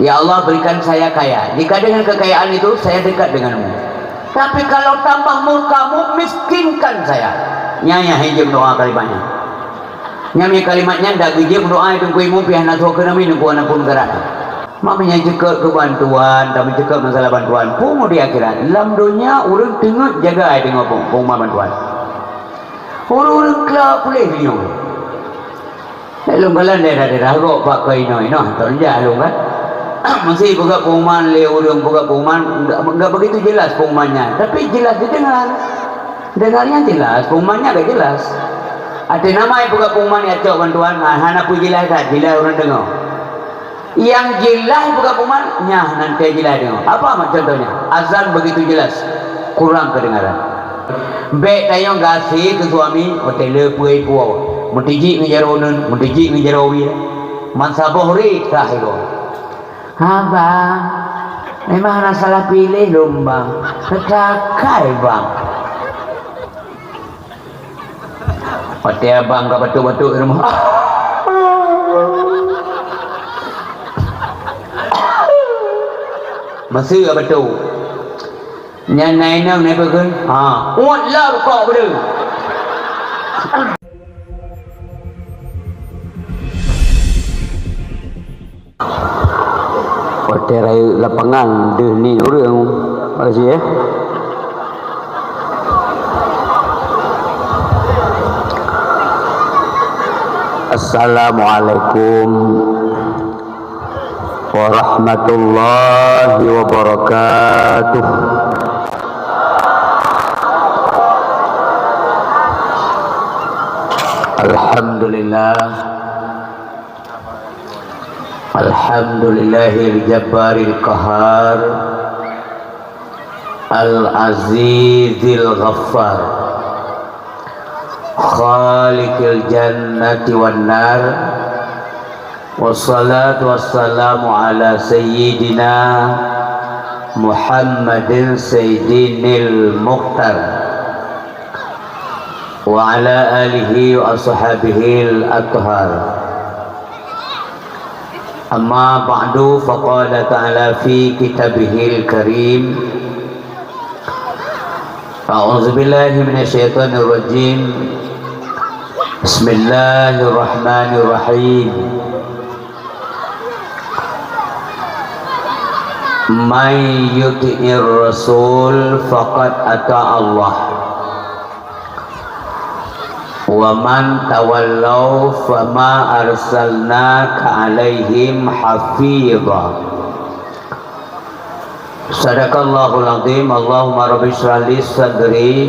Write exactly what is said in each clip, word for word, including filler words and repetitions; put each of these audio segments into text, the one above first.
"Ya Allah, berikan saya kaya. Jika dengan kekayaan itu saya dekat denganmu. Tapi kalau tambah murkamu, miskinkan saya." Nyan nyang hana jeuet meudoa kalimat nyan. Nyan kalimat nyan dak geujeuet meudoa, Teungku Imum pih hana soe keunoe, Teungku, hana pun gerak. Mak meunyoe jeuet keu bantuan, dan jeuet keu masalah bantuan, pungo di akhirat. Lam donya ureueng teungeut jaga ai teungoh pung-, pengumuman bantuan. Ureueng-ureueng kla puléh meunyoe. Lôn kalon daerah-daerah gok bak keu inoe-inoe, teurijak lôn kan. Meusé peugah pengumuman lé ureueng, peugah pengumuman enggak, enggak begitu jelas pengumuman nyan, tapi jelas didengar. Dengar nyan jelas, pengumuman nyan agak jelas. Até nama peugah pengumuman nyang cok bantuan, ha, hana peujelas that, jelas ureueng deungoe. Nyang jelas bukan peumat, nyan nan teujelas deungoe. Apa mak contohnya? Azan begitu jelas, kurang kedengaran. Bèk tanyong gaséh keu suami, watèe le peue puwoe. Meutijik ngon jaroe uneun, meutijik ngon jaroe wie. Meusaboh ri tah igoe. Abang, memang hana salah piléh lôn, Bang. Teuka kai, Bang. Watèe abang ka batuk-batuk di rumoh. Meusé batuk. Nyan na inong na peue kheun? Ha, uet lom kok beudeuh. Watèe rayeuk lapangan deuh ni ureueng, makasih, eh. Assalamualaikum warahmatullahi wabarakatuh. Alhamdulillah. Alhamdulillahil jabbaril qahar, al azizil ghaffar, khaliqil jannati wan nar. Wassalatu wassalamu ala sayyidina Muhammadin sayyidinil mukhtar wa ala alihi wa ashabihil athhar. Amma ba'du, faqala ta'ala fi kitabihil karim, a'udzubillahi minasyaitonirrajim. Bismillahirrahmanirrahim. Man yuti'ir rasul faqad ata'allah. Wa man tawallau fama arsalnaka alaihim hafidha. Sadaqallahul azim. Allahumma rabbi shrah li sadri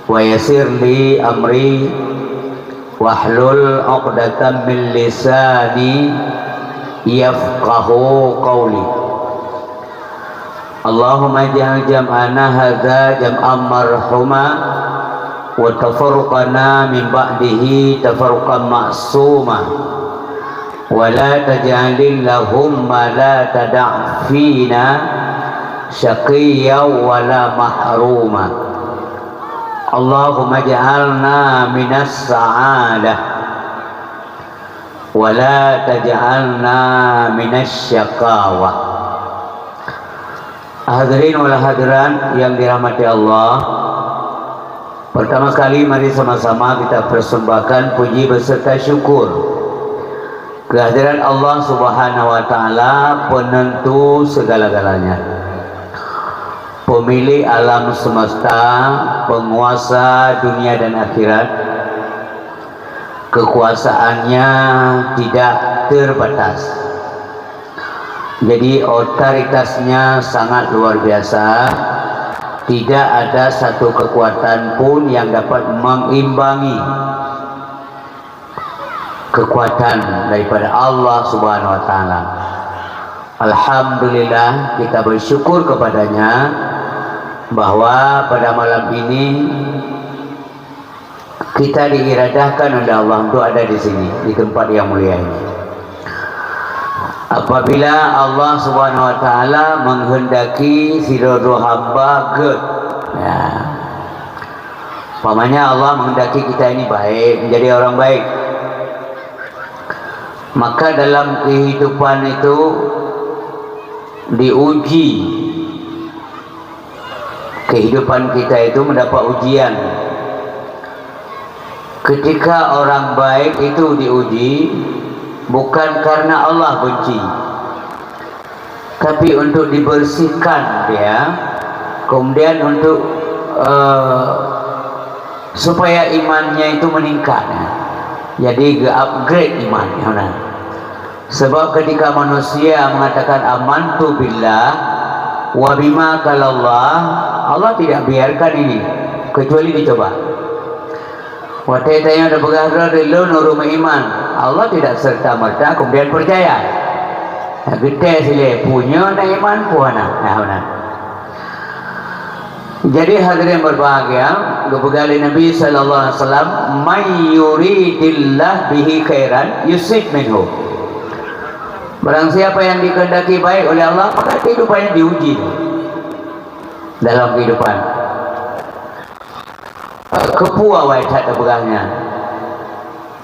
wa yassir li amri wahlul 'uqdatam min lisani yafqahu qawli. Allahumma ij'al jam'ana hadza jam'an marhuma wa tafarruqana min ba'dihi tafarruqan ma'suma. Wa la taj'alil lahumma la tada' fina syaqiyyan wa la mahruma. Allahumma ij'alna minas sa'adah wa la taj'alna minasy syaqawah. Hadirin wal hadirat yang dirahmati Allah, pertama sekali mari sama-sama kita persembahkan puji beserta syukur kehadirat Allah Subhanahu wa Ta'ala, penentu segala-galanya, pemilik alam semesta, penguasa dunia dan akhirat. Kekuasaannya tidak terbatas. Jadi, otoritasnya sangat luar biasa. Tidak ada satu kekuatan pun yang dapat mengimbangi kekuatan daripada Allah Subhanahu wa Ta'ala. Alhamdulillah, kita bersyukur kepadanya bahwa pada malam ini kita diiradahkan oleh Allah untuk ada di sini, di tempat yang mulia ini. Apabila Allah Subhanahu wa Ta'ala menghendaki sidroe-droe hamba gét, ya, umpamanya Allah menghendaki kita ini baik, menjadi orang baik, Maka dalam kehidupan itu diuji. Kehidupan kita itu mendapat ujian. Ketika orang baik itu diuji, bukan karena Allah benci, tapi untuk dibersihkan dia, kemudian untuk, eh, supaya imannya itu meningkat. Jadi, ge-upgrade iman, ya, nah. Sebab ketika manusia mengatakan, "Amantu billah wa bima qalallah," Allah tidak biarkan ini, kecuali dicoba. Watée tanyoe tapeugah droe lôn ureuëng meuiman, Allah tidak serta-merta kemudian percaya. Nah, geutée silée, punya na iman, puana. Nah, beuna. Jadi, hadirin berbahagia, geupeugah lé Nabi sallallahu alaihi wasallam, "May yuridillah bihi khairan yusib minhu." Barang siapa yang dikehendaki baik oleh Allah, maka kehidupannya diuji dalam kehidupan. Keupeu awai that tapeugah nyan.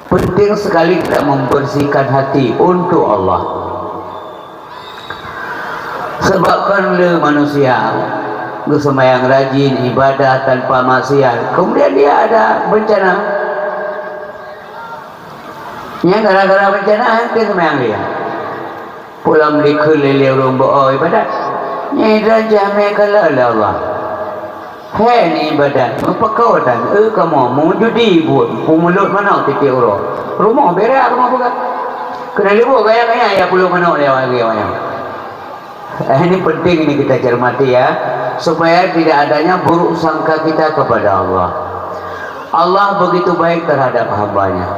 Penting sekali kita membersihkan hati untuk Allah. Sebab kon le manusia geuseumbahyang rajin, ibadah tanpa maksiat, kemudian dia ada bencana. Nyang gara-gara bencana, hana seumbahyang dia. Pulang meulikeue lé-lé ureuëng beu ibadat. Nyan ibadat jamé kala lé Allah. Hé ni ibadat, meupakoe tan, eu kamoe, meujudi buet, peumulot manok tieb-tieb uroe. Rumoh berak kamoe peugah. Keuneuk libur gaya-gaya ya puluh manok lé awak lagée awak nyan. Eh, ini penting ini kita cermati ya, supaya tidak adanya buruk sangka kita kepada Allah. Allah begitu baik terhadap hambanya.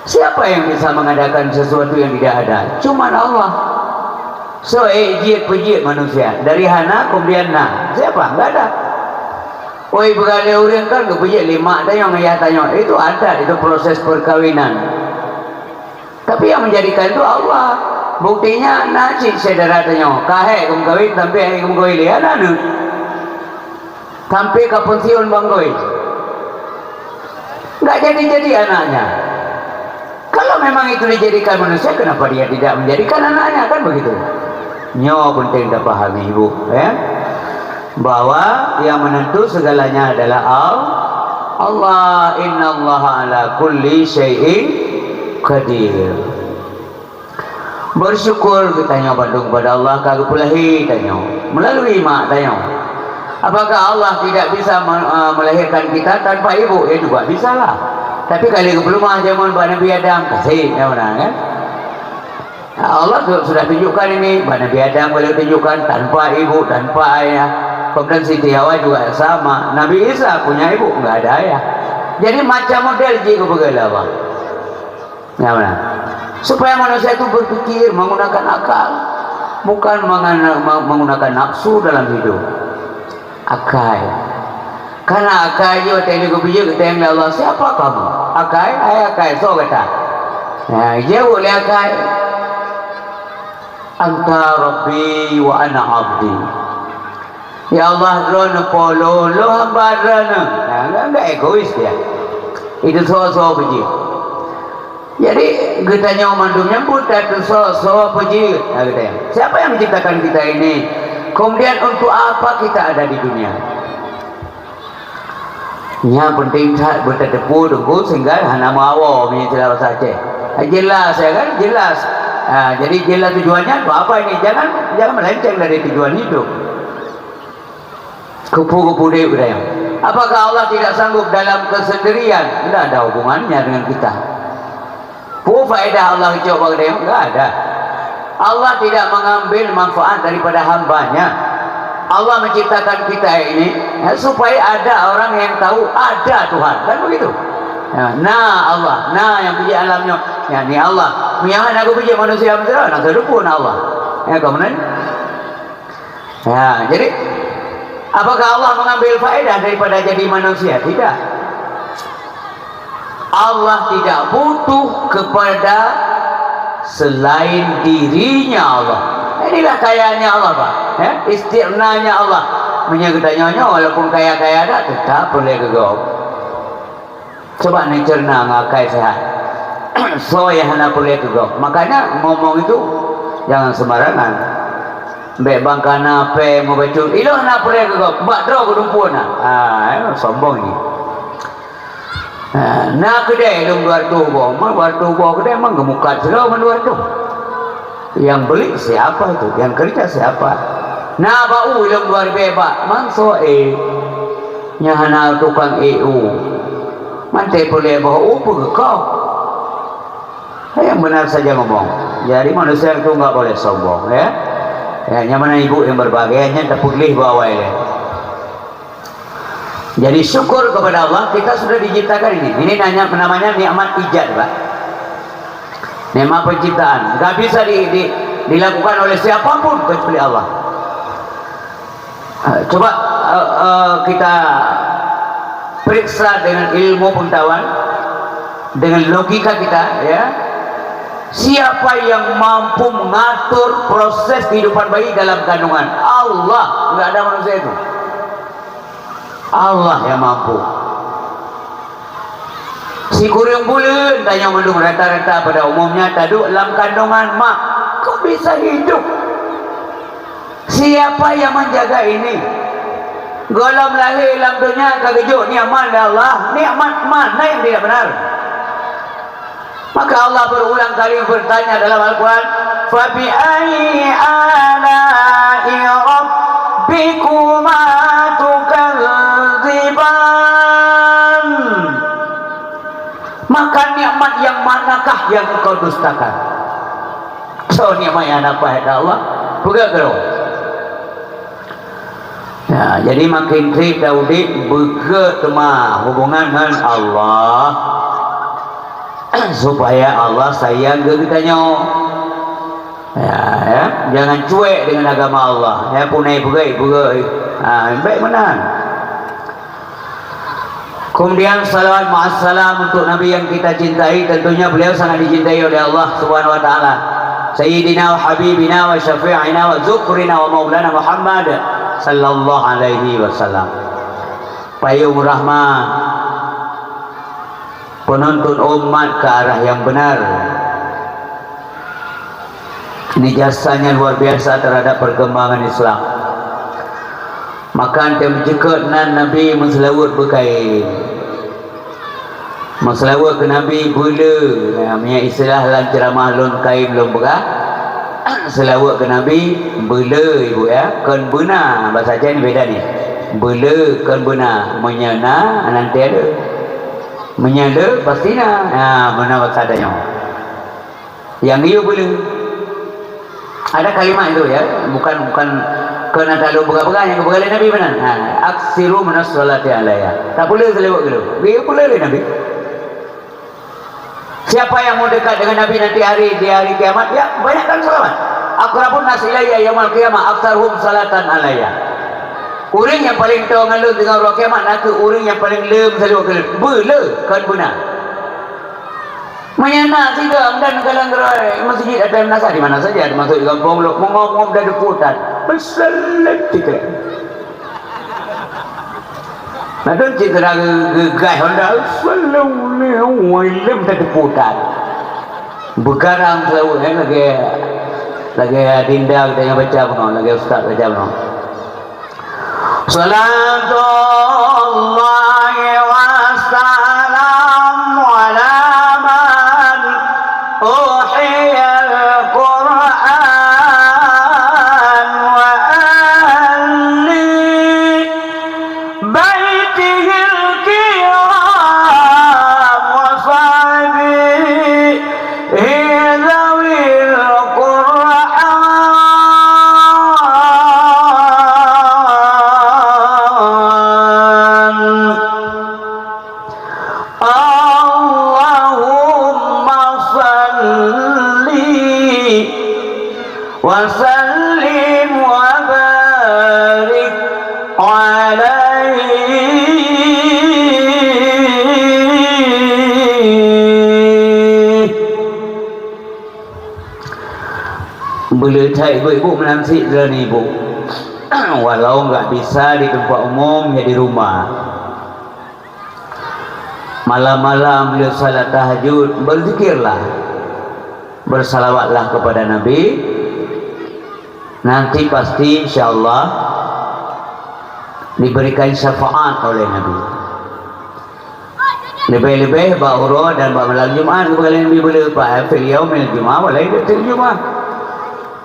Siapa yang bisa mengadakan sesuatu yang tidak ada? Cuman Allah. So, eh, jeuet peujeuet manusia. Dari hana, kemudian na. Siapa? Enggak ada. Oi, beuralée ureuëng kan geupeujeuet lé mak tanyoe, ayah tanyoe. Itu adat, itu proses perkawinan. Tapi yang menjadikan itu Allah. Buktinya, na cit syedara tanyoe. Ka hék geumeukawen, sampai hék geumeukawen lé, hana aneuk. Sampai ka pensiun bangkoi. Nggak jadi-jadi anaknya. Kalau memang itu dijadikan manusia, kenapa dia tidak menjadikan anaknya? Kan begitu. Nyoe penting dipahami, Ibu, ya. Bahwa yang menentu segalanya adalah Al-, Allah. Innallaha ala kulli syai'in qadir. Bersyukur geutanyoe bandum kepada Allah ka geupeulahé tanyoe melalui mak tanyoe. Apakah Allah tidak bisa me-, eh, melahirkan kita tanpa ibu? Ya juga bisalah. Tapi kali geupeulumah jameun bak Nabi Adam, kasih, ya benar kan? Allah tu-, sudah tunjukkan ini, bak Nabi Adam boleh tunjukkan tanpa ibu, tanpa ayah. Kemudian Siti Hawa juga sama. Nabi Isa punya ibu, enggak ada ayah. Jadi macam model jih geupeugah lé Allah. Ya, benar. Supaya manusia itu berpikir menggunakan akal, bukan mengana-, me-, menggunakan nafsu dalam hidup. Akai. Karena akai je watée lé geupeujeuet geutanyong lé Allah, "Siapa kamu?" Akai, hai akai, soe gata? Ya, jaweueb lé akai, "Anta Rabbi wa ana abdi." Ya Allah, Droeneuh Po lôn, lôn hamba Droeneuh. Nah, enggak, enggak egois dia. Itu soe-soe beujeuet. Jadi, geutanyoe mandum nyang buet that soe-soe beujeuet. Nah, geutanyoe. Siapa yang menciptakan kita ini? Kemudian untuk apa kita ada di dunia? Nyan penting that beutateupeue Teungku sehingga hana meuawoe meunyoe istilah bahasa Aceh. Jelas ya kan? Jelas. Ha, jadi jelas tujuannya untuk apa ini? Jangan, jangan melenceng dari tujuan hidup. Kupu-kupu deh udah ya. Apakah Allah tidak sanggup dalam kesendirian? Tidak ada hubungannya dengan kita. Peue faedah Allah geucok bak geutanyoe? Enggak ada. Allah tidak mengambil manfaat daripada hambanya. Allah menciptakan kita ini, ya, supaya ada orang yang tahu ada Tuhan. Kan begitu? Ya, na Allah, na nyang peujeuet alam nyoe. Ya, ni Allah. Meunyo hana geupeujeuet manusia, manusia na seudeupeue na Allah. Ya, kemudian Ya, jadi, apakah Allah mengambil faedah daripada jadi manusia? Tidak. Allah tidak butuh kepada selain dirinya Allah. Inilah kayanya Allah, Pak. Ya, istighnanya Allah. Meunyoe geutanyoe nyoe walaupun kaya-kaya dak, tetap peureulée keu gob. Coba neucerna ngon akai sehat. Soe nyang hana peureulée keu gob. Makanya ngomong itu jangan sembarangan. Bék bang kana pèng meubacut, ilôn hana peureulée keu gob, bak droe geudumpeue na. Ah, sombong ini. Ah, na keudè lôn dua ratus boh, ma dua ratus boh keudè mang geumukat sidroe ngon dua ratus. Yang beli siapa itu? Yang kerja siapa? Na bak u lôn dua ribèe bak, mang soe ék? Nyang hana tukang ék u. Mantong peureulée boh u peugeuh kok. Yang benar saja ngomong. Jadi manusia itu enggak boleh sombong, ya. Ya, nyang mana ibu yang berbahagia, nyan tapeugleh bak awai lé. Jadi syukur kepada Allah, kita sudah diciptakan ini. Ini nanya, namanya nikmat ijad, Pak. Nikmat penciptaan. Nggak bisa di, di, dilakukan oleh siapapun kecuali Allah. Eh, coba, eh, eh, kita periksa dengan ilmu pengetahuan, dengan logika kita, ya. Siapa yang mampu mengatur proses kehidupan bayi dalam kandungan? Allah, nggak ada manusia itu. Allah yang mampu. Sikureueng buleuen tanyoe mandum rata-rata pada umumnya taduek lam kandungan mak. Kok bisa hidup? Siapa yang menjaga ini? Gohlom lahé lam donya ka geujok nikmat lé Allah. Nikmat mana yang tidak benar? Maka Allah berulang kali bertanya dalam Al-Quran, "Fabi ayyi ala'i rabbikuma tukadziban?" Maka nikmat yang manakah yang engkau dustakan? So nikmat yang dapat, ya Allah, peugah keudroe. Ya, jadi makin trép taudép beugét teuma hubungan ngon Allah, supaya Allah sayang keu geutanyoe. Ya, ya, jangan cuek dengan agama Allah. Ya, punai peugét, peugét. Ha, baik meunan. Kemudian salawat ma'assalam untuk Nabi yang kita cintai, tentunya beliau sangat dicintai oleh Allah Subhanahu wa Ta'ala. Sayyidina wa habibina wa syafi'ina wa zukrina wa maulana Muhammad sallallahu alaihi wasallam. Payung rahmat, penuntun umat ke arah yang benar. Ini jasanya luar biasa terhadap perkembangan Islam. Maka teuh meuceukeut nan Nabi meuseulaweuet beukaén. Meuseulaweuet keu Nabi beulé, ya, meunyo istilah lam ceuramah lôn kaém lôn peugah, seulaweuet keu Nabi beulé, ibu, ya, kon beuna, bahasa Aceh ni beda ni. Beulé kon beuna, meunyo na, nanti ada. Meunyo le, pasti na. Ha, beuna bahasa tanyoe. Nyang geuyue beulé. Ada kalimat itu, ya, bukan, bukan keunan talu peugah-peugah nyang geupeugah lé Nabi meunan. Ha, "Aksiru minas sholati alayya." Tapeulé seulaweuet geulé. Geuyue peulé lé Nabi. Siapa yang mau dekat dengan Nabi nanti hari, di hari kiamat, ya, banyakkan salawat. "Aqrabun nas ilayya yaumal qiyamah aktsaruhum sholatan alayya." Ureuëng nyang paleng toe ngon lôn teungoh uroe kiamat nakeuh ureuëng nyang paleng le meuseulaweuet keu lôn. Beulé, kon beuna. Meunyo na sigoe dan galeng geuroi meuseujid ateueh meunasah di mana saja, teumasok di gampông lôn, meungob-ngob dan deupeutan. Peuseuleueng tikeu. Nah, tu cit teudah geu-, geugaih honda, peuseuleueng lé, wai lem dan deupeutan. Beugarang seulaweuet, eh, lagèe, lagèe adinda kita nyang baca bunoe, lagèe ustaz baca bunoe. Salatullahi wa salam ala man uhiyal Qur'an wa ahli baitihil kiram wa sahbihi ذوي القرآن. اللهم صل وسلم وبارك عليه. Beuleueh that ibu-ibu meunan cit droeneuh ibu. Walau enggak bisa di tempat umum, ya di rumah. Malam-malam beliau salat tahajud, berzikirlah, bersalawatlah kepada Nabi. Nanti pasti, insya Allah, diberikan syafaat oleh Nabi. Lebih-lebih bak uroe dan bak malam Jumat, kepada Nabi boleh, "Fa fil yaumil jum'ah wa lailatil jum'ah."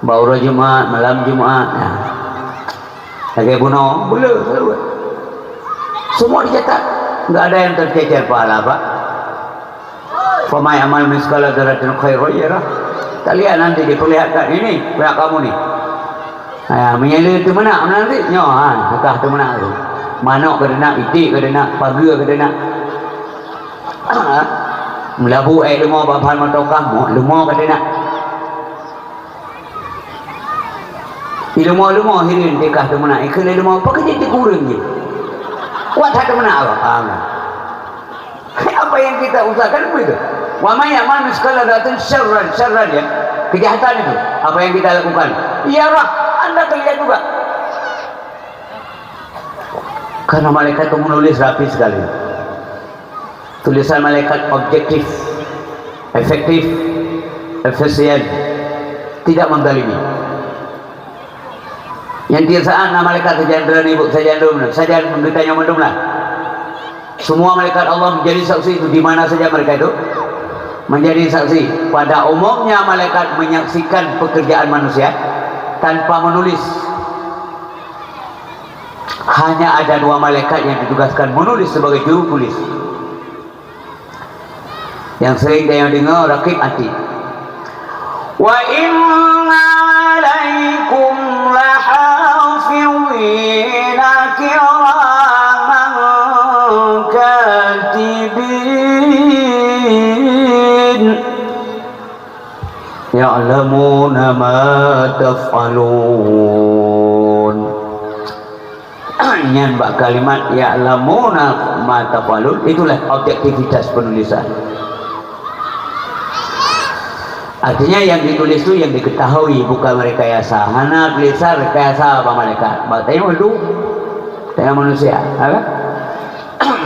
Bak uroe Jumat, malam Jumat, nah. Lagèe bunoe, beu le, selalu. Semua dicatat. Enggak ada yang tercecer pahala, Pak. "Faman ya'mal mitsqala dzarratin khairan yarah." Kita lihat nanti diperlihatkan ini, pihak kamu ni. Ha, meunyo le teumeunak nanti, nyoe, ha, ka teumeunak tu. Manok ka teunak, iték ka teunak, pageue ka teunak. Ha, meulabu ék leumo bak ban motokah, mo-, leumo ka teunak. Di leumo-leumo hireuen teuka teumeunak, ikheun lé leumo, "Pakon jeuet teukureueng jih? Kuat that teumeunak Allah." Paham tak? Apa yang kita usahakan begitu. "Wa may ya'mal mitsqala dzarratin syarran," syarran ya, kejahatan itu. Apa yang kita lakukan, yarah, anda akan lihat juga. Karena malaikat itu menulis rapi sekali. Tulisan malaikat objektif, efektif, efisien, tidak menzalimi. Nyang tiep saát na malaikat sajan droeneuh, sajan droeneuh, sajan geutanyoe mandum lah. Semua malaikat Allah menjadi saksi itu di mana saja mereka itu menjadi saksi. Pada umumnya malaikat menyaksikan pekerjaan manusia tanpa menulis. Hanya ada dua malaikat yang ditugaskan menulis sebagai juru tulis. Yang sering tanyoe deungoe, Raqib Atid. "Wa inna 'alaikum lahafizina kiraman katibin. Ya'lamuna ma taf'alun." Nyan bak kalimat "ya'lamuna ma taf'alun", itulah objektivitas penulisan. Artinya, yang ditulis tu yang diketahui, bukan rekayasa. Hana tulisan rekayasa bak malaikat. Bak tanyoe dum, tanyoe manusia, ha kan?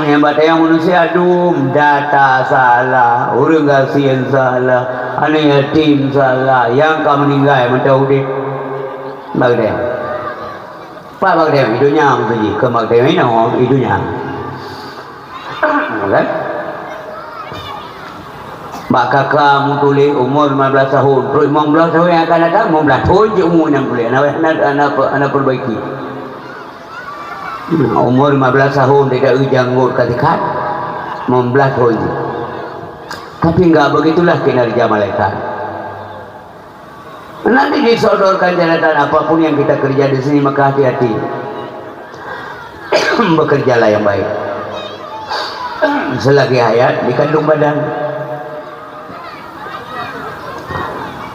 Nyang bak tanyoe manusia dum, data salah, ureueng gasien salah, aneuk yatim salah, nyang ka meuninggai mantong udeb. Bak tanyoe. Pat bak tanyoe, i donya meutuji, keu bak tanyoe inoe, i donya. Kan? Bak K K meutuléh umur lima belas tahun, trok limong belas tahun yang akan datang, limong belas tahun cit umur nyang tuléh, hana, hana, hana, hana perbaiki. Umur lima belas tahun, tidak janggut ka sikat, limong belas tahun cit. Tapi enggak begitulah kinerja malaikat. Nanti disodorkan catatan apapun yang kita kerja di sini, maka hati-hati bekerjalah yang baik. Selagi hayat di kandung badan.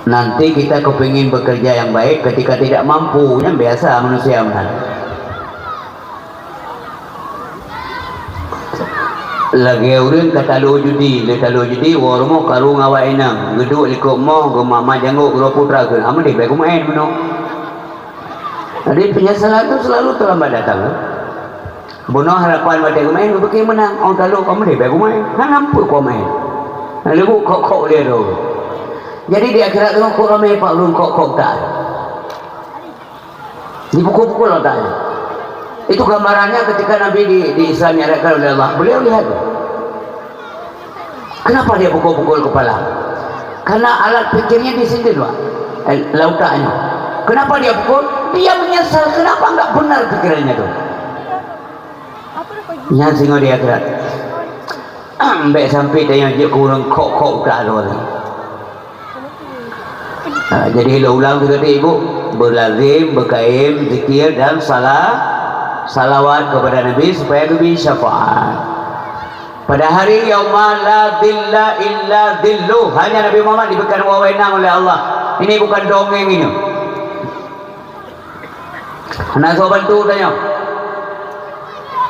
Nanti kita kepingin bekerja yang baik ketika tidak mampu, nyan biasa manusia meunan. Lagèe ureueng ka talo judi, lé talo judi, woe rumoh karu ngon awak inong, geuduek likot moh, geumat-mat janggot, geuroe putra kheun, "Ah, meudeh bèk kumeu'en meunoe." Jadi penyesalan tu selalu terlambat datang, kan? Bunoe harapan watèe kumeu'en, geupike meunang, 'oh talo, "Ah, meudeh bèk kumeu'en." Hana peue kumeu'en. Hana leubuet kok-kok lé tu. Jadi di akhirat tu, kok ramè pat ureueng kok-kok tak. Dipukul-pukul otaknya. Itu gambarannya ketika Nabi di, di Isra Mi'rajkan oleh Allah. Beliau lihat. Kenapa dia pukul-pukul kepala? Karena alat pikirnya di sini, Pak. Eh, otaknya. Kenapa dia pukul? Dia menyesal. Kenapa enggak benar pikirannya tu? Nyan singoh di akhirat. Bèk sampai tanyoe jeuet keu ureueng kok-kok utak droe. Ha, jadi, lôn ulang sigoe teuk, Ibu. Beulazim, beukaém zikir dan sala-, salawat kepada Nabi supaya geubri syafaat. Pada hari yauma la dhilla illa dhilluh, hanya Nabi Muhammad diberikan wewenang oleh Allah. Ini bukan dongeng ini. Hana soe bantu tanyoe.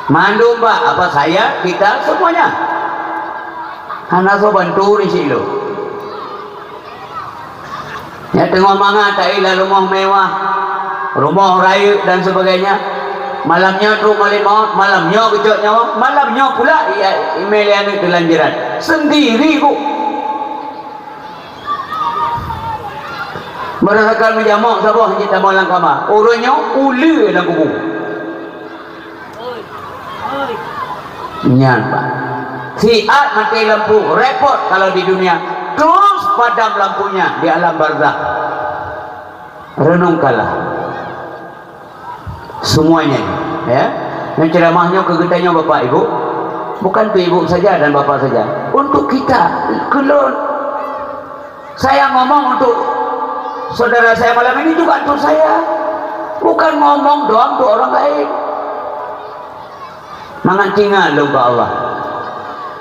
Mandum bak apa saya, kita, semuanya. Hana soe bantu di silo. Ya, teungoh mangat taéh lam rumoh mewah, rumoh rayeuk dan sebagainya. Malam nyoe trok malée maut, malam nyoe geucok nyawa, malam nyoe pula ia imé lé aneuk teulanjaran. Sendiri bu. Merasakan meujamoe saboh hana tamong lam kama. Uroe nyoe uleue lam kubu. Nyan, Pak. Siat maté lampu, repot kalau di dunia. Terus padam lampunya di alam barzakh. Renungkanlah. Semuanya ini, ya. Dan ceramah nyoe keu geutanyoe Bapak Ibu, bukan untuk ibu saja dan bapak saja. Untuk kita, keu lôn. Saya ngomong untuk saudara saya malam ini juga untuk saya. Bukan ngomong doang untuk orang lain. Mangat ingat lom bak Allah.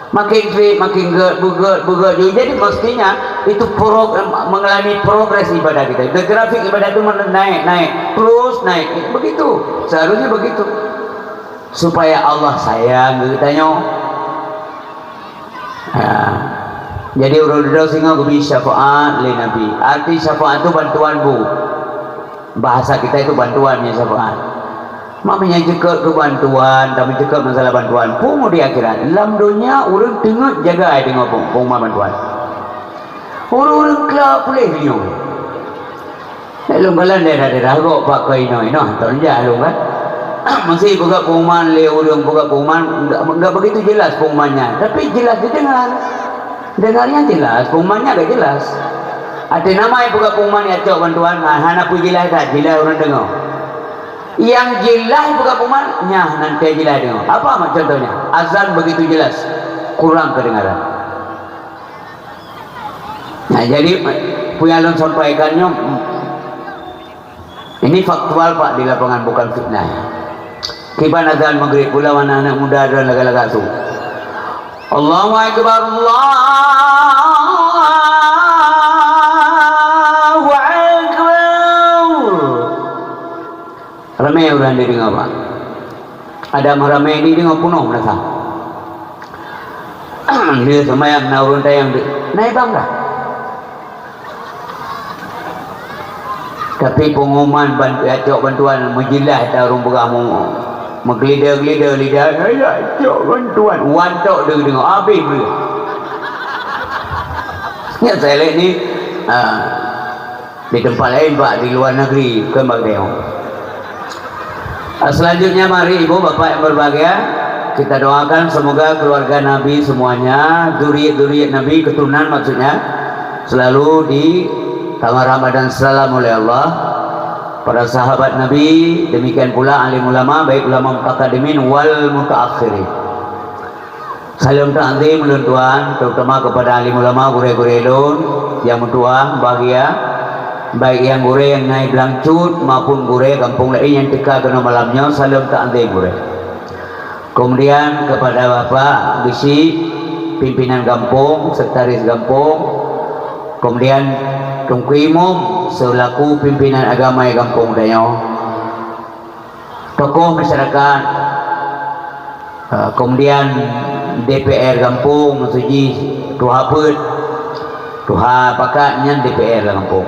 Makin treb, makin gét, beugét, beugét. Jadi mestinya itu pro-, mengalami progres ibadah kita. Itu grafik ibadah itu men-, naik, naik, terus naik. Begitu. Seharusnya begitu. Supaya Allah sayang keu geutanyoe. Ha. Jadi ureuëng dudoe singoh geubri syafaat lé Nabi. Arti syafaat itu bantuan bu. Bahasa kita itu bantuan ya syafaat. Mak meunyoe jikheun keu bantuan, dan meunyoe jikheun masalah bantuan, peue di akhirat. Lam donya ureuëng teungeut jaga ai teungoh peng-, pengumuman bantuan. Ureuëng-ureuëng kla puléh nyoe. Lôn kalon daerah-daerah gok bak keu inoe-inoe, hantom jak lôn kan. Masih peugah pengumuman lé ureuëng, peugah pengumuman enggak, enggak begitu jelas pengumumannya, tapi jelas didengar. Dengarnya jelas, pengumumannya agak jelas. Ada nama yang peugah pengumuman yang cok bantuan, ha, hana pun jelas tak, jelas orang dengar. Yang jelas peugah pengumuman, nyah nanti jelas dengar. Apa mak contohnya? Azan begitu jelas, kurang kedengaran. Nah, jadi, peue nyang lôn sampaikan nyoe, ini faktual, Pak, di lapangan, bukan fitnah. Kiban azan maghrib, pula mana anak muda dan lagak-lagak su. Allahu Akbar, Allahu Akbar. Ramé ureuëng dideungoe, Pak. Ada meuramé dideungoe peunoh meunasah. Dia sembahyang na ureuëng tayang di, na ibang dah. Tapi pengumuman ban-, ya, cok bantuan meujeulaih dah ureuëng peugah mu-, meugelida-gelida lidah, "Saya cok bantuan." Wan tok dia deungoe, habéh dia. Nyan saya lihat ni, ah, di tempat lain, Pak, di luar negeri, bukan bak geutanyoe. Ah, selanjutnya, mari Ibu Bapak yang berbahagia, kita doakan semoga keluarga Nabi semuanya, zuriat-zuriat Nabi, keturunan maksudnya, selalu dikawal rahmat dan salam oleh Allah. Para sahabat Nabi, demikian pula alim ulama, baik ulama mutaqaddimin wal mutaakhirin. Saleuem takzim ulôn tuan, terutama kepada alim ulama, gurée-gurée lôn nyang meutuah, bahagia, baik nyang gurée nyang na i Blang Cut maupun gurée gampông laén nyang teuka keunoe malam nyoe, saleuem takzim gurée. Kemudian kepada Bapak Geuchik, pimpinan gampông, sekretaris gampông, kemudian Teungku Imum selaku pimpinan agama di gampông tanyoe. Tokoh masyarakat, eh, kemudian D P R gampông, maksud jih tuha peuet, tuha pakat nyan D P R lam gampông.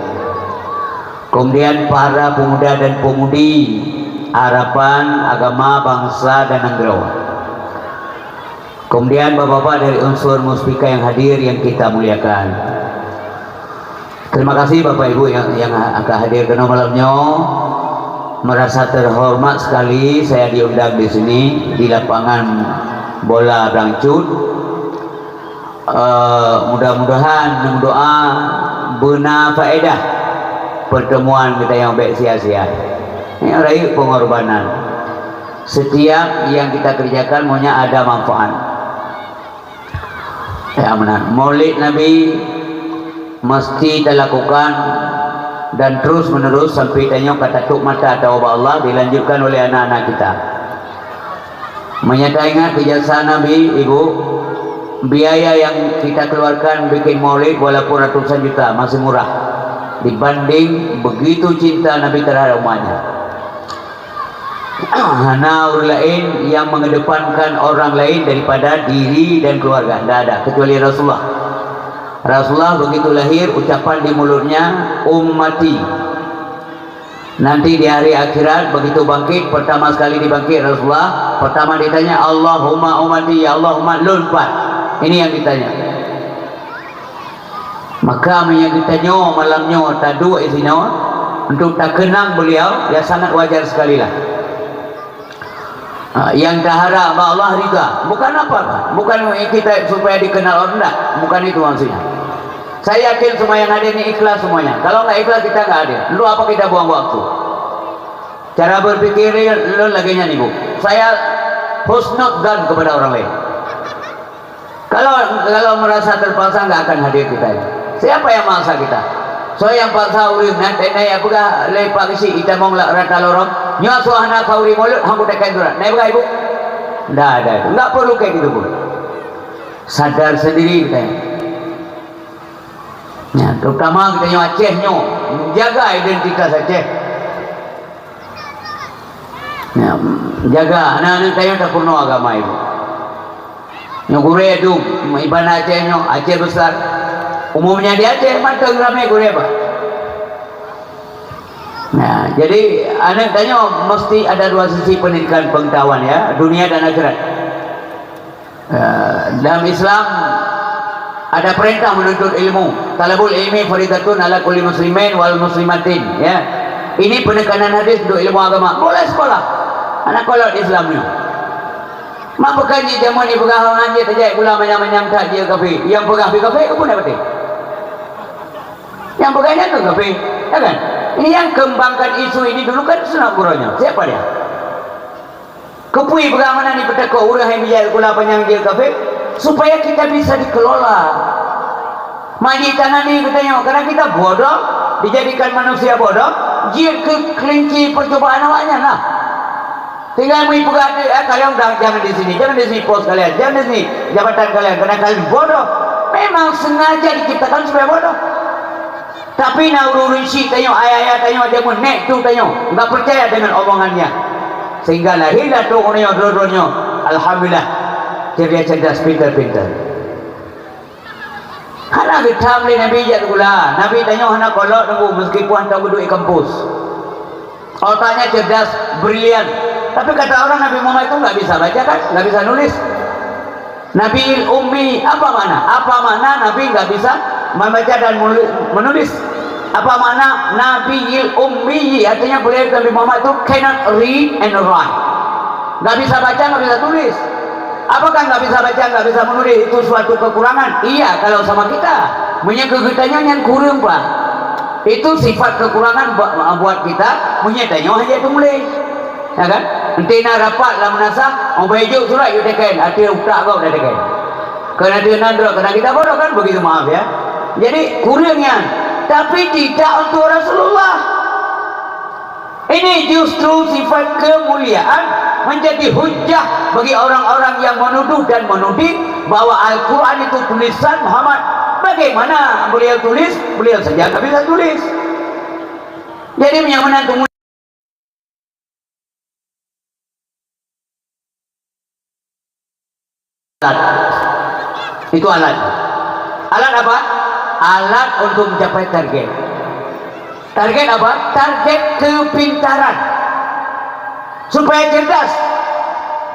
Kemudian para pemuda dan pemudi harapan agama, bangsa dan nanggroe. Kemudian bapak-bapak dari unsur Muspika yang hadir yang kita muliakan. Terima kasih Bapak Ibu yang, yang akan hadir keunoe malam nyoe. Merasa terhormat sekali saya diundang di sini di lapangan bola Blang Cut. Eh, mudah-mudahan, meudoa beuna faedah pertemuan kita nyang bék sia-sia. Nyang rayeuk pengorbanan. Setiap yang kita kerjakan maunya ada manfaat. Ya, meunan. Maulid Nabi mesti talakukan dan terus-menerus sampai tanyoe ka tatup mata ateueh bak Allah, dilanjutkan oleh anak-anak kita. Meunyo taingat keu jasa Nabi, Ibu, biaya yang kita keluarkan bikin maulid walaupun ratusan juta masih murah dibanding begitu cinta Nabi terhadap umatnya. Hana ureuëng laén yang mengedepankan orang lain daripada diri dan keluarga, tidak ada, kecuali Rasulullah. Rasulullah begitu lahir, ucapan di mulutnya, "Ummati." Nanti di hari akhirat, begitu bangkit, pertama sekali dibangkit Rasulullah, pertama ditanya, "Allahumma ummati, ya Allah, umat lôn pat." Ini yang ditanya. Maka meunyoe geutanyoe malam nyoe taduek sinoe untuk takeunang beliau, ya sangat wajar sekali lah. Ha, nyang taharap bak Allah ridha. Bukan apa-apa. Bukan kita supaya dikenal orang, enggak. Bukan itu maksudnya. Saya yakin semua yang hadir ni ikhlas semuanya. Kalau enggak ikhlas, kita enggak hadir. Untuk apa kita buang waktu? Cara berpikir lôn lagèe nyan, Ibu. Saya husnudzan kepada orang lain. Kalau, kalau merasa terpaksa, enggak akan hadir kita ini. Siapa yang maksa kita? Soe nyang paksa ureueng, na, na, na peugah lé Pak Geuchik, itamong lam rata lorong, nyoe soe hana khauri mulod, han kutekan surat. Na peugah, Ibu? Ndak ada. Enggak perlu kayak gitu pun. Sadar sendiri kita. Ya, terutama kita nyoe Aceh nyoe, jaga identitas Aceh. Ya, jaga aneuk-aneuk tanyoe tapeurunoe agama, Ibu. Nyoe gurèe dum, iban Aceh nyoe, Aceh besar. Umumnya di Aceh, mantong ramé gurèe, Pak. Nah, jadi aneuk tanyoe mesti ada dua sisi pendidikan pengetahuan, ya, dunia dan akhirat. Eh, dalam Islam ada perintah menuntut ilmu. Talabul ilmi faridatun ala kulli muslimin wal muslimatin, ya. Ini penekanan hadis untuk ilmu agama. Boleh sekolah. Aneuk kolot Islam nyoe. Mak bukan di zaman ni peugah orang je tajak gula manyam-manyam that je kafé. Nyang peugah pih kafé, keu peue na patéh? Nyang peugah nyan keu kafé, ya kan? Ini yang kembangkan isu ini dulu kan sunat gurèe nyoe. Siapa dia? Keu peue peugah meunan dipeuteuka ureueng hai bijak gula panyam je kafé? Supaya kita bisa dikelola. Mari tangani geutanyoe, karena kita bodoh, dijadikan manusia bodoh, jeuet keu kelinci percobaan awaknyan lah. Tinggal meupeugah, eh, kalian udah jangan di sini, jangan di sini pos kalian, jangan di sini jabatan kalian, karena kalian bodoh. Memang sengaja diciptakan supaya bodoh. Tapi na ureueng-ureueng syik tanyoe, ayah-ayah tanyoe, dia pun nek tu tanyoe, enggak percaya dengan omongannya. Sehingga lahirlah tu ureueng nyoe, droe-droe nyoe, alhamdulillah, cerdas-cerdas, pintar-pintar. Hana geutham lé Nabi jak sikula. Nabi tanyoe hana kolot teungku, meskipun hantom geuduek di kampus. Otaknya cerdas, brilian. Tapi kata orang Nabi Muhammad itu nggak bisa baca kan? Nggak bisa nulis. Nabi ummi, apa makna? Apa makna Nabi nggak bisa membaca dan menu-, menulis? Apa makna Nabi ummi? Artinya beliau Nabi Muhammad itu cannot read and write. Nggak bisa baca, nggak bisa tulis. Apakah nggak bisa baca, nggak bisa menulis itu suatu kekurangan? Iya, kalau sama kita. Meunyoe keu geutanyoe nyan kureueng, Pak. Itu sifat kekurangan buat, buat kita, meunyoe tanyoe hana teumuléh. Ya kan? Enti na rapat lam meunasah, oh, bèk jok surat yuk teken, ateueh utak gob na teken. Keu na teuh nan droe, keu na kita bodoh kan, begitu maaf ya. Jadi, kureueng nyan. Tapi tidak untuk Rasulullah. Ini justru sifat kemuliaan menjadi hujah bagi orang-orang yang menuduh dan menuding bahwa Al-Quran itu tulisan Muhammad. Bagaimana beliau tulis? Beliau saja nggak bisa tulis. Jadi, meunyoe meunan teumuléh alat. Itu alat. Alat apa? Alat untuk mencapai target. Target apa? Target kepintaran. Supaya cerdas.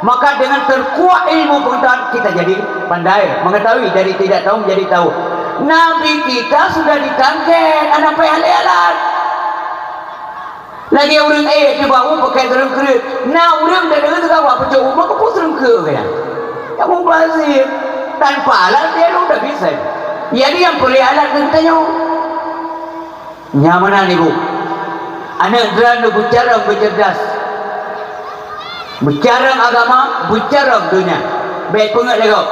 Maka dengan terkuak ilmu pengetahuan kita jadi pandai, mengetahui, dari tidak tahu menjadi tahu. Nabi kita sudah ditarget, hana payah lé alat. Lagèe ureueng éh di bak u pakai seureueng kreueh. Na ureueng dan ureueng teuka bak pucok u, bak keupeue seureueng kreueh keu nyan? Ya mubazir. Tanpa alat dia dah bisa. Jadi nyang peureulèe alat keu geutanyoe. Nyan meunan, Ibu. Aneuk droeneuh beucarông beucerdas. Beucarông agama, beucarông donya. Bèk peungeut lé gob.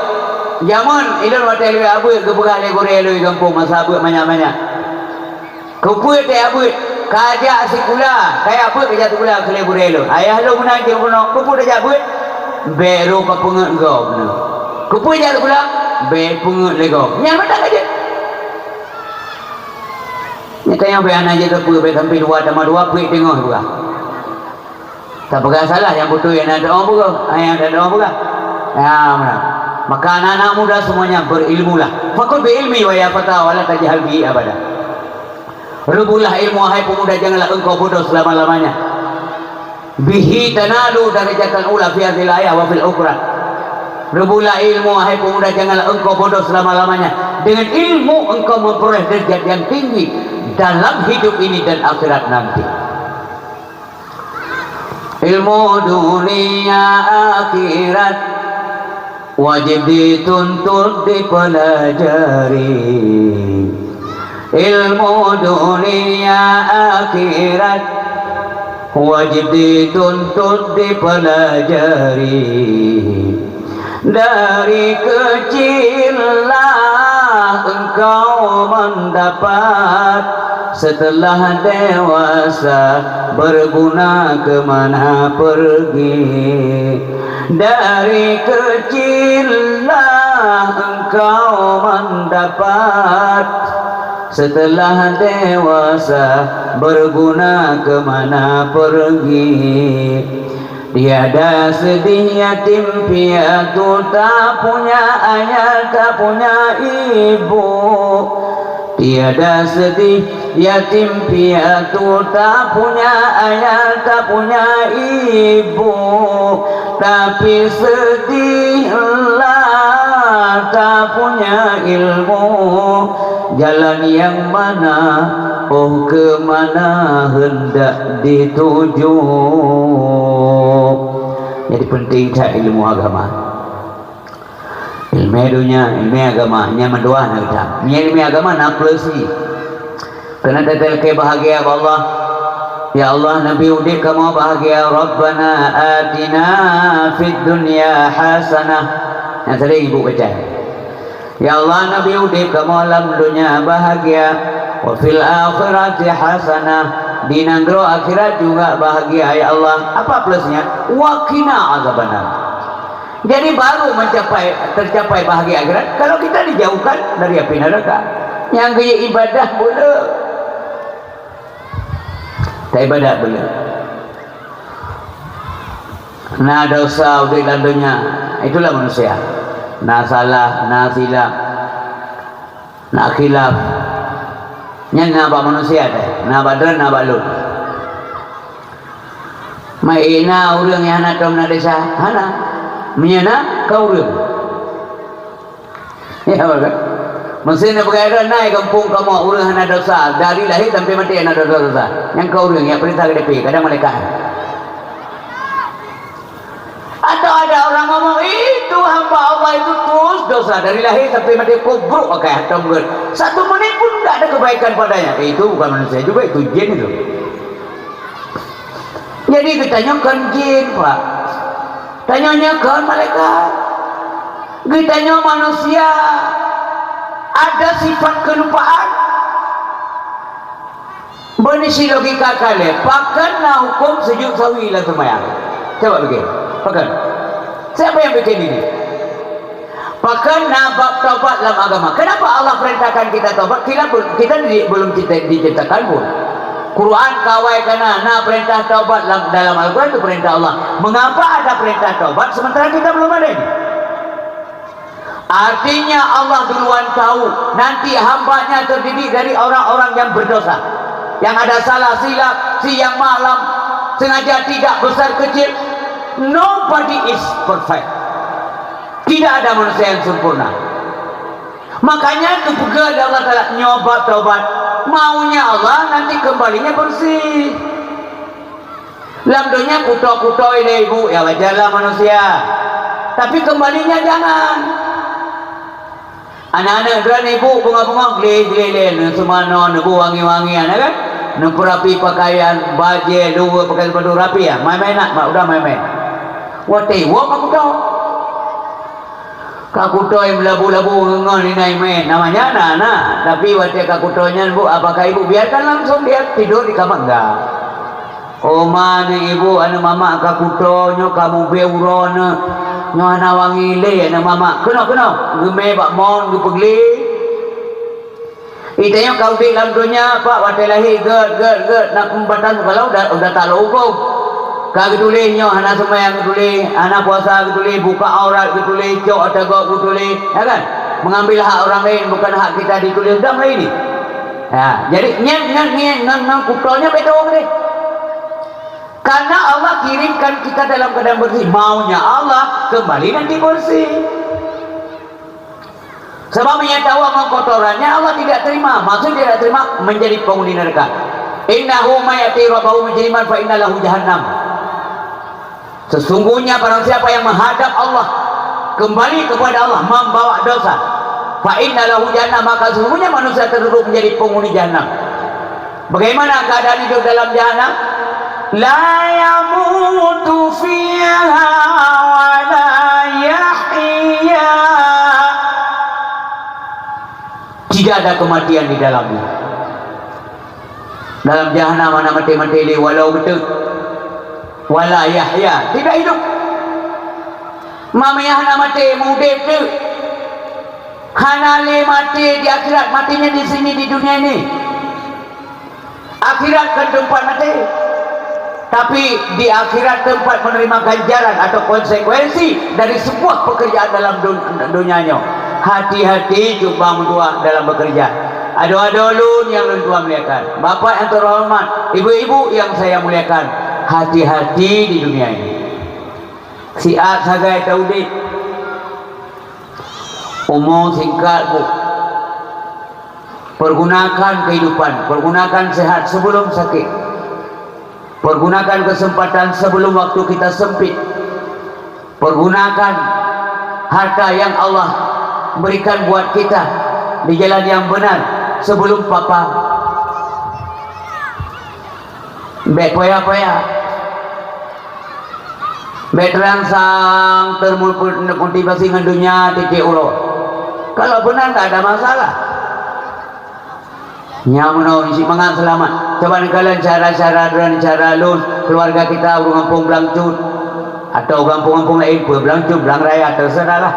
Jameun ilôn watèe lôn abeuet geupeugah lé gurèe lôn di gampông masa abeuet manyak-manyak. Keupeue teuh abeuet, ka jak sikula, kaya abeuet ka jak sikula keu lé gurèe lôn. Ayah lôn meunan jeuet keunoe, keupeue tajak beuet? Bèk rôh ka peungeut gob nyoe. Keupeue jak sikula? Bèk peungeut lé gob. Nyan mantong ka jeuet. Nyan tanyoe bèk hana jeuet keupeue, bèk sampoe dua tambah dua peuet teungoh peugah. Tapeugah salah nyang beutôi, nyang na teu'oh peugah, nyang na teu'oh peugah. Ya, meunan. Maka anak-anak muda semuanya berilmulah. Fakhudh bi ilmi wa ya fata wa la tajhal bihi abada. Reubutlah ilmu, wahai pemuda, janganlah engkau bodoh selama-lamanya. Bihi tanalu darajatan ula fi hadzihil hayah wa fil ukhra. Reubutlah ilmu, wahai pemuda, janganlah engkau bodoh selama-lamanya. Dengan ilmu engkau memperoleh derajat yang tinggi dalam hidup ini dan akhirat nanti. Ilmu dunia akhirat wajib dituntut dipelajari. Ilmu dunia akhirat wajib dituntut dipelajari. Dari kecillah engkau mendapat, setelah dewasa berguna ke mana pergi. Dari kecillah engkau mendapat, setelah dewasa berguna ke mana pergi. Tiada sedih yatim piatu tak punya ayah, tak punya ibu. Tiada sedih yatim piatu tak punya ayah, tak punya ibu. Tapi sedihlah tak punya ilmu. Jalan yang mana, oh ke mana hendak dituju. Jadi penting that ilmu agama. Ilmu dunia, ilmu agama, nyan mandua na gata. Nyan ilmu agama na plus jih. Keunan tatalakée bahagia bak Allah. Ya Allah, neubi udeb kamoe bahagia. Rabbana atina fid dunya hasanah. Nyang sering ibu baca. Ya Allah, neubi udeb kamoe lam donya bahagia. Wa fil akhirati hasanah. Di nanggroe akhirat juga bahagia, ya Allah. Apa plusnya? Wa qina azabannar. Jadi baru mencapai, tercapai bahagia akhirat kalau kita dijauhkan dari api neraka. Nyang keu ibadah boleh. Taibadat boleh. Na dosa udeb lam donya, itulah manusia. Na salah, na silap, na khilaf. Nyan na bak manusia teuh, na bak droen, na bak lôn. Meuiék na ureuëng nyang hana tom na desya? Hana. Meunyoe na, ka ureuëng. Ya, betul. Meusé na peugah droen na gampông kamoe ureuëng hana desya, dari lahé sampai maté hana desya-desya. Nyang ka ureuëng nyang peurintah geudepe, kadang malaikat. Atau ada orang ngomong, "Itu hamba Allah itu terus dosa dari lahir sampai mati, kubruk pakai hantom geuet. Satu menit pun tidak ada kebaikan padanya." Eh, itu bukan manusia juga, itu jin itu. Jadi geutanyoe kon jin, Pak. Tanyoe nyoe kon malaikat. Geutanyoe manusia ada sifat kelupaan. Beuneusi logika kalée, pakon na huköm sujud sahwi lam seumayang? Coba pikir, pakon? Siapa yang bikin ini? Pakon na bab taubat lam agama? Kenapa Allah perintahkan kita taubat? Kita bel-, kita di-, belum cipta-, diciptakan pun. Quran kawai kana, na perintah taubat lam, dalam Al-Quran itu perintah Allah. Mengapa ada perintah taubat sementara kita belum ada ini? Artinya Allah duluan tahu nanti hamba-Nya terdiri dari orang-orang yang berdosa. Yang ada salah silap, siang malam, sengaja tidak besar kecil. Nobody is perfect. Tidak ada manusia yang sempurna. Makanya geupeugah lé Allah Taala nyoe bab taubat. Maunya Allah nanti kembalinya bersih. Lam donya kuto-kuto ilée ibu, ya wajarlah manusia. Tapi kembalinya jangan. Aneuk-aneuk droen ibu bungong-bungong, gleh-gleh lé, neuseumanoe, neubu wangi-wangian, ya kan? Neupeurapi pakaian, bajée, luweue, pakaian sepatu rapi, ya. Main-main nak, mak, udah main-main. Watée iwoe ka kuto. Ka kuto nyang labu-labu ngon inai mét, namanya na, na. Tapi watée ka kuto nyan, bu, apakah ibu biarkan langsung dia tidur di kamar? Enggak. Oma, aneuk ibu, aneuk mamak ka kuto, nyoe ka mubée uroe neuh. Nyoe hana wangi lé aneuk mamak. Keunoe, keunoe. Geumé bak mon, geupeugleh. Geutanyoe ka udeb lam donya, Pak, watée lahé gét, gét, gét, na peumbatan, kalau udah, udah taklok hukôm. Ka geutuléh nyoe, hana seumayang geutuléh, hana puasa geutuléh, buka aurat geutuléh, cok ata gob geutuléh, ya kan? Mengambil hak orang lain bukan hak kita dituléh, udah mulai ini. Ya, jadi nyan, nyan, nyan, nyan, nyan kuto nyan beda deh. Karena Allah kirimkan kita dalam keadaan bersih. Maunya Allah kembali nanti bersih. Sebab menyatawa ngon kotorannya Allah tidak terima. Maksud tidak terima menjadi penghuni neraka. Innahu may ya'ti rabbahu mujriman fa inna lahu jahannam. Sesungguhnya barang siapa yang menghadap Allah, kembali kepada Allah, membawa dosa, fa inna lahu jahannam, maka sesungguhnya manusia tersebut menjadi penghuni jahannam. Bagaimana keadaan hidup dalam jahannam? La yamutu fiha wa la yahya. Tidak ada kematian di dalamnya. Dalam jahannam hana maté-maté lé walau beutôi. Wala yahya, tidak hidup. Mamia hana maté, mudép teuk. Hana lé maté di akhirat, maténya di sini, di dunia ini. Akhirat kan tempat maté. Tapi di akhirat tempat menerima ganjaran atau konsekuensi dari sebuah pekerjaan dalam dun-, dunia nyoe. Hati-hati cuba meutuah dalam bekerja. Adoe-adoe lôn nyang lôn tuan muliakan, bapak yang terhormat, ibu-ibu yang saya muliakan, hati-hati di dunia ini. Siat sagai taudép. Umu singkat, Bu. Pergunakan kehidupan, pergunakan sehat sebelum sakit. Pergunakan kesempatan sebelum waktu kita sempit. Pergunakan harta yang Allah berikan buat kita di jalan yang benar sebelum papa. Bék poya-poya. Bék terangsang termotivasi ngon dunia titik uroe. Kalau beuna, tak ada masalah. Nyang meunoe isi mangat seulamat. Coba neukalon cara-cara droe, cara lôn, keluarga kita, ureuëng gampông Blang Cut, atau gampông-gampông laén, peue Blang Cut, Blang Raya, terserahlah.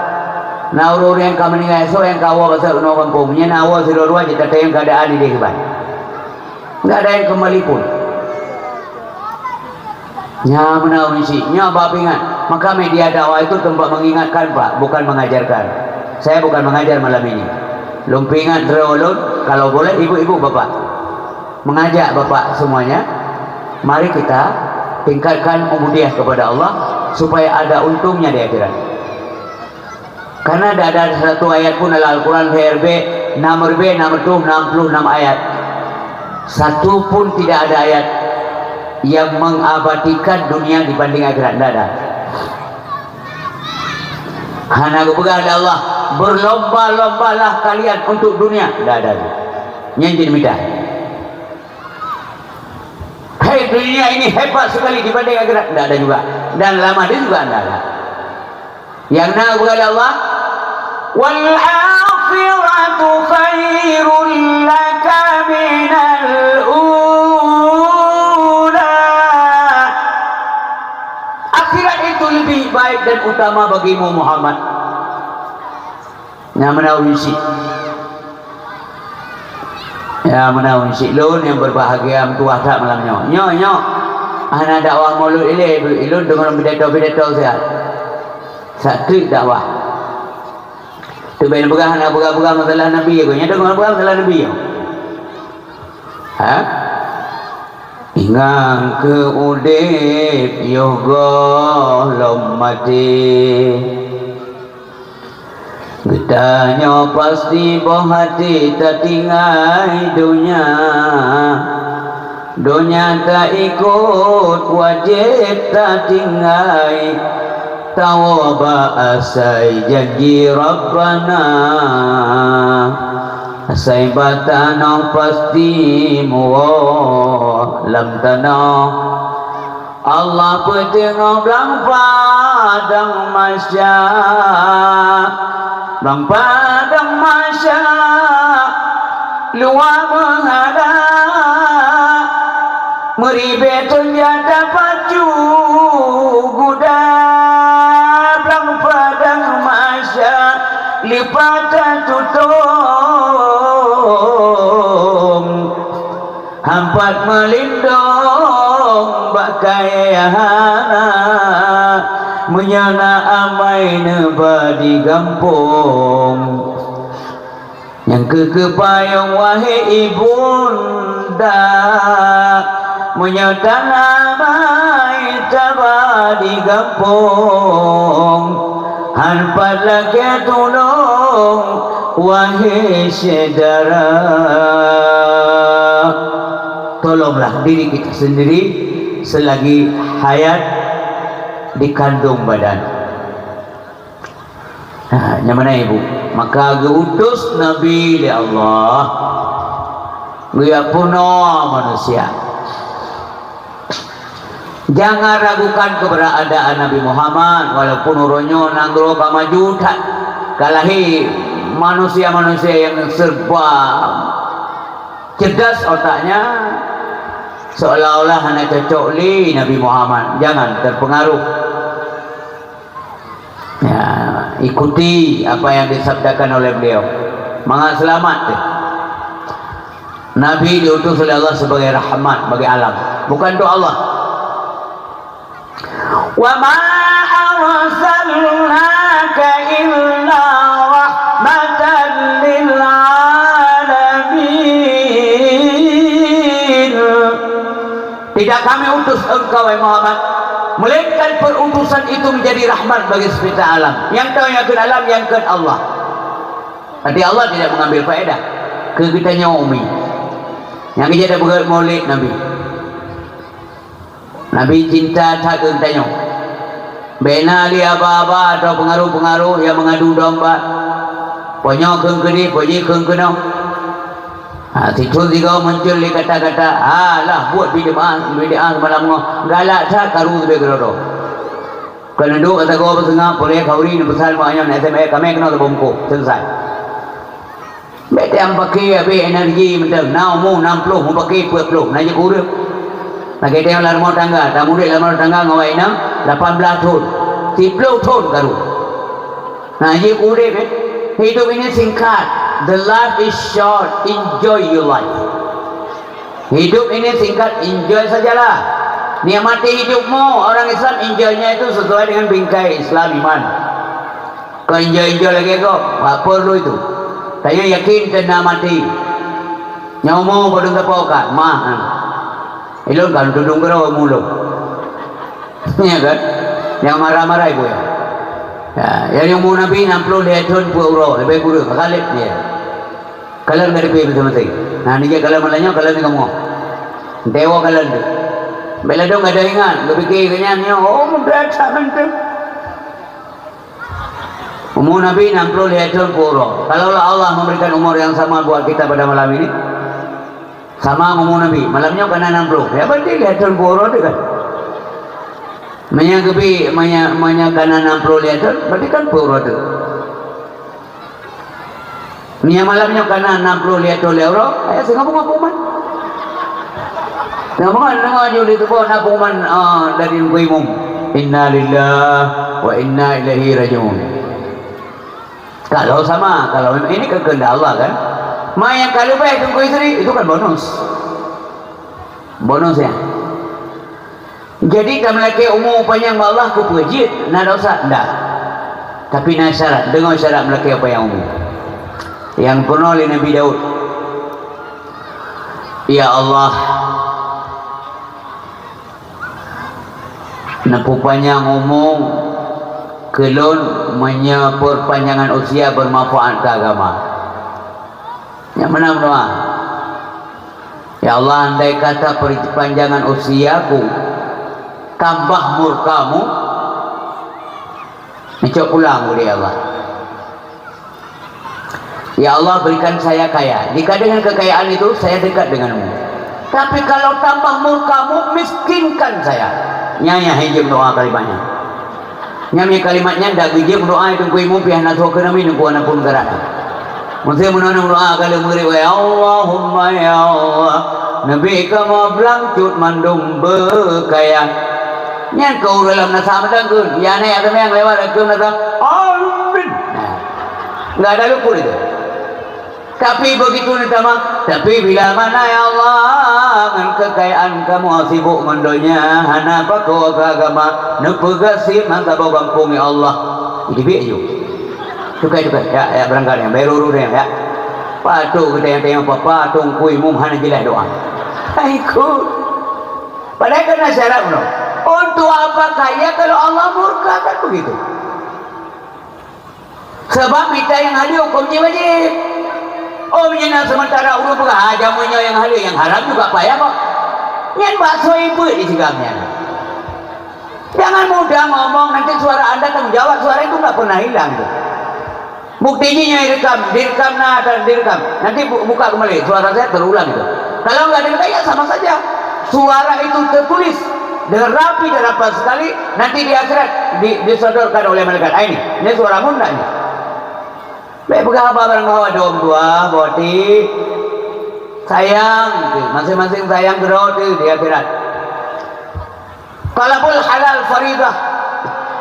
Na ureuëng-ureuëng nyang ka meuninggai, soe nyang ka woe basa unoe gampông. Nyan na woe sidroe-droe, jeuet tatanyong keuadaan idéh kiban. Enggak ada yang kembali pun. Nya meunan isi, nya bak ingat. Maka media dakwah itu tempat mengingatkan, Pak, bukan mengajarkan. Saya bukan mengajar malam ini. Lôn peuingat droe lôn, kalau boleh ibu-ibu bapak, mengajak bapak semuanya, mari kita tingkatkan ubudiyah kepada Allah supaya ada untungnya di akhirat. Karena tidak ada satu ayat pun dalam Al-Quran, H R B, enam ribu enam ratus enam puluh enam ayat. Satu pun tidak ada ayat yang mengabadikan dunia dibanding akhirat. Tidak ada. Hana geupeugah lé Allah, "Berlomba-lombalah kalian untuk dunia." Tidak ada. Nyan jeuet mita. Hai, dunia ini hebat sekali dibanding akhirat. Tidak ada juga. Dan lama dia juga tidak ada. Nyang na geupeugah lé Allah, "Wal akhiratu khairul laka minal ula." Akhirat itu lebih baik dan utama bagimu, Muhammad. Nyang meunan isi. Ya, meunan isi lôn nyang berbahagia, meutuah that malam nyoe. Nyoe, nyoe. Hana dakwah Maulud ilée, ilôn deungon pidato-pidato siat. Sakét dakwah. Teuben peugah hana peugah-peugah masalah Nabi, aku nyan deungon peugah masalah Nabi. Ha? Ingat keu udép yoh gohlom maté. Geutanyoe pasti boh até tatinggai donya. Donya taikot wajéb tatinggai. Tawoe bak asai janji Rabbana. Asai bak tanoh pasti muwoe lam tanoh. Allah peuteungoh blang padang mahsyar. Blang padang mahsyar luwa meuhadap. Meuribée thon jak tapacu guda. Blang padang mahsyar leupah tatutong. Hampat meulindong bak kayée hana, meunyoe na amai neuba di gampông. Keu keupayong wahé ibunda, meunyoe tanamai taba di gampông, han pat lakée tulông wahé syedara. Tolonglah diri kita sendiri selagi hayat dikandung badan. Ha, nyang meunan ibu. Maka geuutus Nabi lé Allah. Geuyak peunoh manusia. Jangan ragukan keberadaan Nabi Muhammad, walaupun uroe nyoe nanggroe ka maju that, ka lahé manusia-manusia yang serba cerdas otaknya, seolah-olah hana cocok lé Nabi Muhammad. Jangan terpengaruh. Ya, ikuti apa yang disabdakan oleh beliau. Mangat selamat deh. Nabi diutus oleh Allah sebagai rahmat bagi alam, bukan untuk Allah. Wa ma arsalnaka illa rahmatan lil alamin. Tidak kami utus engkau, wahai Muhammad, melainkan perutusan itu menjadi rahmat bagi sekitar alam. Nyang tahu nyang kheun alam, nyang kheun Allah. Berarti Allah tidak mengambil faedah keu geutanyoe umi. Nyang geujak tapeugét maulid Nabi. Nabi cinta that keu geutanyoe. Bék na lé aba-aba atau peungaroh-peungaroh nyang meungadu domba. Ponyoe kheun keudeh, pojih kheun keunoe. Ha, sithon sigoe muncul lé kata-kata, "Alah, buet bid'ah, bid'ah seumalam nyoe." Galak that karu leubeh keudroe-droe. Keuneuk duek sagoe beuseungab, puléh khauri neupeusan bak nyoe, na S M S, "Kamé keunoe teubungkôh." Selesai. Bék teuh meupaké habéh energi mantong. Na umu nam ploh, meupaké peuet ploh, na jeuet keu ureuëng. Lagée tanyoe lam rumoh tangga, tamurit lam rumoh tangga ngon awak inong lapan blaih thon. Siploh thon karu. Na jeuet keu udeb, eh. Hidup ini singkat. The life is short. Enjoy your life. Hidup ini singkat, enjoy sajalah. Nikmati hidupmu. Orang Islam enjoy-nya itu sesuai dengan bingkai Islam iman. Kau enjoy-enjoy lagée kau, apa perlu itu? Tanyoe yakin keu na maté. Nyoe umu padum teupeu ka, mah. Ilôn kan tudong keudroe mulông. Iya kan? Nyang marah-marah ibu ya. Ya, nyang umu Nabi enam puluh lhée thon peuet uroe, leubeh kureueng, Khalid dia. Kalon ka dipée beutôi-beutôi. Nah, nijak kalon malam nyoe, kalon di kamoe. Dewa kalon tu. Bela dong ada ingat, geupiké geuhnyan nyoe, oh, muda that mantong. Umur Nabi enam puluh lhée thon peuet uroe. Kalaulah Allah memberikan umur yang sama buat kita pada malam ini, sama umur Nabi, malam nyoe kana enam puluh. Ya, berarti lhée thon peuet uroe tu kan. Meunyoe geubi, meunyoe, meunyoe kana enam puluh lhée thon, berarti kan peuet uroe tu. Meunyoe malam nyoe kana enam puluh lhée thon lhée uroe, ayah singoh beungoh peuman. Singoh beungoh deungoe ju di tuboh na peuman, ah, dari Teungku Imum. Innalillahi wa inna ilaihi raji'un. Kalau sama, kalau memang ini kan kehendak Allah kan. Ma nyang ka leubeh Teungku Yusri, itu kan bonus. Bonus ya. Jadi, tameulakée umu panyang bak Allah keu peue jeuet, na desya? Ndak. Tapi na syarat, deungoe syarat meulakée panyang umu. Nyang peurunoe lé Nabi Daud, "Ya Allah, neupeupanyang umu keu lôn meunyoe perpanjangan usia bermanfaat keu agama." Nyang meunan meudoá, "Ya Allah, andai kata perpanjangan usiaku tambah murka-Mu, neucok pulang ulée, ya Allah. Ya Allah, berikan saya kaya. Jika dengan kekayaan itu saya dekat dengan-Mu. Tapi kalau tambah murka-Mu, miskinkan saya." Nyan nyang hana jeuet meudoá kalimat nyan. Nyan kalimat nyan dak geujeuet meudoá Teungku Imum pih hana soe keunoe mi Teungku Anapun Garat. Meusé meunoe meudoá ka lheueh meugréb, "Ya Allahumma ya Allah, neubi kamoe blang cut mandum beukaya." Nyan ka ureuëng lam nasa meudangkeun, ya nèk teumeng lewat akeuh nasa, "Amin." Nah, enggak ada luput itu. Tapi begitu neutamah, "Tapi bila mana ya Allah, ngon keukayaan kamoe sibuk ngon donya, hana pakoe keu agama, neupeugah sim masa boh gampông ya Allah." Itu biek ju. Tukai, tukai. Ya, ya, berangkat ya. Bayar urus ya, ya. Patok geutanyong-tanyong papa, tongkui mum hana jeulaih doa. Hai ku. Padahai kan na syarat unoe. Untuk apa kaya kalau Allah murka, kan begitu? Sabab mita nyang halal huköm jih wajéb. Oh, meunyoe na seumeuntara ureuëng peugah, "Ah, jameun nyoe nyang halal, nyang haram juga payah kok." Nyan bak soe ibuet di sigam nyan. Jangan mudah ngomong, nanti suara Anda tanggung jawab, suara itu nggak pernah hilang tuh. Bukti jih nyoe direkam, direkam na dan direkam. Nanti bu-, buka kembali, suara saya terulang itu. Kalau nggak direkam, ya sama saja. Suara itu tertulis dengan rapi dan rapat sekali, nanti di akhirat di-, disodorkan oleh malaikat. Ah, ini, ini suara mun nggak ini? Baik peugah haba barang bahwa dom dua, boti, sayang, tu. Masing-masing sayang keudroe tu di akhirat. Talabul halal faridah.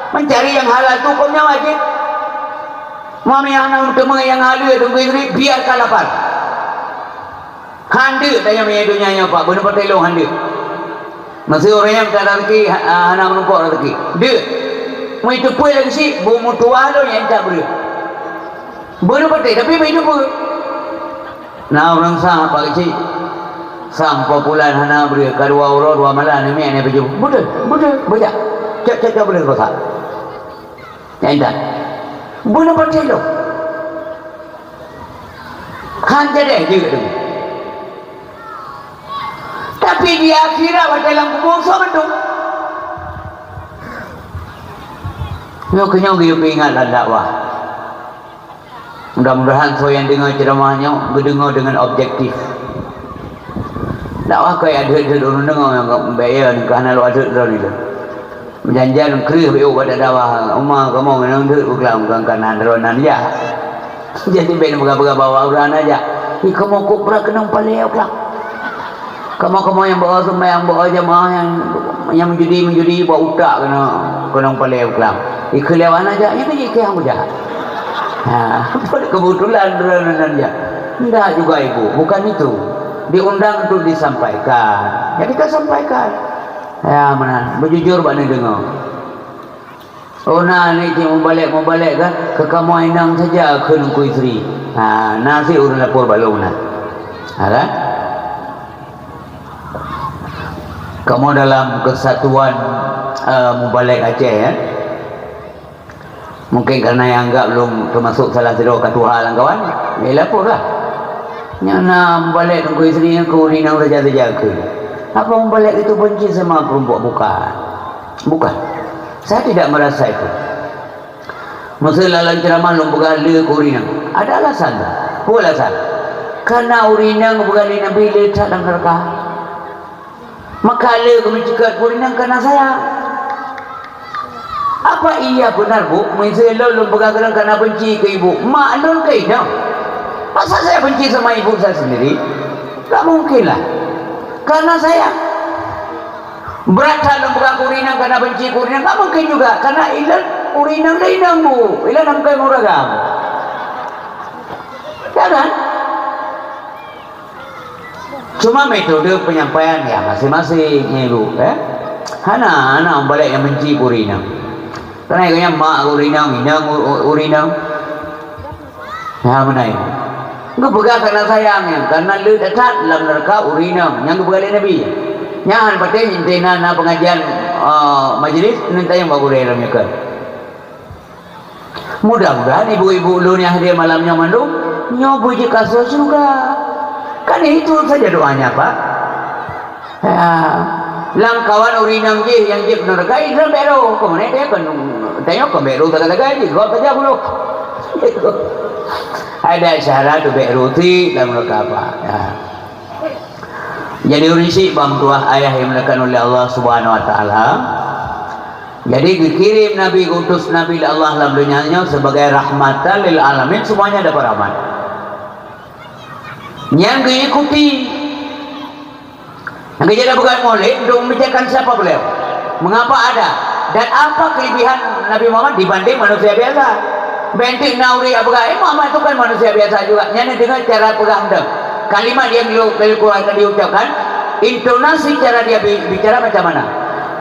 Mencari yang halal tu hukumnya wajib. Mami anak teumé yang halal tu, biarkan lapar. Hana deuk tanyoe meunyoe donya nyoe, Pak, beuneupatéh lôn hana deuk. Meusé ureuëng nyang ka rezeki, ha-, hana meurumpok rezeki. Deuk. Meunyoe teupeu lagée si, bu meutuwah lôn nyang intat breueh. Beuneupatéh, tapi beu teupeu. Na ureuëng sang, Pak Keuchik. Sang poh bulan hana breueh, ka dua uroe, dua malam, namiet, namiet baju. Beutôi, beutôi, beujak. Cok, cok, cok, beutôi, beutôi. Nyang intat. Beuneupatéh lôn. Han jadeh jeuet deungoe. Tapi di akhirat watée lam kubur soe mantong. Nyoe keuh nyoe geuyue peuingat lam dakwah. Mudah-mudahan soe nyang deungoe ceuramah nyoe geudeungoe deungon objektif. Dakwah keu adeuet-adeuet ureuëng deungoe nyang bék ya, ka hana lôn adeuet droeneuh. Meujan-jan kreueh beu bak dakwah, uma kamoe ngon deuek buklam, bukan kana droe nan jak. Jadi bèk peugah-peugah bahwa ureueng na jak. Ih, kamoe kok brat keunong palèe buklam. Kamoe-kamoe nyang beu seumayang, beu jamaah nyang, nyang meujudi-meujudi, bak utak keunong, keunong palèe buklam. Ih, keu lewat na jak, nyan keuh jih keu nyang bujak. Ha, kebetulan droe nan jak. Ndak juga, Ibu, bukan itu. Diundang untuk disampaikan. Jadi ka sampaikan. Ya, meunan. Beujujur bak neudeungoe. Oh, na ni cit mubalek-mubalek kan, keu kamoe inong saja kheun Teungku Yusri. Ha, na sit ureueng lapor bak lôn na. Ha kan? Kamoe dalam kesatuan, eh, mubalek Aceh, ya. Mungkin karena yang anggap lôn termasuk salah sidroe ka tuha lam kawan, ya lapor lah. Nyang na mubalek Teungku Yusri nyan keu ureueng inong saja-saja kheun. Apa mubalek itu benci sama perempuan? Bukan. Bukan. Saya tidak merasa itu. Masa lam ceramah lôn peugah le keu ureueng inong. Ada alasan tak? Peue alasan? Karena ureueng inong peugah lé Nabi le that lam neuraka. Maka le keu meuceukat keu ureueng inong karena sayang. Apa iya benar, Bu? Masa lôn, lôn peugah keu lôn karena benci keu ibu. Mak lôn keu inong. Masa saya benci sama ibu saya sendiri? Tak mungkin lah. Karena sayang. Brat that lôn peugah keu ureueng inong karena benci keu ureueng inong, tak mungkin juga, karena ilôn ureueng inong lé inong, Bu. Ilôn lam keuh ureueng agam. Ya kan? Cuma metode penyampaian ya masing-masing, ya, Bu, ya. Hana, hana mubalek nyang benci keu ureueng inong. Karena mak ureueng inong, inong u-, u-, ureueng inong. Nah, meunan. Geupeugah karena sayang nyan, karena le that lam neuraka ureueng inong nyang geupeugah lé Nabi. Nyan patéh inti na, na pengajian, eh, majlis, neutanyong bak gurèe lom nyoe keuh. Mudah-mudahan ibu-ibu ulôn nyang hadir malam nyoe mandum, nyoe beujeuet kasoe syeuruga. Kan itu saja doanya, Pak. Ya, lam kawan ureueng inong jih nyang jeuet keu neuraka, ilôn bèk rôh. Keumanè dia kon, tanyoe kon bèk rôh sagai-sagai jih, gob saja buloh. Ada syarat tu bèk rôh ti lam neuraka, Pak. Ya. Jadi ureueng syiek bang tuah ayah yang dimuliakan oleh Allah Subhanahu wa taala. Jadi dikirim Nabi, diutus Nabi lé Allah lam dunia nyoe sebagai rahmatan lil alamin, semuanya dapat rahmat. Nyang diikuti Nabi Jada bukan Maulid untuk membicarakan siapa beliau, mengapa ada, dan apa kelebihan Nabi Muhammad dibanding manusia biasa. Bentuk Nauri Abu Gai Muhammad itu kan manusia biasa juga. Nyan deungoe cara peugah mantong. Kalimat yang beliau, beliau keluarkan, diucapkan, intonasi cara dia bi-, bicara macam mana.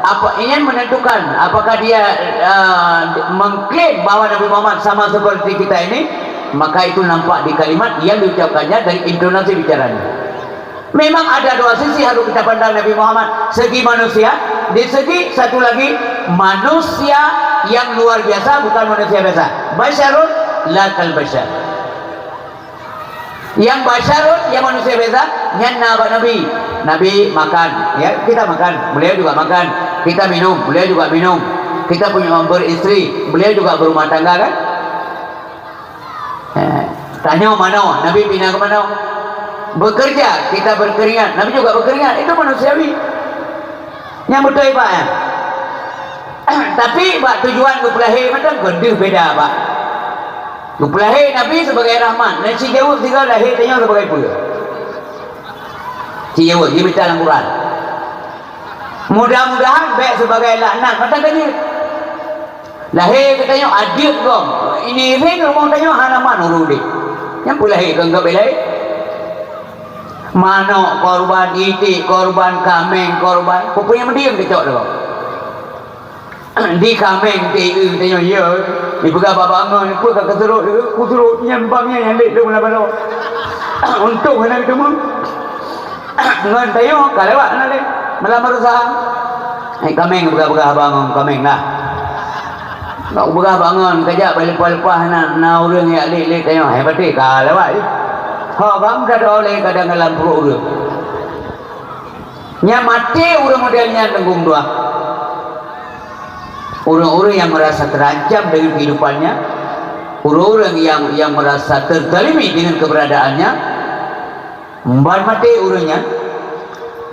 Apa ingin menentukan apakah dia, uh, mengklaim bahwa Nabi Muhammad sama seperti kita ini, Maka itu nampak di kalimat yang diucapkannya, dari intonasi bicaranya. Memang ada dua sisi harus kita pandang Nabi Muhammad, segi manusia, di segi satu lagi manusia yang luar biasa, bukan manusia biasa. Basyarun la kal basyar. Yang basyarun, yang manusia biasa, nyan na bak Nabi. Nabi makan, ya, kita makan, beliau juga makan. Kita minum, beliau juga minum. Kita punya beristri, beliau juga berumah tangga, kan? Eh, tanyoe manoe, Nabi pih na keuh manoe. Bekerja, kita berkeringat, Nabi juga berkeringat. Itu manusiawi. Nyang beutôi, Pak, ya? Tapi bak tujuan geupeulahé mantong keuh deuh beda, Pak. Geupeulahé Nabi sebagai rahmat, dan si jaweueb sigoe lahé tanyoe sebagai peue? Si jaweueb, jimita lam Quran. Mudah-mudahan bék sebagai laknat mantong keuh jeuet. Lahé geutanyoe adeueb gob. Ini ring rumoh tanyoe hana man ureueng udeb. Nyang peulahé keu anggab ilée. Manok korban, iték korban, kaméng korban. Peue-peue nyang meudiem teucok lom. Di kaméng teueu tanyoe, ya. Dipeugah bak bangon, peue ka keusurot, keusurot nyan bang nyan nyang lét lom lam baroe. Untông hana geuteumeung. Ngon tanyoe ka lewat na lé malam baroesa. Hai kaméng, peugah-peugah bangon kaméng dah. Nak peugah bangon, kajak bak leupah-leupah na, na ureueng jak lét-lét tanyoe. Hai patéh ka lewat. Ho bang ka doh lé kadang dalam pruet ureueng. Nyang maté ureueng model nyan teunggong dua. Ureueng-ureueng yang merasa terancam dengan kehidupannya, ureueng-ureueng yang, yang merasa terzalimi dengan keberadaannya, ban maté ureueng nyan,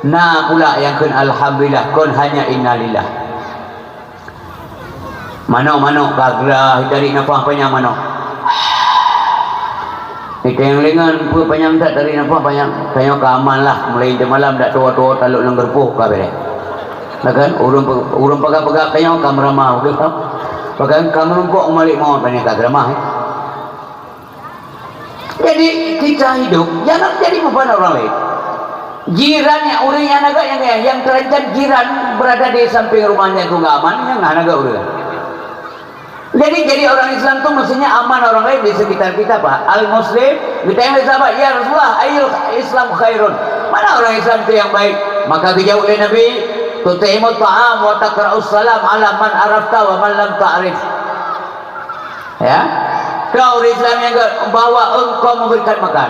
na pula nyang kheun alhamdulillah, kon hanya innalillah. Manok-manok ka geurah tarék nafah panyang manok. Iteng lingon peue panyang that tarék nafah panyang. Tanyoe ka aman lah, mulai intu malam dak tuwoe-tuwoe talok lam geureupoh ka beureh. Nah kan, ureueng pe-, ureueng peugah-peugah tanyoe ka meuramah, beutôi kan? Bahkan ka meurumpok malik mawöt panyang ka geuramah, eh. Jadi, kita hidup, jangan jadi beban orang lain. Jiran nyang ureueng nyang agak nyang, nyang terancam jiran berada di samping rumahnya tu nggak aman, nyang hana agak ureueng. Jadi, jadi orang Islam tu mestinya aman orang lain di sekitar kita, Pak. Al-Muslim, ditanya oleh sahabat, "Ya Rasulullah, ayyul Islam khairun?" Mana orang Islam tu yang baik? Maka dijawab oleh Nabi, "Tut'imut ta'am wa taqra'us salam ala man arafta wa man lam ta'rif." Ya. Kau orang Islam yang ke-, bahwa engkau memberikan makan.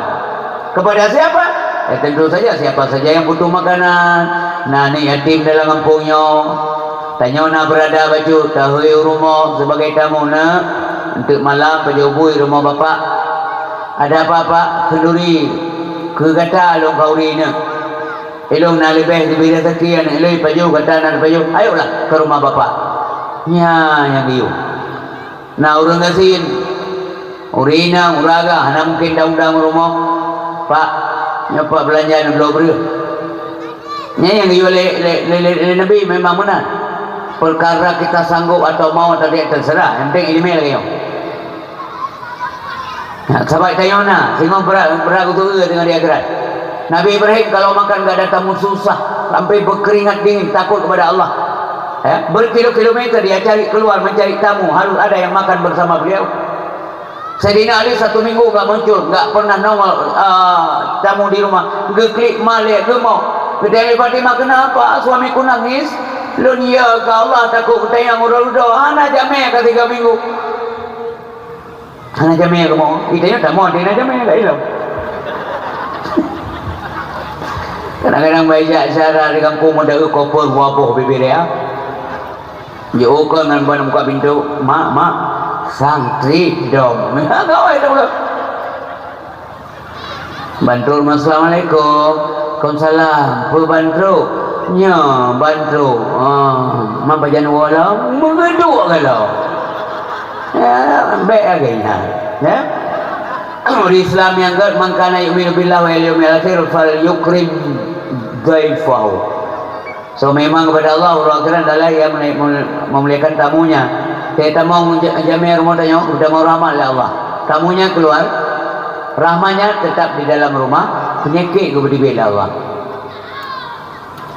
Kepada siapa? Ya, tentu saja siapa saja yang butuh makanan. Nah, ni yatim dalam kampung nyoe. Tanyoe na berada bacut, tahui u rumoh sebagai tamu na. Untuk malam pajoh bui rumoh bapak. Ada apa-apa, kenduri. Ke gata lôn khauri na. Ilôn na leubeh leubeh rezeki aneuk ilôn pajoh, gata na pajoh. Ayolah ke rumah bapak. Nya nyang geuyue. Na ureueng gasien, ureueng inong, ureueng agam, hana mungken dang-dang u rumoh. "Pak, nyoe Pak beulanja neubloe breueh." Nyan nyang geuyue lé, lé, lé, lé, lé Nabi memang meunan. Peukara kita sanggob atawa mau tadi terserah, yang penting ileumèe lagèe nyoe. Nah, sahabat tanyoe na, singoh brat, brat geupeue teungoh di akhirat. Nabi Ibrahim kalau makan gak ada tamu susah, sampai berkeringat dingin, takut kepada Allah. Ya, berkilo-kilometer dia cari keluar mencari tamu, harus ada yang makan bersama beliau. Saidina Ali satu minggu enggak muncul, enggak pernah nongol, ah, tamu di rumah. Geuklik malik, geumok. Geutanyong lé Fatimah, "Kenapa suamiku nangis?" "Lôn yö keu Allah, takut geutanyong uroe dudoe." Hana jamé ka tiga minggu. Hana jamé kamoe. Ih, tanyoe tamong, hana jamé, ka ilong. Kadang-kadang bak ijak syedara di kampung, meudaeu koper buah boh bibir ya. Jiôh kon ngon ban buka pintoe, "Mak, mak, santri dong." Gawai dong. Bantrok, "Assalamualaikum." "Waalaikumsalam." "Peue bantrok?" "Nyoe bantrok." "Ah, man pajan woe lom?" "Meugeuduek ka lom." Ya, bèk lagèe nyan. Ya. Ureueng Islam nyang gèt, "Man kana yu'minu billahi wal yaumil akhir falyukrim dhaifahu." So, memang kepada Allah, uroe akhirat adalah yang mem-, mem-, memuliakan tamunya. Teutamong ja-, jamé rumoh tanyoe, geutamong rahmat lé Allah. Tamunya keluar, rahmatnya tetap di dalam rumah, peunyakét geupeudibit lé Allah.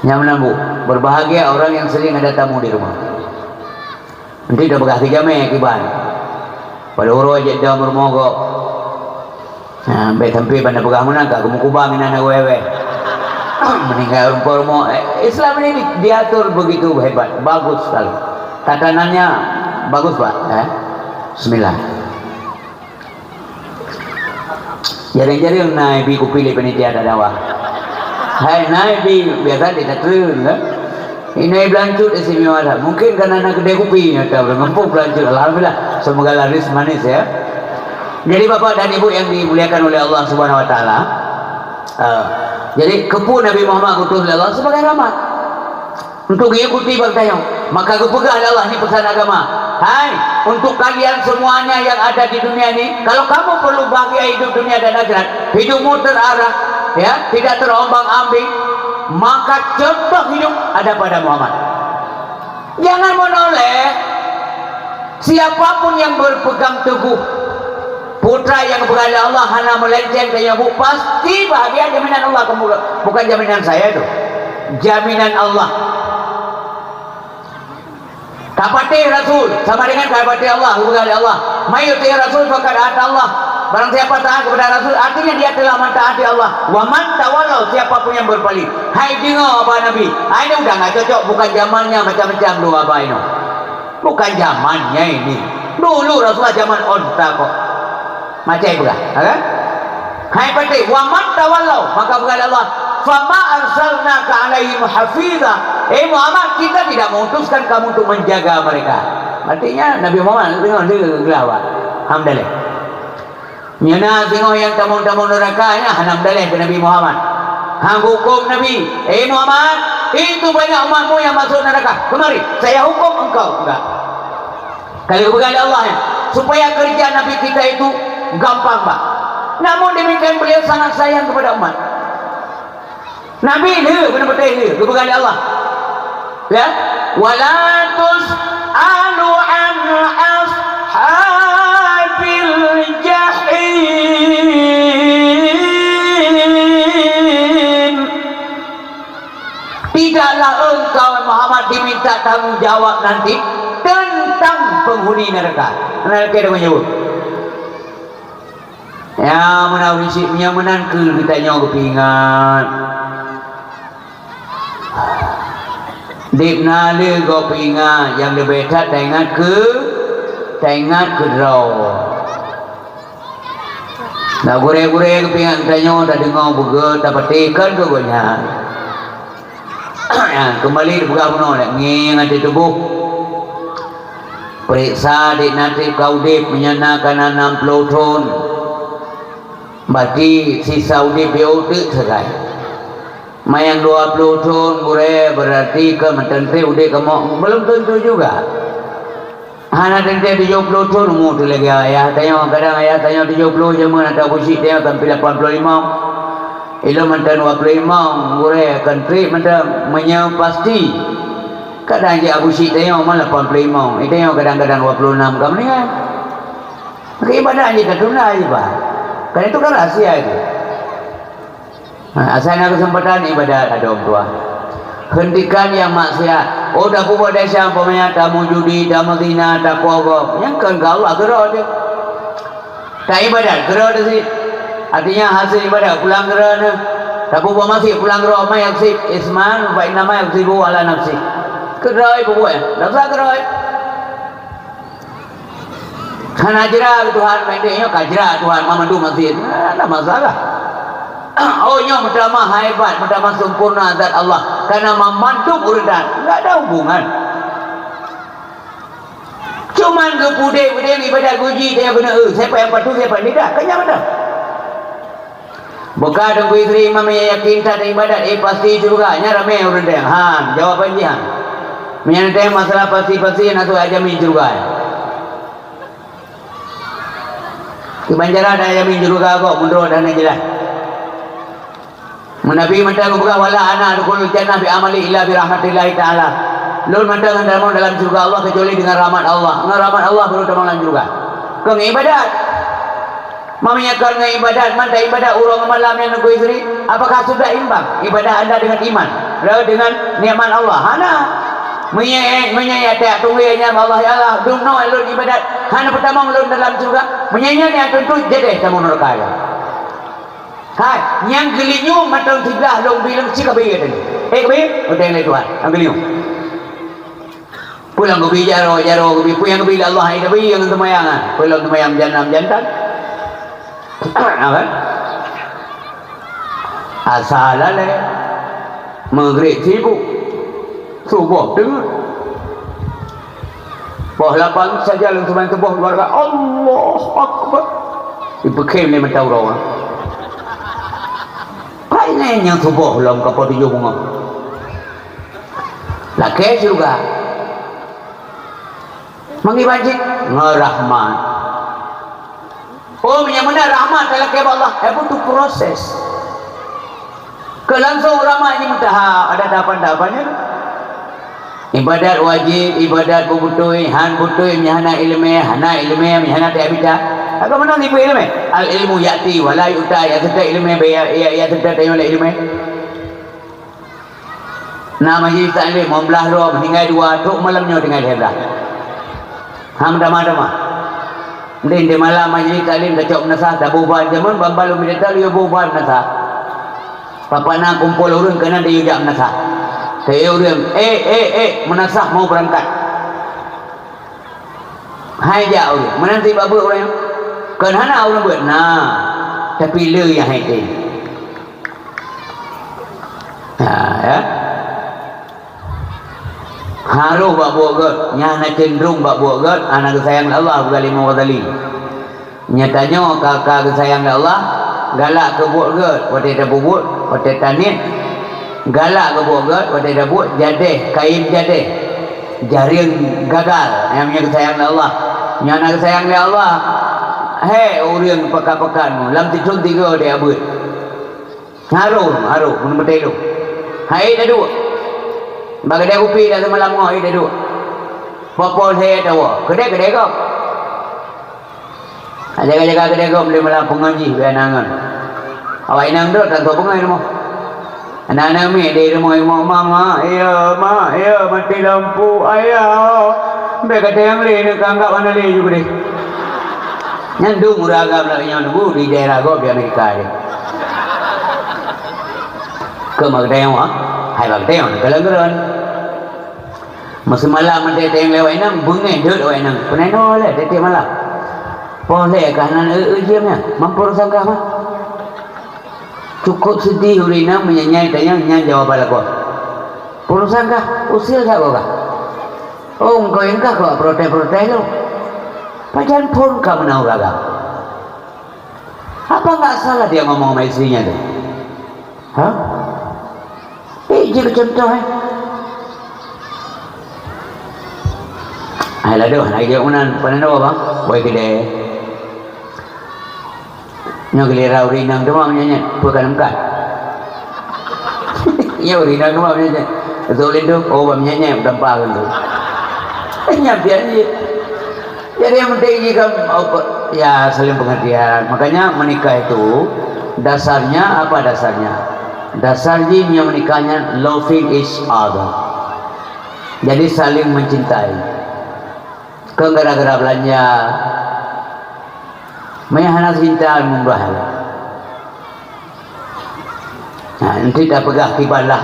Nyang meunan bu, berbahagia orang yang sering ada tamu di rumah. Nanti dah peugah keu jamé kiban. Pada uroe jeuet dong rumoh gob. Ha, bèk sampai banda peugah meunan ka geumeukuba meunan awai-awai. Meninggal rumpok rumoh. Eh, Islam ini di-, diatur begitu hebat, bagus sekali. Tatanannya bagus, Pak, eh. Bismillah. Jarang-jarang na ibi kupi lé panitia dakwah. Hai, na ibi biasa di tatreun, kan? Ini blancut istimewa dah. Mungkin karena na kedai kupi, ya, tak bergempu blancut. Alhamdulillah, semoga laris manis, ya. Jadi, Bapak dan Ibu yang dimuliakan oleh Allah Subhanahu wa Taala, eh, jadi, keupeue Nabi Muhammad geuutus lé Allah sebagai rahmat untuk diikuti bangsa nyoe. Maka geupeugah lé Allah ni pesan agama, "Hai, untuk kalian semuanya yang ada di dunia ini, kalau kamu perlu bahagia hidup dunia dan akhirat, hidupmu terarah, ya, tidak terombang-ambing, maka contoh hidup ada pada Muhammad." Jangan menoleh. Siapa pun yang berpegang teguh putra yang berada Allah hana melenceng dari Abu, pasti bahagia jaminan Allah, bukan, bukan jaminan saya tu. Jaminan Allah. Ka patéh Rasul, sama dengan ka patéh Allah, hubungan dengan Allah. "Man yuti'ir Rasul faqad ata Allah." Barang siapa taat kepada Rasul, artinya dia telah mentaati Allah. "Wa man tawallau," siapa pun yang berpaling. Hai deungoe, Abah Nabi. Hai ni udah nggak cocok, bukan zamannya macam-macam dulu, Abah, ini. Bukan zamannya ini. Dulu Rasulullah zaman onta kok. Macam peugah, ha, kan? Hai patéh, "Wa man tawallau," maka peugah lé Allah, "Fama arsalnaka alaihim hafiza." Eh Muhammad, kita tidak mengutuskan kamu untuk menjaga mereka. Artinya, Nabi Muhammad deungoe, deungoe geulah, Pak. Alhamdulillah. Nyan na singoh nyang tamong-tamong neuraka nyan hana meudaleh keu Nabi Muhammad. Han geuhuköm Nabi, "Eh Muhammad, itu banyak umatmu yang masuk neraka. Kemari, saya hukum engkau." Enggak. Ka lheueh geupeugah lé Allah nyan, supaya kerja Nabi kita itu gampang, Pak. Namun demikian, beliau sangat sayang kepada umat. Nabi lheueh, beuneuh patéh lheueh, geupeugah lé Allah. Ya, "Wa la tus'alu an ashabil jahim." Tidaklah engkau, Muhammad, diminta tanggung jawab nanti tentang penghuni neraka. Neraka dia menyebut. Ya, meunan ureueng syiek, meunyoe meunan keu geutanyoe geupeuingat. Deb na lé gob peuingat, nyang leubeh that taingat keu, taingat keu droe. Na gurée-gurée geupeuingat geutanyoe, tadeungoe beugét, tapatéh kon keu gobnyan. Keumbali teupeugah bunoe lé, ngieng até tuboh. Peuriksa dik na treb ka udeb, meunyoe na ka na nam ploh thon. Berarti sisa udeb di uteuk sagai. Manyang dua ploh thon gurée, berarti ka mantong treb udeb kamoe, belum tentu juga. Hana teuntée tujoh ploh thon umu teuh lagée ayah tanyoe, kadang ayah tanyoe tujoh ploh jameun atau Abu Syik tanyoe sampai lapan ploh limong. Ilôn mantong dua ploh limong, gurée akan treb mantong, meunyoe pasti. Kadang jih Abu Syik tanyoe mah lapan ploh limong, i tanyoe kadang-kadang dua ploh enam ka meuninggai. Maka ibadat jih tatunda jih, bah. Karena itu kan rahsia itu. Ha, asai na keuseumpatan ibadat, adoe meutuah. Heuntikan nyang maksiat. Oh, tapeubuet desya, umpamanya tamujudi, tamuzina, tapuogob. Nyan kon keu Allah keudroe teuh. Taibadat keudroe teuh cit. Artinya, hasil ibadat pulang keudroe neuh. Tapeubuet maksiat pulang keudroe, ma yaksib isman, fa innama yaksibuhu ala nafsih. Keudroe peubuet, desya keudroe. Hana jra keu Tuhan, mandum nyoe ka jra Tuhan, mandum maksiat. Hana masalah. Oh, nyoe meutamah hebat, meutamah sempurna zat Allah. Karena mandum ureueng that, enggak ada hubungan. Cuman geupudek-pudek ibadat geuji, dia keuneuk, eh, siapa yang patuh, siapa yang tidak. Kan nyan beutôi. Buka Teungku Yusri, imam nyang yakin that ibadat, eh, pasti syeuruga. Nyan ramé ureueng teuh. Han, jawaban jih han. Meunyan teuh masalah pasti-pasti, na seuhat jamin syeuruga. Di Banjarah ada jamin syeuruga kok, meunurot dan jelas. Nabi mantong geupeugah, "Wala ana adkhulul jannah bi amali illa bi rahmatillahi ta'ala." Lôn mantong hana tamong dalam syeuruga Allah kecuali dengan rahmat Allah. Ngon rahmat Allah baru tamong lam syeuruga. Kon ngon ibadat. Meunyoe kon ngon ibadat, mantong ibadat uroe ngon malam nyan Teungku Yusri, apakah sudah imbang ibadah anda dengan iman? Atau dengan nikmat Allah? Hana. Meunyoe, meunyoe ya tak tunggu ya Allah, ya Allah, dumnoe lôn ibadat, hana peutamong lôn dalam syeuruga. Meunyoe nyan nyang tuntu, jadeh tamong neuraka. Hai, nyang geulinyueng mantong siblah lôn bi lôn cit ka beuet tadi. Eh, ka beuet? Udeb lé Tuhan, nyang geulinyueng. Peue lom geubi jaroe, jaroe geubi, peue nyang geubi lé Allah, hai, tapi nyang seumayang, ah. Peue lom seumayang janam jantan. Nah, kan? Asa lalée, Maghrib sibuk, Suboh deungon. Poh lapan saja lôn seumayang Suboh dua rakaat, Allahu Akbar. Ipeukhem lé mata uroe. Painai nyang Suboh lom ka poh tujoh beungoh. Lakée syeuruga. Mangi banjir ngon rahmat. Oh, nyang meunan rahmat talakée bak Allah, eh, butuh proses. Keu langsong rahmat nyan meuteumé ada tahapan-tahapan nyan. Ibadat wajéb, ibadat beubeutôi, han beutôi, meunyo hana iéleumé, hana iéleumé, meunyo hana teubiet. Agama nan ibu iéleumé. Al ilmu ya'ti wa la yu'ta, ya seutôt iéleumé, ya, ya, ya seutôt iéleumé. Na majelis taklim, limong blaih droe, meuninggai dua, trok malam nyoe tinggai lhée blaih. Hana tamah-tamah. Di, di malam majelis taklim tacok meunasah, taboh ban, jameun ban balom bidata lheueh boh ban meunasah. Papa na kumpul ureuëng keunan di jak meunasah. Keu ureuëng, "Eh, eh, eh, meunasah mau beurangkat." Hai jak ureuëng, meunan sit bak beuet ureuëng nyan. Kon hana ureuëng beuet, na, tapi le nyang hai tem. Ha, ya. Harôh bak buet gét, nyang na cenderung bak buet gét, hana geusayang lé Allah, peugah lé Imam Ghazali. Nyata nyoe ka, ka geusayang lé Allah, galak keu buet gét, watée tapeubuet, watée taniet, galak keu buet gét, watée tapeubuet, jadéh, kayém jadéh, jareueng gagal, nyang nyan geusayang lé Allah. Nyang na geusayang lé Allah, he ureuëng pakat-pakat mu, lam sithon tiga deh abeuet. Harôh, harôh, meuneumeutée lôn. Hai taduek. Bak keudè kupi dak seumalam ngon hai taduek. Poh-poh lhée tawoe. Keudè-keudè gob. Jaga-jaga keudè gob lé malam peungon jih beu na ngon. Awak inong dot tan soe peungon rumoh. Aneuk-aneuk miet di rumoh, "Mama, ya, ma, ya, mati lampu, ayah." Bèk kata nyang lé, neuka anggap hana lé ju keudeh. Nyan dum ureueng agam lagèe nyan bu di daerah gob di Amerika nyan. Keu mak geutanyoe, ha? Hai bak geutanyoe, keu lôn keudroe. Meuseumalam mantong teueng lé awak inong, beungéh deuet awak inong. Peunainoe lé tiep-tiep malam. Poh lhèe ka hana eu-eu jeuem nyan, mampu rasa kah mah. Cukup seudeh ureueng inong meunyoe nyan tanyong nyan jawaban lakoe. Peue urusan kah? Usil saboh kah? Oh, engkau nyang kah kau protes-protes lom. Pajan phon ka meunan ureueng agam. Apa nggak salah dia ngomong sama istrinya tu? Ha? Eh, jeuet keu contoh, eh. Hai ladôh, hai jeuet meunan, pananoe bang, bôi keudè. Nyoe giliran ureueng inong teuma meunyoe nyan, peue ka neumeukat? Nyoe ureueng inong teuma meunyoe nyan. Beutôi lé tu, oh, bak meunyoe nyan, gampang tu. Nyan pian jih. Jadi yang penting jih kan, oh, pe-, ya, saling pengertian. Makanya menikah itu dasarnya apa dasarnya? Dasar jih meunyoe menikah nyan loving each other. Jadi saling mencintai. Kon gara-gara belanja. Meuhana cinta murah. Nah, nanti dah peugah kiban lah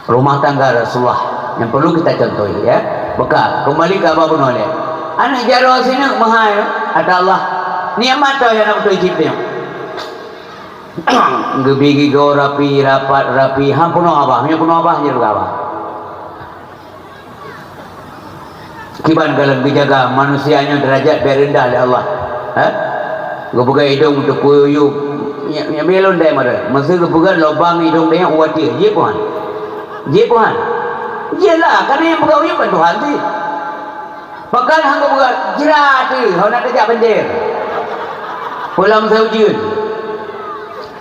rumah tangga Rasulullah yang perlu kita contohi, ya. Beuka, kembali ke Abah Bunoe lé. Aneuk jaroe sineuk meuhai, ada Allah. Nikmat tu yang nak beutôi cit nyoe. Geubi gigoe rapi, rapat, rapi. Han peunoh abah, meunyoe peunoh abah, nyan peugah abah. Kiban ka lôn geujaga manusia nyoe deurajat bèk reundah lé Allah. Ha? Geupeugah idong teupeu yub. Nyak, nyak milon dai mara. Masa geupeugah lobang idong dai nyak u ateueh. Jih peuhan. Jih peuhan. Jih lah, karena nyang peugah u yub kan Tuhan sih. Pakon han geupeugah jrat teuh, hana tajak banjir. Pulang sa ujeuen.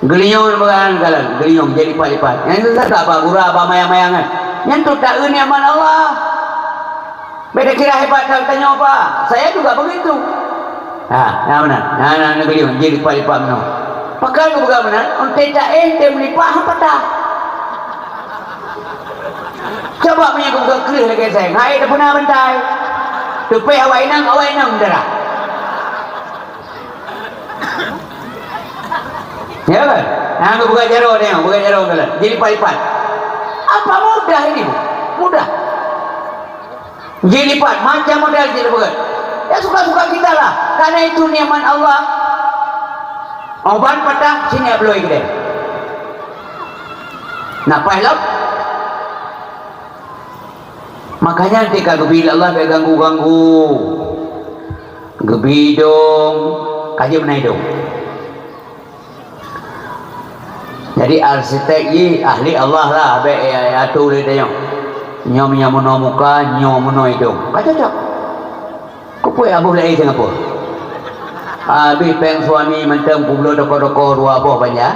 Geulinyueng beukan kalon, geulinyueng jadi lipat-lipat. Nyan sesat apa gura apa mayang-mayangan. Nyan tu tak nikmat Allah. Beda kira hebat tak tanyoe apa. Saya juga begitu. Ha, nah benar. Nah, nah, nah geulinyueng jadi lipat-lipat meunoe. Pakon geupeugah meunan, untée taéh tém lipat han patah. Coba meunyoe geupeugah kreueh lagèe seng, hai tapeuna bantai. Tupéh awak inong, awak inong darah. Ya kan? Nah, buka jaroe dia, buka jaroe kalian. Jadi lipat-lipat. Apa mudah ini, Bu? Mudah. Jilipat, macam model jilipat. Ya, suka-suka kita lah. Karena itu nikmat Allah. Uban patah, sini bloe keudeh. Nah, paih lom. Makanya nanti ka geubi lé Allah, bèk ganggu-ganggu. Geubi idong, ka jeuet meunan idong. Jadi, arsitek jih ahli Allah lah, bèk, eh, atô lé tanyoe. Nyoe meunyoe meunoe muka, nyoe meunoe idong. Ka cocok. Keupeue aboh lé Singapura? Abéh péng suami mantong peubloe toko-toko dua boh banja.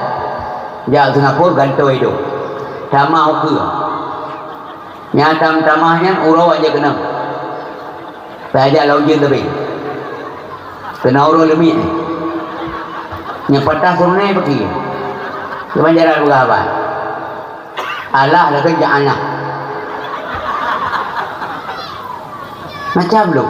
Jak Singapura gantoe idong. Tamah ukeue. Nyang tam-tamah nyan uroe aja keunong. Tajak lam ujeuen leubeh. Keunoe uroe leumiek nyan. Nyang patah peurunoe baki. Cuman jarang peugah haba. Allah lakon ja'alna. Macam lom.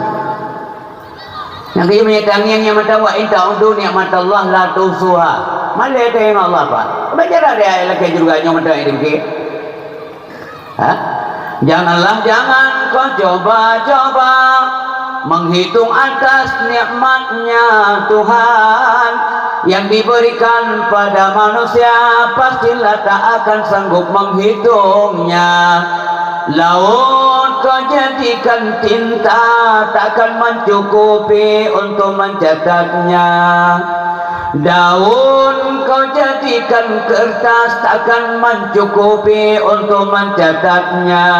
Nyang keu meunyoe tangieng nyang mantong, "Wa in ta'uddu nikmatallahi la tuhsuha." Malèe teuh ngon Allah, Pak. Baca dah di ayat lakèe juluka nyoe mantong ayat demikian. Ha? Janganlah, jangan kau coba-coba menghitung atas nikmatnya Tuhan yang diberikan pada manusia, pastilah tak akan sanggup menghitungnya. Laut kau jadikan tinta, takkan mencukupi untuk mencatatnya. Daun kau jadikan kertas, takkan mencukupi untuk mencatatnya.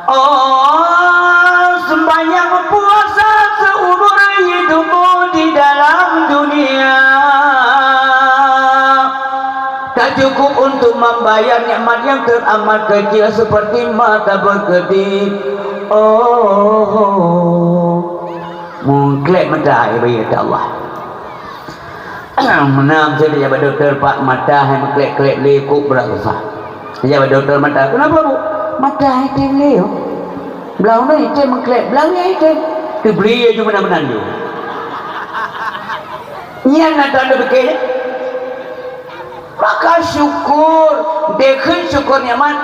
Oh, sembahyang puasa seumur hidupmu di dalam dunia tak cukup untuk membayar nikmat yang teramat kecil seperti mata berkedip. Oh, meuklek mata, ya Allah. Meunan, saya jabat doktor, Pak, mata hai meuklek-klek lé, kok brat susah. Jabat doktor mata, "Kenapa, Bu?" "Mata hai tem lé, oh. Blah uneuk item meuklek, blah uneuk item." Teubri ya ju meunan-meunan ju. Nyan na tan dipike. Maka syukur, dikheun syukur nikmat.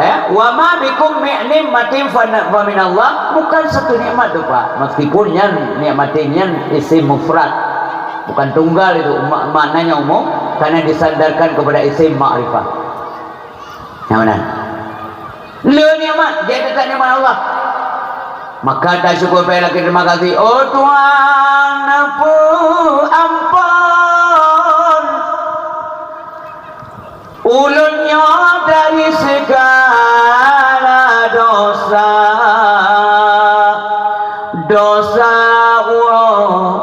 Eh, "Wa ma bikum min ni'matin fa, fa minallah." Bukan satu nikmat tu, Pak. Meskipun nyan nikmatin nyan isim mufrad. Bukan tunggal itu, ma-, maknanya umum, karena disandarkan kepada isim makrifah. Nyang meunan. Le nikmat, jadi tak nikmat Allah. Maka tasyukur, payah lakèe terima kasih. Oh Tuhan, ampun, ampun. Ulôn nyoe dari segala dosa, dosa uroe,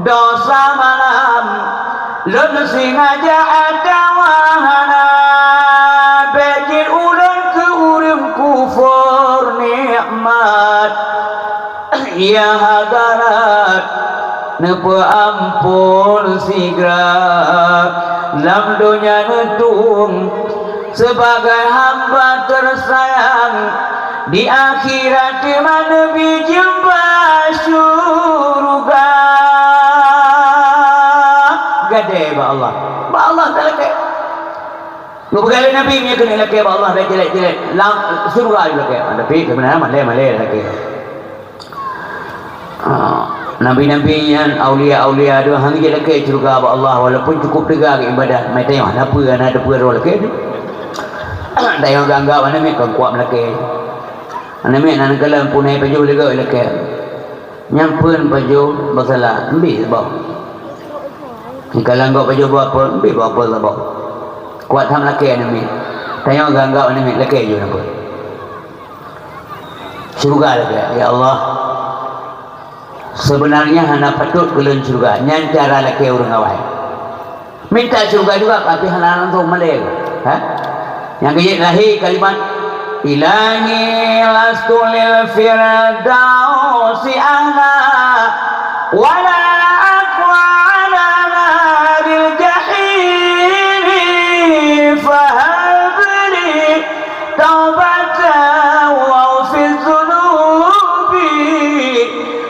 dosa malam, lôn sengaja atawa hana, bèk jeuet ulôn keu ureueng kufur nikmat. Ya Hadarat, neupeuampôn sigra, lam donya neutueng sebagai hamba tersayang, di akhirat teuma neubi jeumba syuruga. Gadée bak Allah, bak Allah talakée. Geupeugah lé Nabi, meunyoe keuneuk lakée bak Allah, bèk cilek-cilek, lam syuruga lakée. Tapi sebenarnya malée-malée lakée. Ah, nabi-nabi nyan, aulia-aulia tu hana jilakée syeuruga bak Allah, walaupun cukup teuga geuibadat. Meutanyoe, na peue hana teupeue droe lakée tu? Tanyoe geuanggab aneuk miet kon kuat meulakée. Aneuk miet na neukalon punai pajoh lé goe lakée. Nyang peuet pajoh bak salah, mbi saboh. Neukalon gob pajoh bak apot, mbi bak apot saboh. Kuat that meulakée aneuk miet. Tanyoe geuanggab aneuk miet lakée ju na peue. Syeuruga lakée, "Ya Allah, sebenarnya hana patôt keu lôn syeuruga." Nyan cara lakée ureueng awai. Minta syeuruga juga, tapi hana langsung malée. Ha? Nyang keujeuet lahé kalimat, "Ilahi lastu lil firdausi ahla, wala aqwa ala naril jahimi, fahabli taubatan waghfir dzunubi,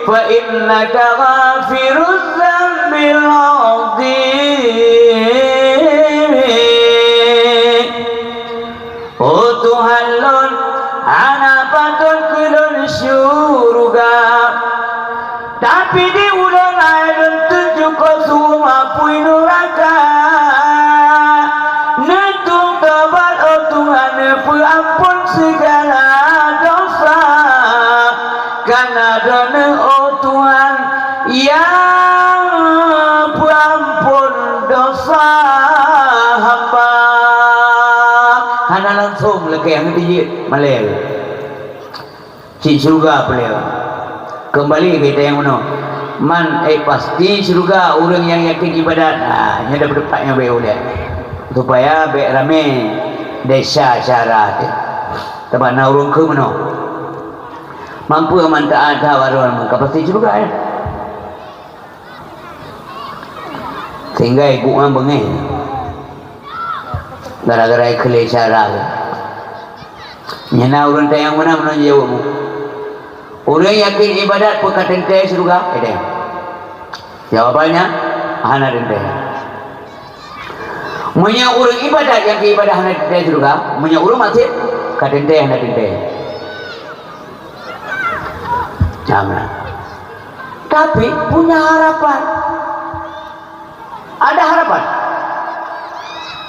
fa innaka ghafirudz dzambil adzim." Hana patot keu lôn syeuruga, tapi di ulôn hai lôn tunjuk kok su apui nuraka. Neutueng tobat, oh Tuhan, peuamphon sigala dosa. Kana Droeneueh, oh Tuhan, nyang peuamphon dosa hamba. Hana langsong lakée, han geujeuet malée. Cit syeuruga peuleueh. Keumbali keu nyang meunoe. Man, eh, pasti syeuruga ureuëng nyang yakin iébadat. Ha, nyan dapeupat nyang beu ulée. Supaya bék ramé desya syara teuh. Teuma na ureuëng keu meunoe. Mampu man taat that baroe ka pasti syeuruga, ya. Sehingga ibu nyan beungéh. Gara-gara ikheulé syara. Nyan na ureuëng tanyong meunan, meunan jaweueb. Ureuëng yakin iébadat peue ka teuntée syeuruga? Edeh. Jawabannya, hana teuntée. Meunyoe ureuëng iébadat nyang keu iébadat hana teuntée syeuruga, meunyoe ureuëng maksiet ka teuntée hana teuntée. Nah, nah. Tapi punya harapan. Ada harapan.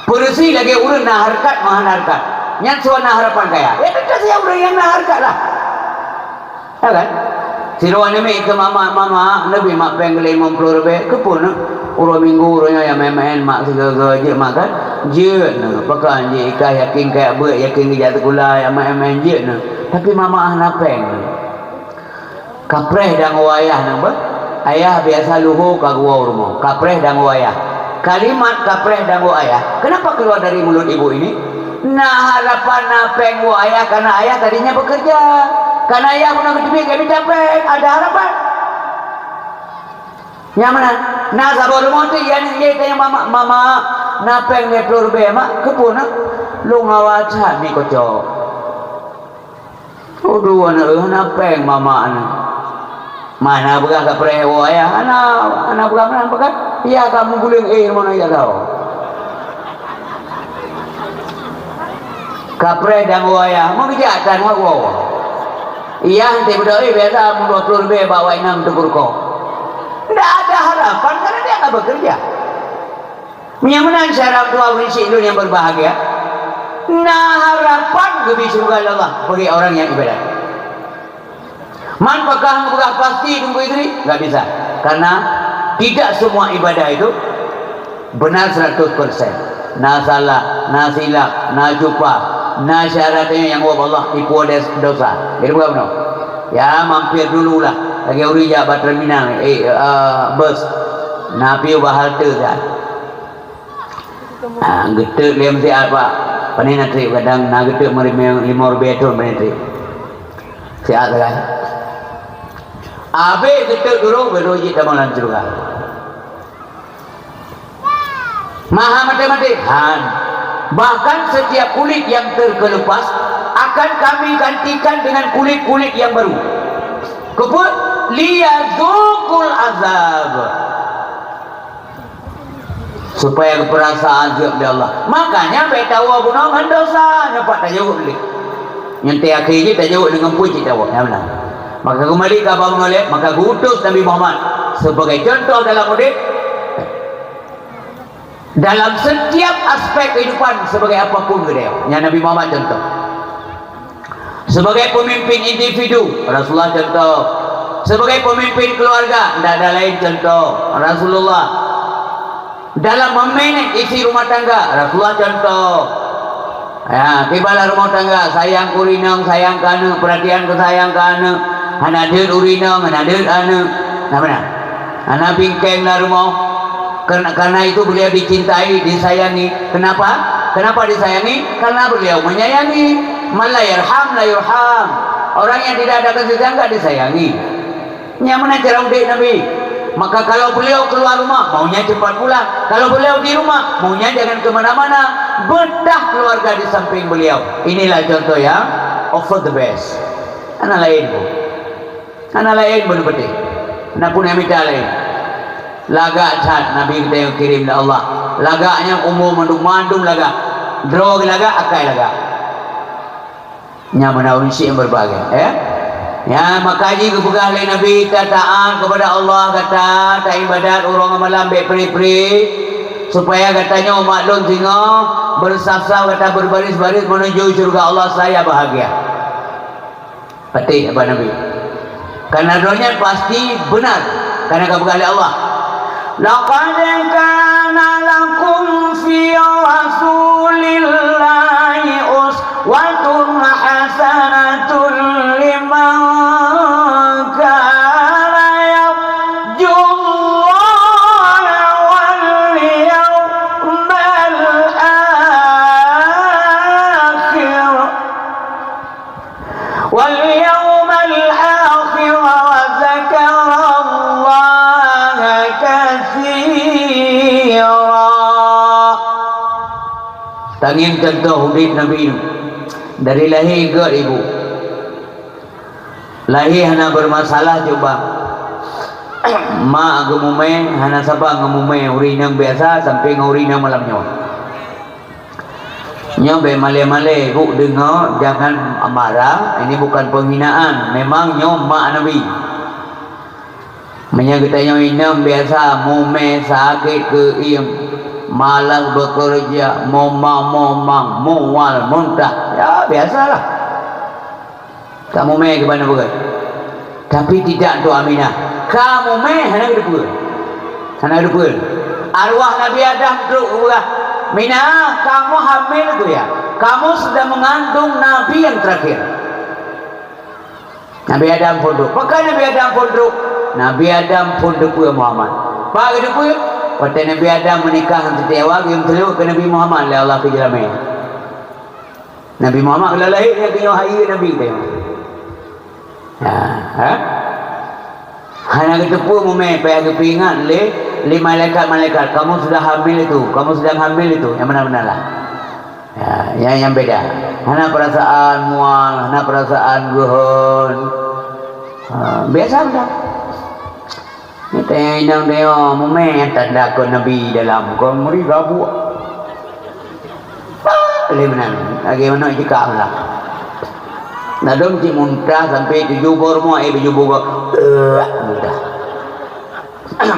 Peureusih lagée ureuëng na hareukat, meuhan hareukat. Nyan soe na harapan kaya? Ya, teuntée saja ureuëng nyang na hareukat lah. Ya kan? Sidroe aneuk miet keu mama, "Mama, neubi mak péng limong ploh ribée." "Keupeue neuh?" "Uroe Minggu uroe nyoe ya maén-maén mak sigoe-goe jeuet mak kan." "Jeuet neuh, pakon jeuet, ikah yakin kaya beuet, yakin geujak sikula, ya maén-maén jeuet neuh. Tapi mama hana péng." Kapreh dan woe ayah nang beuh. Ayah biasa luho ka geuwoe u rumoh. Kapreh dan woe ayah. Kalimat kapreh dan woe ayah, kenapa keluar dari mulut ibu ini? Na harapan na péng woe ayah, karena ayah tadinya bekerja. Karena ayah pernah beuteubiet gaki capek, ada harapan. Nyang meunan, na saboh rumoh teuk, ya, ya, tanya mama, "Mama, na péng lhée ploh ribée, Mak?" "Keupeue neuh?" "Lôn hawa that mi kocok." "Aduh, aneuk, hana péng mama neuh." Mana peugah kapreh woe ayah? Hana, hana peugah meunan, peugah, "Ya, kamu guléng éh meunoe ya kau." Kapreh dan woe ayah, meugeujak tan woe. Iya, hante beudôh, eh, biasa mun dua puluh leubeh bak wai nam teugurukok. Ndak ada harapan karena dia nggak bekerja. Meunyoe meunan syedara dua ureuëng syik lôn nyang berbahagia, na harapan geubri syeuruga lé Allah bagi orang yang ibadat. Man pakah geupeugah pasti Teungku Idri? Enggak bisa. Karena tidak semua ibadah itu benar seratus persen. Na salah, na silap, na cupa, na syarat nyang wab Allah ipuwoe dosa. Jadi bukan benar. Ya, mampir dululah. Lagi ureuëng jak bak terminal, eh, eh, bus. Na piôh bak halte kan. Ah, geuteuk lé meusiat, Pak. Pane na trép kadang na geuteuk meureumieng limong ribèe thon pane trép. Siat sagai. Abéh geuteuk duroe, baru jeuet tamong lam syeuruga. Maha maté-maté? Han. Bahkan setiap kulit yang terkelupas akan Kami gantikan dengan kulit-kulit yang baru. Keupeue? Liyadzuqul azab. Supaya geupeurasa azab dari Allah. Makanya bèk tawoe bunoe ngon dosa, nyoe pat tajaweueb lé. Nyan teuh akhé jih tajaweueb deungon peue cit tawoe, ya beuna. Maka keumbali keu Abah Mualem, maka geuutus Nabi Muhammad sebagai contoh dalam udép, dalam setiap aspek kehidupan sebagai apapun geutanyoe. Nyan Nabi Muhammad contoh. Sebagai pemimpin individu, Rasulullah contoh. Sebagai pemimpin keluarga, ndak ada lain contoh, Rasulullah. Dalam memanage isi rumah tangga, Rasulullah contoh. Ya, kiban lam rumah tangga, sayang keu ureueng inong, sayang keu aneuk, perhatian keu sayang keu aneuk. Hana deuet ureueng inong, hana deuet aneuk. Nah, beuna. Hana bingkeng lam rumoh. Karena, karena itu beliau dicintai, disayangi. Kenapa? Kenapa disayangi? Karena beliau menyayangi. Man la yarham la yurham. Orang yang tidak ada kasih sayang nggak disayangi. Nyan meunan cara udép Nabi. Maka kalau beliau keluar rumah, maunya cepat pulang. Kalau beliau di rumah, maunya jangan ke mana-mana. Betah keluarga di samping beliau. Inilah contoh yang of the best. Hana laén, Bu. Hana laén bunoe beutôi. Na peue nyang mita laén. Lagak that Nabi geutanyoe kirém lé Allah. Lagak nyan umu mandum-mandum lagak. Droe lagak, akai lagak. Nyan meunan ureueng syiek nyang beurbahagia, ya. Ya, maka jih geupeugah lé Nabi, "Tataat keupada Allah gata, taibadat uroe ngon malam bèk pri-pri, supaya gata nyoe umat lôn singoh beusaf-saf gata beurbaris-baris meunuju syeuruga Allah, saya bahagia." Patéh haba Nabi. Karena droeneuh pasti beuna, karena geupeugah lé Allah, "Laqad kana lakum fi Rasulillahi uswatun hasanatun liman kana yarjullaha wal yawmal akhir." واليوم الآخر وذكر الله كثيرا. Tangieng contoh udép Nabi nyoe. Dari lahé gèt ibu. Lahé hana beurmasalah cuba. Mak geumumè, hana saban geumumè ureueng inong biasa sampoe ngon ureueng inong malam nyoe. Nyoe bèk malèe-malèe, bu deungö, jangan marah, ini bukan penghinaan. Memang nyoe mak Nabi. Meunyoe geutanyoe inong biasa, mumè, sakét keuieng, malas bekerja, momang-momang, mual, muntah, ya biasalah. Ka mumè keuban peugah. Tapi tidak untuk Aminah. Ka mumè hana geuteupeue. Hana geuteupeue. Arwah Nabi Adam trok geupeugah, "Minah, kamu hamil tu ya. Kamu sudah mengandung Nabi yang terakhir." Nabi Adam phôn trok. Pakon Nabi Adam phôn trok? Nabi Adam phôn teupeue Muhammad. Pakon geuteupeue? Watèe Nabi Adam meunikah ngon Siti Hawa, geuyue meuseuleuweut keu Nabi Muhammad lé Allah keu jeulamèe. Nabi Muhammad ka lahé nyan keunoe hai Nabi teuh. Ha, ha? Hana geuteupeue mumè payah geupeuingat lé, lé malaikat-malaikat, "Kamu sudah hamil itu, kamu sedang hamil itu." Nyang beuna-beuna lah. Ya, nyang, nyang beda. Hana peurasaan mual, hana peurasaan geuhon. Ha, biasa meunan. Nyan tanyong inong teuh, mumè tanda keu Nabi dalam, kon meuri gabuek. Lé meunan, lagèe manok jikak meulah. Ladôm cit muntah sampoe tujoh boh rumoh, eh, tujoh boh gob. Eh, muntah.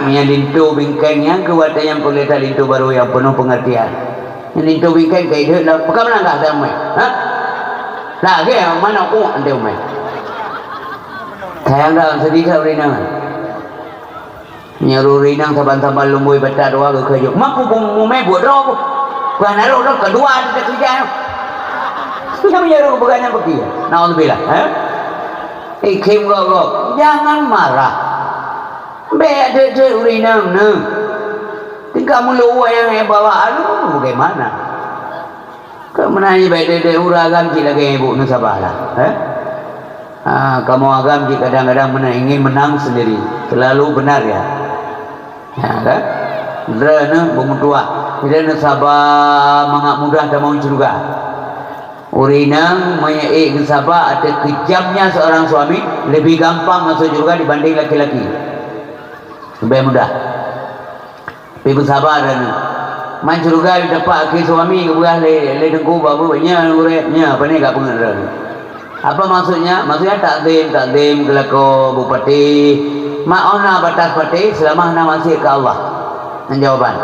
Meunyo linto bingkeng nyan keu watèe nyang peugah linto barô nyang peunoh peungeurtian. Nyan linto bingkeng ka ideuet lah, peugah meunan kah damai. Ha? Lagèe manok uek ante umai. Sayang dah sedih dah ureueng inong. Nyan ureueng inong saban-saban lumbôi bata dua geukeujot. Mak, peue mumè buet droe peue? Peue na rôh droe keudua di keurija nyoe. Nyang meunyo ureueng peugah nyan peuki. Naudzubillah, eh? Ikhim gob-gob, jangan marah. Bèk deuek-deuek ureueng inong neuh. Tingkat meuluwa nyang bawa alu bagaimana? Keu meunan jih bèk deuek-deuek ureueng agam cit lagèe ibu nyoe sabarlah, eh? Ha, kamoe agam cit kadang-kadang meunan ingin menang sendiri, selalu benar ya. Ya kan? Droeneuh beumeutuah, droeneuh saba mangat mudah tamong syeuruga. Ureueng inong meunyo ék geusaba ateueh keujamnya seorang suami, leubeh gampang masuk syeuruga dibanding laki-laki. Leubeh mudah. Tapi beusaba droeneuh. Man syeuruga jiteupat keu suami geupeugah lé, lé Teungku Babu, nyan ureueng, nyan pane ka peungeut droeneuh. Apa maksudnya? Maksudnya takzim, takzim keu lakoe bupati. Mak, oh na batas pati, selama hana maksiat keu Allah. Nyan jawaban.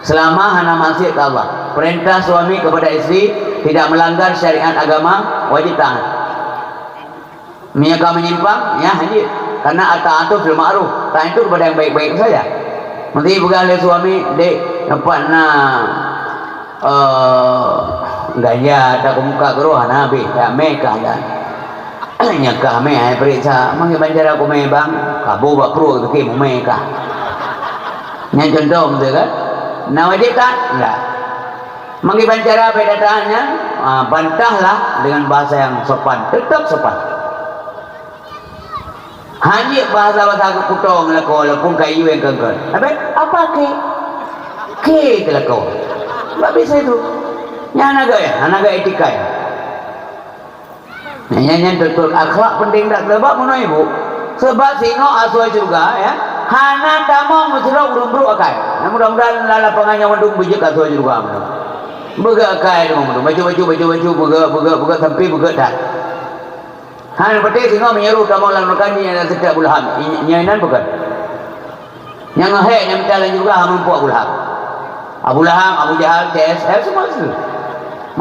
Selama hana maksiat keu Allah. Perintah suami kepada isteri tidak melanggar syariat agama, wajib taat. Meunyo ka menyimpang, nyan hanjeuet. Karena at-ta'atu fil ma'ruf. Taat itu kepada yang baik-baik saja. Meusti peugah lé suami, "Dek, nampak na, eh, ganja atau keumukak keurôh na habéh, dak mè kah dak?" "Nyan kah mè, hai peuriksa, manggé bancara kumè bang, kaboh bak pruet keu mumè kah." Nyan contoh meusti kan? Na wajib taat? Enggak. Manggé bancara bèk taat nyan, ah, bantahlah dengan bahasa yang sopan, tetap sopan. Hanjeuet bahasa-bahasa keu kutong lakoe walaupun ka yue nyang keungkot. Tapi apa ke? Ke keu lakoe. Bak bisa itu. Nyan hana gaya, hana gaya etika. Nyan, nyan, nyan beutôi akhlak penting that. Sebab meunoe ibu, sebab singoh asoe syeuruga, ya, hana tamong meusidroe ureueng brok akai. Nah, mudah-mudahan lam lapangan nyoe mandum beujeuet asoe syeuruga meunoe. Beugöt akai lom, bacut-bacut, bacut-bacut, beugöt, beugöt, beugöt, sampai beugöt that. Hana patéh singoh meunyoe tamong lam rukani nyang seutia Abu Lahab, i-, nyan inan bukan. Nyang hék nyang mita laju gah meupok Abu Lahab. Abu Lahab, Abu Jahal, C S F, semua tu.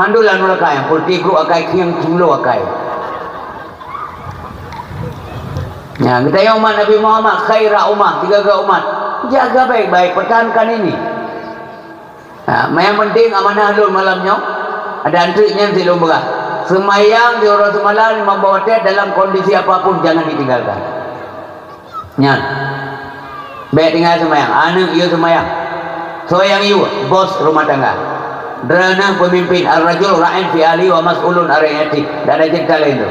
Mandum lam neraka nyang putih brok akai, khieng cumlo akai. Nah, geutanyoe umat Nabi Muhammad, khaira ummah, tiga-tiga umat. Jaga baik-baik, pertahankan ini. Ha, yang penting amanah lôn malam nyoe, ada anteuk nyan silôn beurah. Seumayang di uroe seumalam limong boh watèe dalam kondisi apapun jangan ditinggalkan. Nyan. Bèk tinggai seumayang, aneuk yue seumayang. Soe nyang yue, bos rumah tangga. Droeneuh peumimpin, ar-rajul ra'in fi ahli wa mas'ulun an ra'iyati. Dak ada cerita lain tu.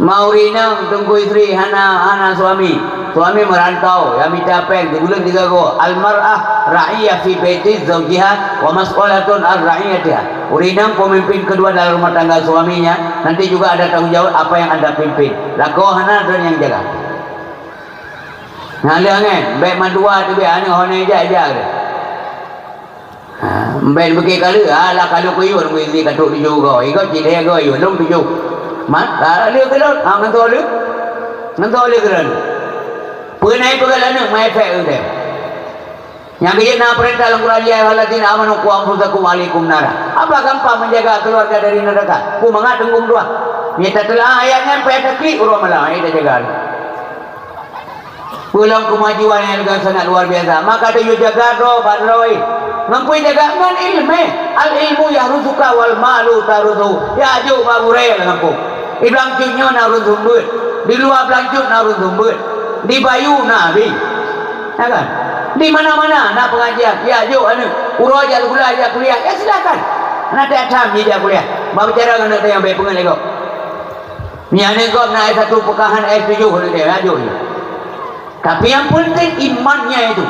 Ma ureueng inong teungku istri hana, hana suami. Suami merantau, ya mita péng, sibuleuen tiga goe. Al-mar'ah ra'iyah fi baiti zaujiha wa mas'ulatun an ra'iyatiha. Ureueng inong pemimpin kedua dalam rumah tangga suaminya, nanti juga ada tanggung jawab apa yang Anda pimpin. Lakoe hana, droe nyang jaga. Nah, lheueh nyan, bèk mandua teubiet aneuk hana ijak-ijak lé. Ha, mbèn bukét kaleue, ha, lah kaleue kuyue, nunggu isi ka trok tujoh goe. Igoe cit lhèe goe yue, lôn tujoh. Mat, ha, lheueh keu lôn, ha, ngon soe lheueh? Ngon soe lheueh keu lôn? Peue na ipeugah lé aneuk, ma efek keu teuh. Nyang keujeuet na peurintah lam Quran, "Ya ayyuhalladzina amanu qu anfusakum wa ahlikum nara." Apa gampang menjaga keluarga dari neraka? Peue mangat teunggong dua. Meunyo tateulah ayat nyan, payah taklik uroe malam, ayat tajaga. Peue lom keumajuan nyang sangat luar biasa. Maka tanyoe jaga droe bak droe. Ngon peue jaga? Ngon ileumèe. Al-ilmu yahruzuka wal malu tahruzuhu. Jak jok bak gurèe lam gampông. Di Blang Cut nyoe na ureueng seumeubeuet. Di luwa Blang Cut na ureueng seumeubeuet. Di Bayu na abéh. Ya kan? Di mana-mana na pengajian. Jak jok aneuk. Uroe jak sikula, jak kuliah. Ya silakan. Hana that-that tham jijak kuliah. Bak bicara ngon aneuk tanyoe, bèk peungeut lé gob. Nyan gob na S satu peukahan S tujoh lé, lanjut je. Tapi yang penting imannya itu.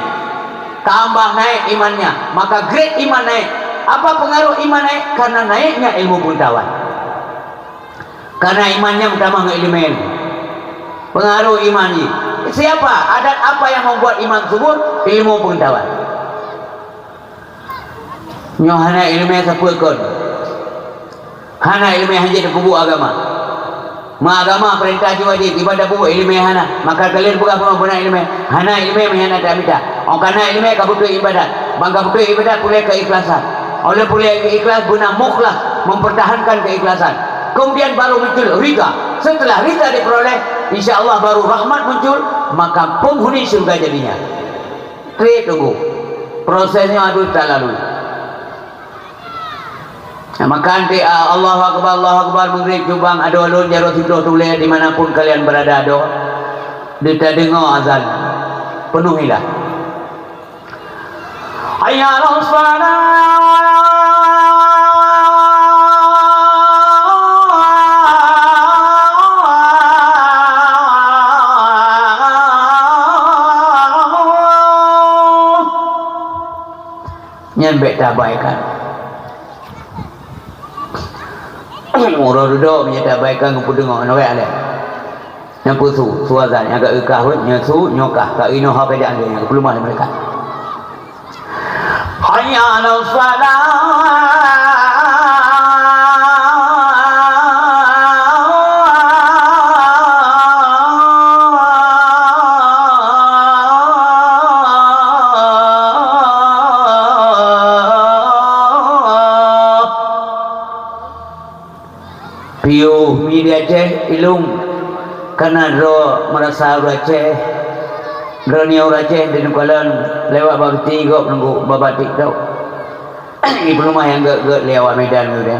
Tambah naik imannya, maka grade iman naik. Apa pengaruh iman naik? Karena naiknya ilmu pengetahuan. Karena imannya bertambah dengan ilmu. Pengaruh iman ji. Siapa? Adat apa yang membuat iman subur? Ilmu pengetahuan. Nyoe hana ileumèe sapeue kon. Hana ileumèe hana jeuet peubuet agama. Meuagama peurintah jih wajéb, ibadah peubuet ileumèe hana. Maka kalian peugah bunoe beuna ileumèe. Hana ileumèe meuhana tamita. Ong kana ileumèe ka beutôi ibadat. Ban ka beutôi ibadat peureulèe keikhlasan. Oleh peureulèe ikhlas beuna mukhlas, mempertahankan keikhlasan. Kemudian baru muncul rida. Setelah rida diperoleh, insya Allah baru rahmat muncul, maka penghuni syurga jadinya. Trép tunggu. Prosesnya harus talalui. Nah, maka nanti, ah, Allahu Akbar, Allahu Akbar, Maghrib, Jubang, adoe lôn jaroe siplôh tuléh di mana pun kalian berada, adoe. Di tadeungoe azan. Penuhilah. Hayya 'alas shalah. Nyan bèk tabaikan. Uroe dudoe meunyo tabaikan geupeudeungoe, nyoe wèh alèh. Nyan peue su, su azan, nyang ka eukah wèh, nyoe su, nyoe kah, ka inoe ho ka jak lé, nyang geupeuleumah lé malaikat. Hayya 'alas shalah. Piôh mi di Aceh, ilong, kana droe meurasa ureueng Aceh. Droeneuh ureueng Aceh di neukalon lewat bak peuti gob nunggu bak batik tau. Di peuleumah nyang gèt-gèt lé awak Medan nyoe.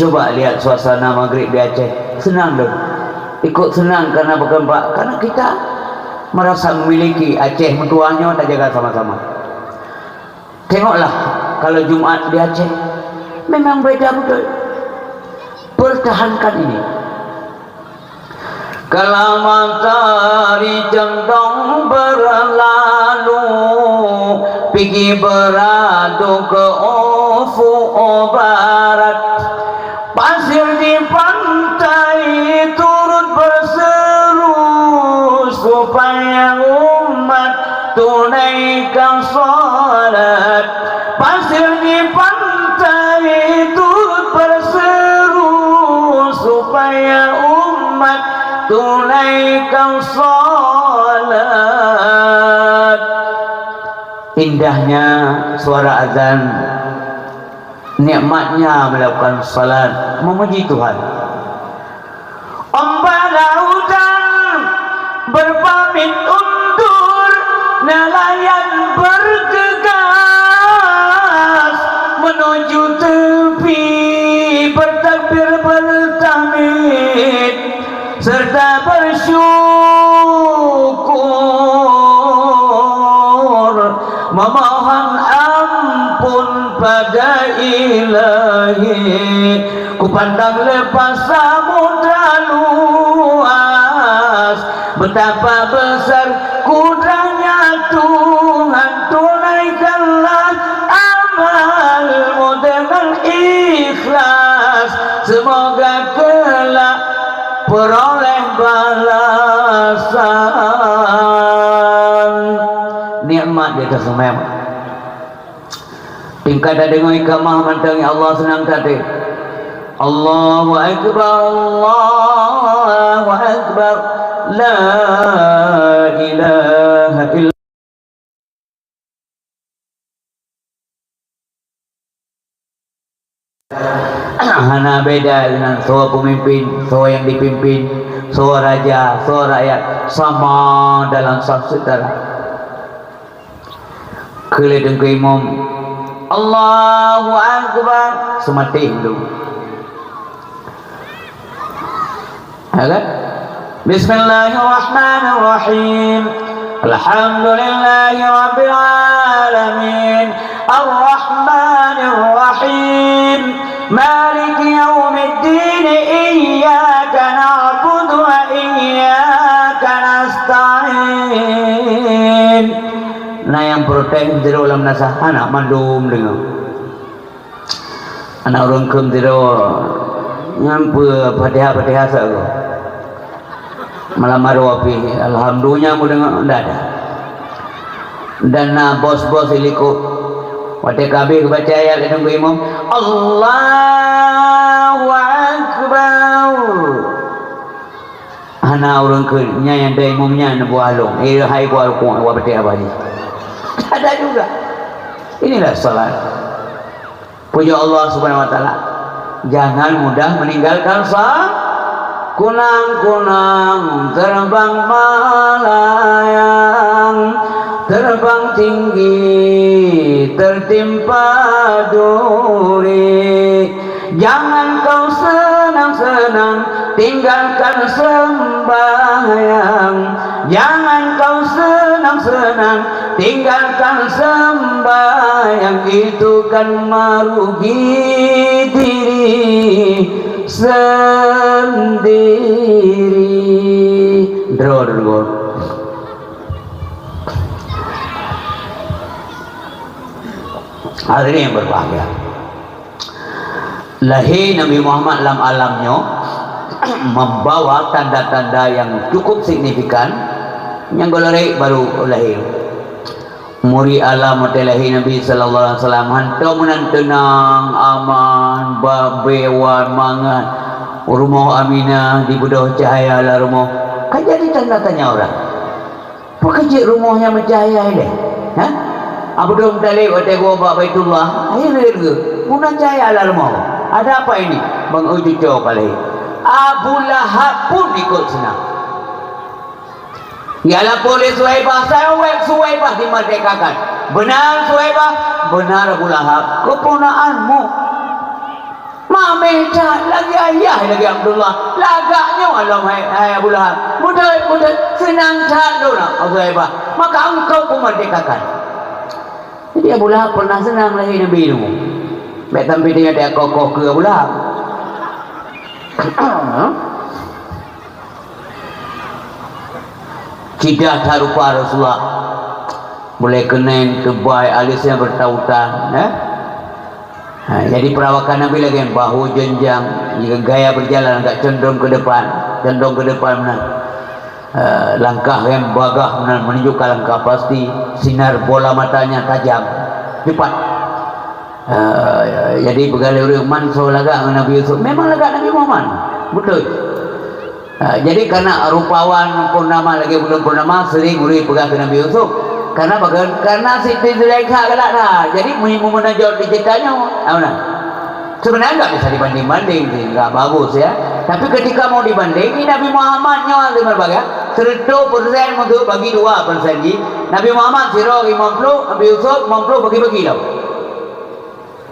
Coba lihat suasana Maghrib di Aceh. Senang dong. Ikut senang karena bukan Pak, karena kita merasa memiliki Aceh meutuwah nyoe tajaga sama-sama. Tengoklah kalau Jumat di Aceh. Memang beda betul. Pertahankan ini. Kala matahari condong berlalu, pigi beradu ke ufuk barat. Pasir di pantai turut berseru, supaya umat tunaikan salat. Pasir di pantai turut berseru supaya umat tunaikan salat. Indahnya suara azan, nikmatnya melakukan salat, memuji Tuhan. Ombak lautan berpamit undur, nelayan bergegas menuju tepi, bertakbir, bertahmid, serta bersyukur, memohon ampun pada Ilahi. Kupandang lepas samudra luas, betapa besar kudrah-Nya Tuhan. Tunaikanlah amalmu dengan ikhlas, semoga kelak peroleh balasan. Nikmat di atas seumang. Tingkat tadeungoe ikamah mantong, ya Allah, seunang that. Allahu Akbar, Allahu Akbar. La ilaha illallah. Hana beda dengan soe peumimpin, soe nyang dipimpin, soe raja, soe rakyat, sama dalam saf syedara. Keu lheueh teungku imum, "Allahu Akbar," seumatéh dulu. Ya kan? Bismillahirrahmanirrahim. Alhamdulillahirabbil alamin. Arrahmanirrahim. Maliki yaumiddin. Iyyaka na'budu wa iyyaka nasta'in. Na nyang protes jero lam nasa, hana mandum deungoe. Aneuk ureueng kheun sidroe, nyan peue Fatihah-Fatihah sa goe. Malam maroh pih, alhamdulillah, meudeungoe, ndak ada. Dan na bos-bos ilikot. Watèe ka abéh geubaca ayat lé teungku imum, "Allahu Akbar." Hana ureueng kheun, nyan nyang dai imum nyan buah lông. Eh, hai buah lông, buah beutih apa ni? Ada juga. Inilah salat. Puja Allah Subhanahu wa Taala. Jangan mudah meninggalkan sa-, kunang-kunang terbang melayang, terbang tinggi, tertimpa duri. Jangan kau senang-senang tinggalkan sembahyang. Jangan kau senang-senang tinggalkan sembahyang. Itu kan merugi diri sendiri. Droe, droe. Hadirin yang berbahagia. Lahé Nabi Muhammad lam alam nyoe membawa tanda-tanda yang cukup signifikan nyang gohlom baru lahé. Muri alam watèe lahé Nabi sallallahu alaihi wasallam hantom meunan teunang, aman, ba-, bewan, mangat. Rumoh Aminah dibeudôh cahya lam rumoh. Kan jadi tanda tanya orang. Pakon jeuet rumoh nyan meucahya ilèe? Ha? Abdul Muthalib watèe geuwoe bak Baitullah, hai lé geuh, meunan cahya lam rumoh. Ada apa ini? Bang Ucuco kali. Abu Lahab pun ikut senang. Geulapor lé Suwaibah, Suwaibah, Suwaibah dimerdekakan. Benar Suwaibah? Benar Abu Lahab. Keuponakanmu. Mameh that lagèe ayah lagèe Abdullah. Lagak nyoe lom hai, hai Abu Lahab. Beutôi, beutôi. Seunang that lôn, Abu Lahab. Maka engkau kumerdekakan. Jadi Abu Lahab pernah seunang lahé Nabi tu. Bèk sampai teuingat kokoh keu Abu Lahab. Tidak tarupa Rasulullah. Mulai keuneng, teubai, alisnya bertautan, ya. Ha, jadi perawakan Nabi lagèe bahu jenjang, gaya berjalan agak condong ke depan, condong ke depan meunan. Eh, langkah yang bagah meunan menunjukkan langkah pasti, sinar bola matanya tajam, cepat. Eh, jadi peugah lé ureuëng, "Man soe lagak ngon Nabi Yusuf?" Memang lagak Nabi Muhammad. Beutôi. Eh, jadi karena rupawan purnama lagée buleuen purnama, sering ureuëng peugah keu Nabi Yusuf. Karena bagan, karena Siti Zulaikha galak that. Jadi meunan jaweueb di ceurita nyoe. Seubeunarnya nggak bisa dibanding-banding sih, nggak bagus ya. Tapi ketika mau dibanding, ini Nabi Muhammad nyoe hana meubagi. Seratus persen untuk bagi dua persen ji. Nabi Muhammad sidroe limong ploh, Nabi Yusuf limong ploh, bagi-bagi lah.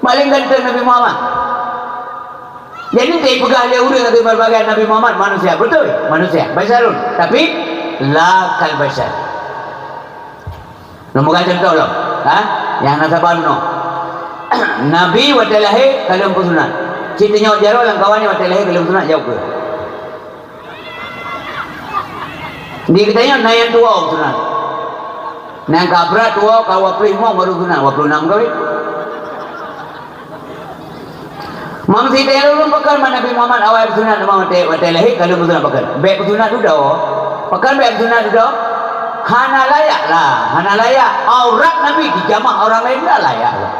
Paling ganteng Nabi Muhammad. Jadi, teupeugah lé ureuëng ateueh berbagai Nabi Muhammad manusia. Beutôi, manusia. Basyarun. Tapi, la kal basyar. Lôn peugah contoh lom. Ha? Nyang na saban nyoe. Nabi watée lahé ka lheueh peusunat. Cit teunyoe jaroe lam kawan nyan watée lahé ka lheueh peusunat, jaweueb keuh. Di geutanyoe na nyang tuwoe sunat. Nyang ka brat tuwoe ka dua puluh lima baru sunat, dua puluh enam kawin. Mam sitée lôn pakon ma Nabi Muhammad awai peusunat, teuma watée, watée lahé ka lheueh peusunat pakon. Bék peusunat dudoe. Pakon bék peusunat dudoe? Hana layak lah, hana layak. Aurat Nabi dijamah orang lain, tak layak lah.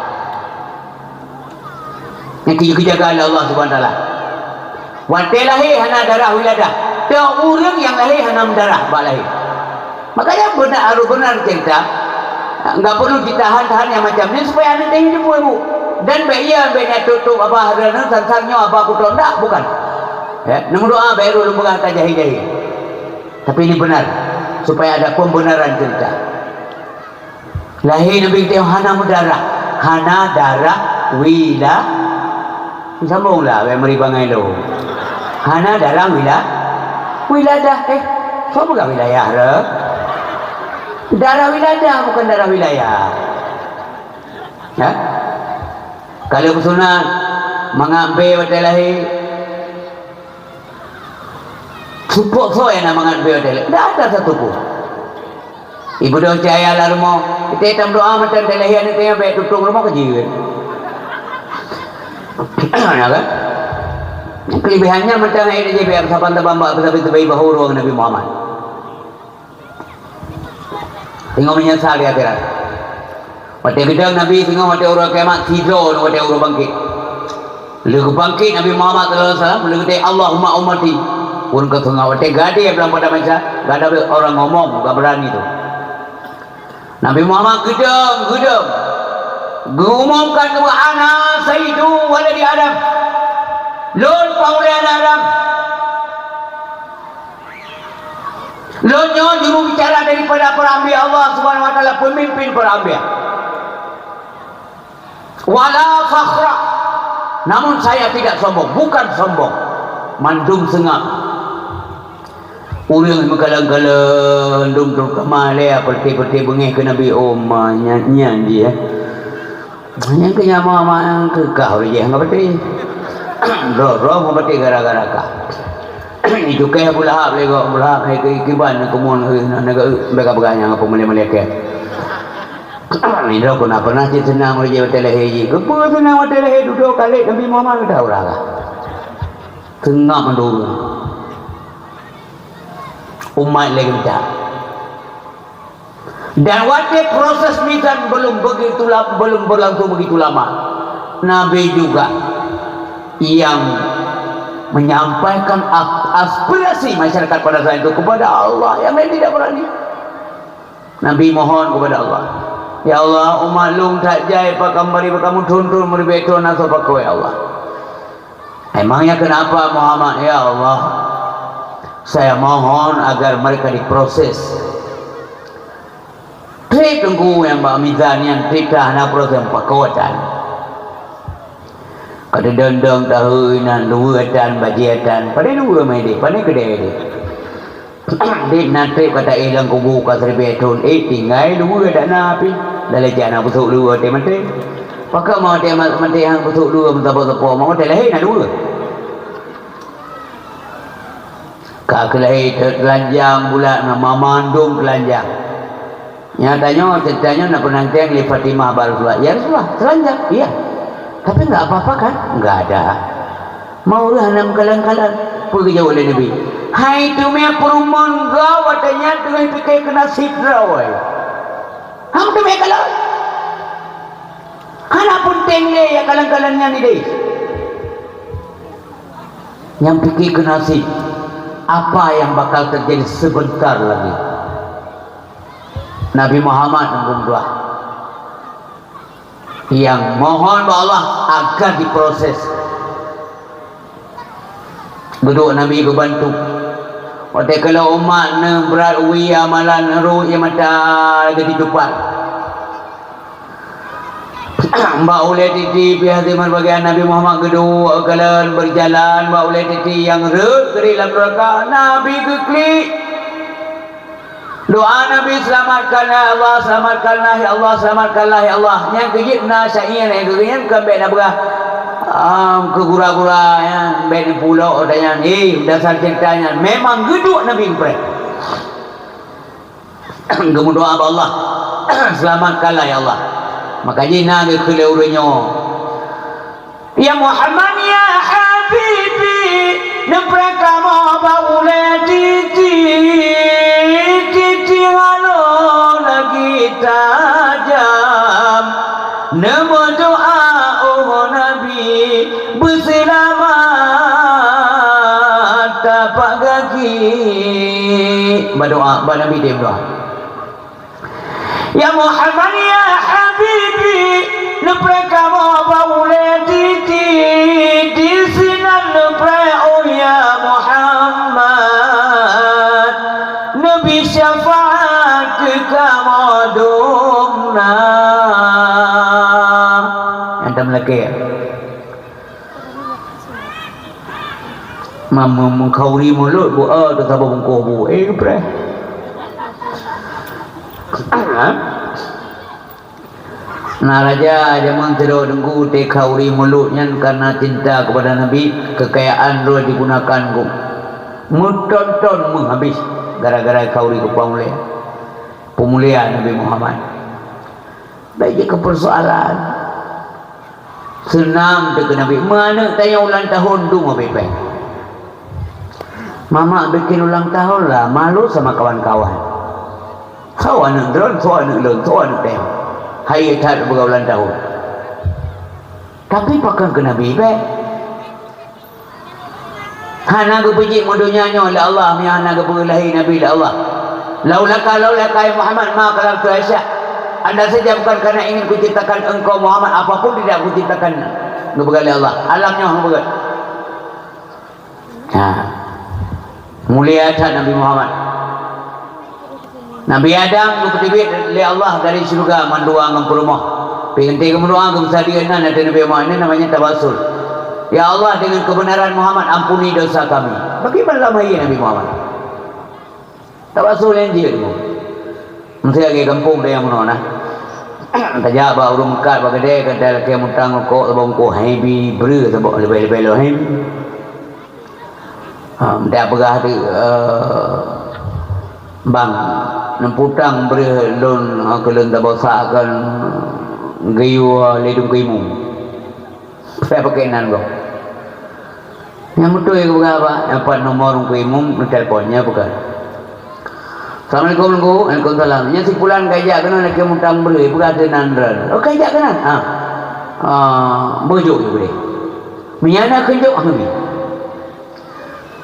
Nyang geujaga lé Allah Subhanahu Wa Taala. Watée lahé hana darah wiladah. Teuh ureuëng nyang lahé hana meudarah bak lahé. Makanya beuna harôh beuna cerita, enggak perlu ditahan-tahan nyang macam nyoe supaya aneuk teuh hidup ibu. Dan bék iya bék nyan tutup abah dan sang-sang nyoe abah kutok ndak, bukan. Ya, neumeudoa bék rôh lôn peugah tajahé-jahé. Tapi ini benar, supaya ada pembenaran cerita. Lahé Nabi teuh hana meudarah, hana darah wila-, sambung lah, bék meuri bangai lôn. Hana darah wila-, wiladah, eh, soe peugah wilayah re? Darah wiladah, bukan darah wilayah. Ya? Kalau peusunat, mangat bé watée lahé, Supok soe nyang na mangat bé watée lé? Ndak ada satu pun. Ibu doh cahya lam rumoh, kita hitam doa macam teh lahé aneuk teuh bék tutong rumoh keujeuet. Ya kan? Kelebihannya macam ayat dia biar saban tabamba, tapi sebagai bahuru Nabi Muhammad. Singoh meunyeusal di akhirat. Watée geudong Nabi singoh watée uroe kiamat, sidroe watée uroe bangkét. Lheueh geubangkét Nabi Muhammad sallallahu alaihi wasallam, lheueh geutém, "Allahumma ummati." Ureuëng keu singoh watée gadée blang pada masa, gak ada orang ngomong, gak berani tu. Nabi Muhammad geudong, geudong. Geumumkan keu, "Ana sayyidu waladi Adam." Lôn panghulée aneuk Adam. Lôn nyoe juru bicara daripada para anbiya Allah Subhanahu wa Taala, pemimpin para anbiya. Wala fakhra. Namun saya tidak sombong, bukan sombong. Mandum seungab. Ureuëng meukalon-kalon dum teukeumah lé, peureté-peureté beungéh keu Nabi, oh ma nyan, nyan jih, eh. Nyang keu nyan ma, ma keu kah ureuëng jih ngon peureté. Droe-droe ngon peureté gara-gara kah. Itu keu Abu Lahab lé gob, Abu Lahab lé keu kiban keumun, eh, na, na, na, bèk ka peugah nyang peumulia-mulia keu. Nidroe ku na pernah cit seunang ureuëng jih watée lahé jih. Keupeue seunang watée lahé dudoe kalé Nabi Muhammad, ka ureuëng ka. Teungab mandum. Umat lé geuncak. Dan watée proses mizan belum begitu la-, belum berlangsung begitu lama, Nabi juga yang menyampaikan ap-, aspirasi masyarakat pada saat itu kepada Allah, yang lain tidak berani. Nabi mohon kepada Allah, "Ya Allah, umat lôn that jai pakon bari kamoe thon-thon meuribèe thon asoe pakon, ya Allah." Emangnya kenapa, Muhammad? Ya Allah, saya mohon agar mereka diproses. Trép teungku nyang bak mizan nyan trép ka hana proses pakon tan. Ka teudong-dong tahôi nan dua tan, bajèe tan, padahai dua mah idéh, padahai keudéh idéh. Dit na trép ka taéh lam kubu ka siribèe thon, éh, tinggai dua dak na pih. Dah lé jak na busôk dua watèe maté. Pakon ma watèe ma-, maté han busôk dua meusapo-sapo, ma watèe lahé na dua. Ka keu lahé teulanjang bulat na mamandum teulanjang. Nyang tanyoe, tanyoe na peunanteng lé Fatimah bak Rasulullah, "Ya Rasulullah, teulanjang?" "Iya." "Tapi enggak apa-apa kan?" "Enggak ada." Mau ureueng hana meukalon-kalon. Peue geujaweueb lé Nabi? "Hai teumé peurumoh gob watèe nyan teungoh pike keu naseb droe." Hana teumé kalon. Hana peunteng lé nyang kalon-kalon nyan idéh. Nyang pike keu nasib, apa nyang bakal teujadi seubeuntar lagi. Nabi Muhammad nyang geudoa, nyang mohon bak Allah agar diproses. Geuduek Nabi geubantu. Watée keunoe umat neuh brat wie amalan, rhot ie mata lagée jitupat. Bak ulée titi pih hase meubagian Nabi Muhammad geuduek kalon beujalan bak ulée titi nyang rhot keudeh lam neuraka. Nabi geuklik. Doa Nabi, "Selamatkanlah, ya Allah, selamatkanlah, ya Allah, selamatkanlah, ya Allah." Nyang keujeuet na syair nyang keujeuet kan bèk na beurah, ah, keu gura-gura nyan, bèk neupulok ata nyan. Eh, dasar cerita nyan memang geuduek Nabi geupreh. Geumeudoa bak Allah, "Selamatkanlah, ya Allah." Maka jih na geukheun lé ureueng nyoe, "Ya Muhammad, ya Habibi, neupreh kamoe bak ulée titi, titi halo lagi tajam. Neumeudoa, oh Nabi, beuseulamat tapak gaki." Badoa, bak Nabi dia berdoa. "Ya Muhammad, ya Habibi, neupreh kamoe bak ulée titi, disinan neupreh, oh ya Muhammad, neubi syafaat keu kamoe dumna." Nyang tam lakée. Mam-, mam-, meukauri mulot bu, eh, teusaboh bungkôh bu, eh, geupreh. Na raja jameun sidroe teungku teukauri mulot nyan kareuna cinta keupada Nabi, keukayaan droe jigunakan geuh. Meuton-ton meuhabéh gara-gara kauri keu peumulia, peumulia Nabi Muhammad. Bèk jeuet keu peusoalan. Seunang teuh keu Nabi. Meu aneuk tanyoe ulang tahun dum habéh péng. Mamak bikin ulang tahun lah, malu sama kawan-kawan. Soe aneuk droen, soe aneuk lôn, soe aneuk tanyoe. Hai that beuga ulang tahun. Tapi pakon keu Nabi bèk. Hana geupeujeuet meudonya nyoe lé Allah, meunyo hana geupeulahé Nabi lé Allah. "Laulaka, laulaka ya Muhammad, ma khalaqtu asya." Andai saja bukan karena ingin kuciptakan engkau Muhammad, apapun tidak kuciptakan, geupeugah lé Allah. Alam nyoe geupeugah. Nah. Mulia that Nabi Muhammad. Nabi Adam geupeuteubiet lé Allah dari syeuruga mandua ngon peurumoh. Pih geuntée geumeudoa geupeusadeue nan ateueh Nabi Muhammad, ini namanya tawasul. "Ya Allah, dengan kebenaran Muhammad, ampuni dosa kami." Bagaimana lama iya Nabi Muhammad? Tawasul nyang jeuet nyoe. Meusé lagée gampông dayah meunoe na. Tajak bak ureuëng meukat bak keudée, ka talakée mutang rukok saboh bungkôh, hai bi breueh saboh leubeh-leubeh lom, hai bi. Ha, meudak peugah teuk, eh, "Bang, neuputang breueh lôn, ha, keu lôn tabosa kon geuyue lé Teungku Imum." Saya pakai nan gob. Nyang beutôi geupeugah bak, nyang pat nomor Teungku Imum, neutelepon, nyan peugah. "Assalamualaikum, Teungku." "Waalaikumsalam." "Nyan si pulan ka ijak keunoe lakée mutang breueh, peugah ateueh nan droen." "Oh, ka ijak keunan?" "Ah." "Ah, beujok jih boleh." Meunyo na kheun jok, ah, kami.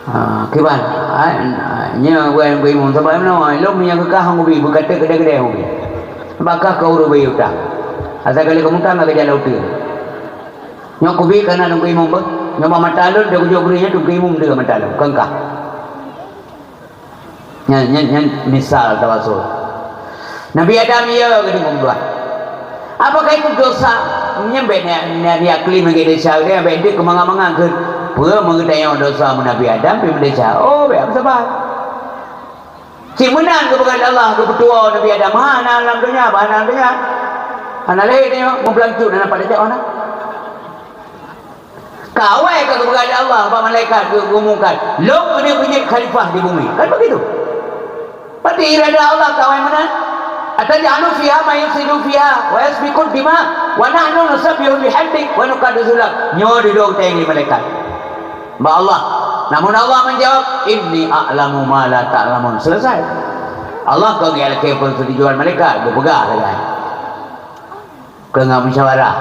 Ha, kiban, ha, nyoe geuh Teungku Imum, sabab meunoe, lôn meunyo keu kah hana kubi, beukateuk keudeh-keudeh hana kubi. Bak kah ka ureuëng bayeue utang. Asai ka lheueh keumutang ka keujalan uteuen. Nyoe kubi kana Teungku Imum beuh. Nyoe bak mata lôn, deuh kujok bri nyoe Teungku Imum deuh mata lôn, kon kah. Nyan, nyan, nyan misal tawasul. Nabi Adam, iya, geudeungoe dua. Apakah itu dosa? Nyan bèk na, na, na klaim lagèe desya, dia bèk deuh keumangat-mangat keu peue meugeutanyoe dosa meu Nabi Adam pih meudesya. Oh, bèk meusabat. Cit meunan geupeugah lé Allah geupeutuwoe Nabi Adam, hana lam donya, bah hana lam donya. Hana lahé tanyoe, meublancut hana pat lé jak hana. Ka awai ka geupeugah lé Allah bak malaikat geu-, geumungkat, "Lôn keuneuk beujeuet khalifah di bumi." Kan begitu. Berarti irada Allah ka awai meunan. "Ataj'alu fiha man yufsidu fiha wa yasfiku dima wa nahnu nusabbihu bihamdik wa nuqaddisu lak." Nyoe didong teueng lé malaikat. Bak Allah. Namun Allah menjawab, "Inni a'lamu ma la ta'lamun." Selesai. Allah kon geulakèe peue nyang teujual malaikat, geupeugah lagèe. Keu ngon musyawarah.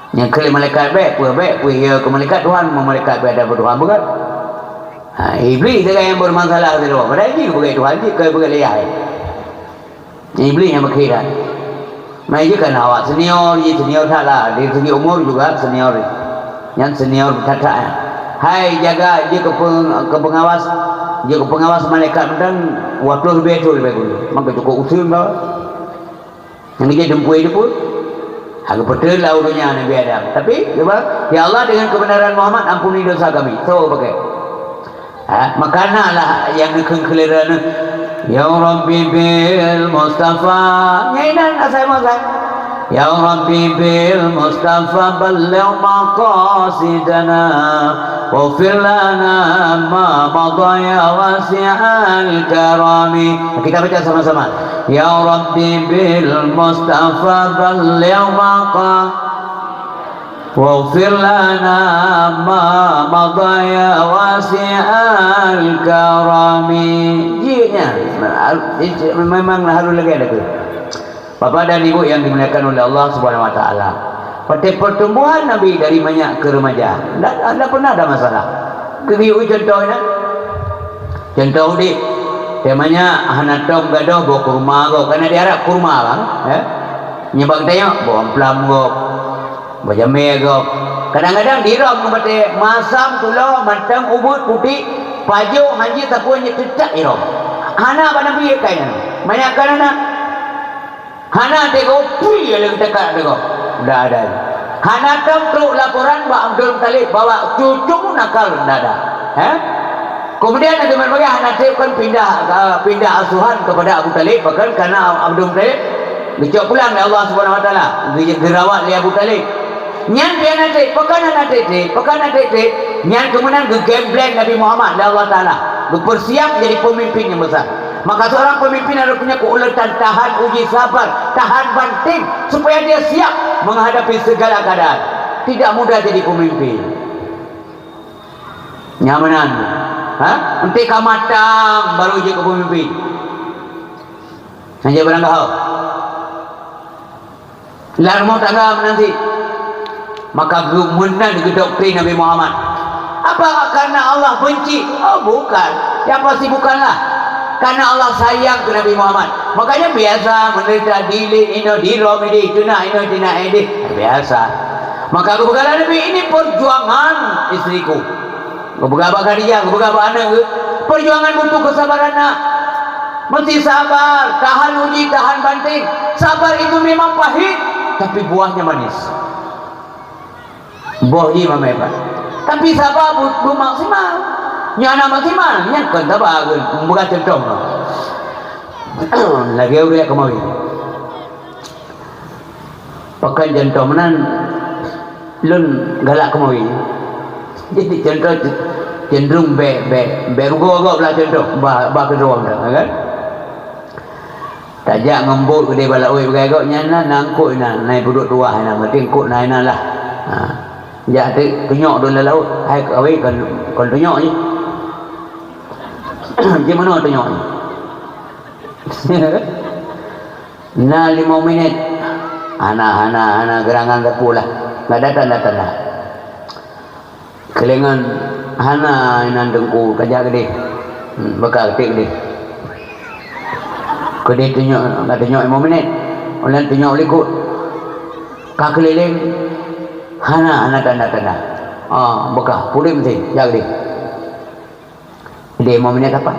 Nyang keu malaikat bèk, peue bèk, peue ya keu malaikat Tuhan, malaikat bèk ada Tuhan beugöt. Ha, Iblis sagai nyang bermasalah keudroe. Padahai jih peugöt Tuhan, jih keu peugöt lé Yahya. Iblis nyang meukeurah. Mai jih kan awak senior, jih senior that lah. Dari segi umur juga senior. Nyan senior that-that nyan. Hai jaga jih keu peng-, keu pengawas, jih keu pengawas malaikat mantong dua ploh leubeh thon leubeh guna. Maka cukup useuen kau. Nyang jih dumpui tu pun. Ha, geupeutreun lah ureueng nyan Nabi Adam. Tapi, cuba, "Ya Allah, dengan kebenaran Muhammad, ampuni dosa kami." So, pakai. Ha, maka na lah nyang neukheun keuleureuan, "Ya Rabbi bil Mustafa." Nyang inan asai masa. "Ya Rabbi bil Mustafa balligh maqasidana, waghfir lana ma madha ya wasi'al karami." Kita baca sama-sama. "Ya Rabbi bil Mustafa balligh maqa-" "Waghfir lana ma madha ya wasi'al karami." Jih nyan, memang harus lagèe tu. Bapak dan Ibu yang dimuliakan oleh Allah Subhanahu wa Taala. Watèe pertumbuhan Nabi dari manyak ke remaja, ndak, ndak pernah ada masalah. Keu geuyue contoh nyan. Contoh udép. Watèe manyak hana tom gadôh boh kurma gob. Karena di Arab kurma kan, ya. Nyan bak tanyoe boh amplam gob. Bajamé gob. Kadang-kadang dirôm ngon batèe masam, tulo, mantong, ubeut, putéh, pajoh, hanjeuet, sapeue hanjeuet teutak irôm. Hana bak Nabi kayèe nyan. Manyak kan hana. Hana teungoh pui lé teuka teungoh. Ndak ada. Hana tom trok laporan bak Abdul Muttalib bahwa cucu nakal, ndak ada. Heh? Kemudian Nabi Muhammad hana trép kan pindah, ah, pindah asuhan kepada Abu Talib, bahkan karena Abdul Muttalib geucok pulang lé Allah Subhanahu Wa Taala, geu-, geurawat lé Abu Talib. Nyan pih hana trép, pakon hana trép-trép, pakon hana trép-trép, nyan keumeunang geugembleng Nabi Muhammad lé Allah Taala, geupersiap jadi pemimpin yang besar. Maka seorang pemimpin harus punya keuletan tahan uji sabar, tahan banting, supaya dia siap menghadapi segala keadaan. Tidak mudah jadi pemimpin. Nyan meunan. Ha? Enteuk ka matang baru jeuet keu peumimpin. Hana barangkaho. Lam rumoh tangga meunan cit. Maka geu-, meunan geudoktrin Nabi Muhammad. Apa karena Allah benci? Oh, bukan. Ya, pasti bukanlah. Karena Allah sayang ke Nabi Muhammad. Makanya biasa menderita di ileuk inoe, di rom idéh, teunak inoe, teunak idéh. Biasa. Maka geupeugah lé Nabi, "Ini perjuangan istriku." Geupeugah bak Khadijah, geupeugah bak aneuk geuh, "Perjuangan butuh kesabaran, Nak. Mesti sabar, tahan uji, tahan banting. Sabar itu memang pahit, tapi buahnya manis." Boh jih mamai pat. Tapi saba bu-, bu maksimal. Nyan hana maksimal, nyan kon saba, bukan contoh. Lagèe ureueng keumawi. Pakon contoh meunan, lôn galak keumawi. Jadi contoh cenderung bèk, bèk, bèk rugoe gob lah contoh, bah, bah keudroe kan. Tajak ngon bot keudéh bak laôt bak gob nyan na, na eungkôt inan, na peuduek tuwah inan, berarti eungkôt na inan lah. Ha. Jak te-, tunyok dong lam laôt, hai kawé kon, kon tunyok jih. Jimeunoe tunyok jih. Na limong minét. Hana, hana, hana geurangan sapeue lah. Enggak datang-datang dah. Keulengan hana inan teungku, ka jak keudéh. Hmm, beuka tiek keudéh. Keudéh tunyok, ka tunyok limong minét. Ulôn tunyok likot. Ka keulileng, hana, hana tanda-tanda. Ah, beuka, pudek meusi, jak keudéh. Keudéh limong minét sapat.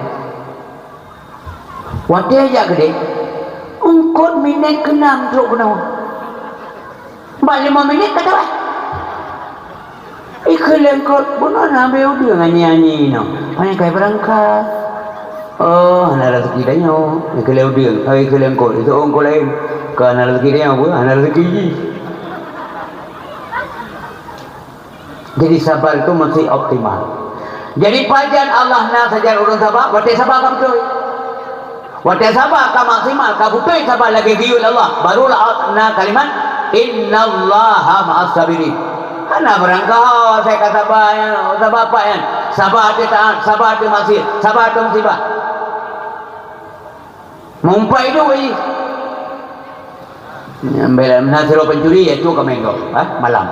Watèe jak keudéh, eungkôt minét keunam trok keunoe. Bak limong minét ka tawai. Ikheun lé eungkôt, bunoe na abéh udeueng nyan nyan nyoe. Pane kai beurangkat. Oh, hana raseuki tanyoe. Ikheun lé udeueng, oh, ikheun lé eungkôt. Itu eungkôt laén. Ka hana raseuki tanyoe, hana raseuki jih. Jadi sabar itu mesti optimal. Jadi pajan Allah na sajan ureueng sabar, watèe sabar ka beutôi. Watèe sabar ka maksimal, ka beutôi sabar lagèe geuyue lé Allah, barulah na kalimat, "Innallaha ma'as sabirin." Hana beurangkaho asai ka sabar nyan, sabar apa nyan? Sabar ateueh taat, sabar ateueh maksiat, sabar ateueh musibah. Meumpat idup lagi. Bila na sidroe pancuri, ya cok kameng gob, ha, malam.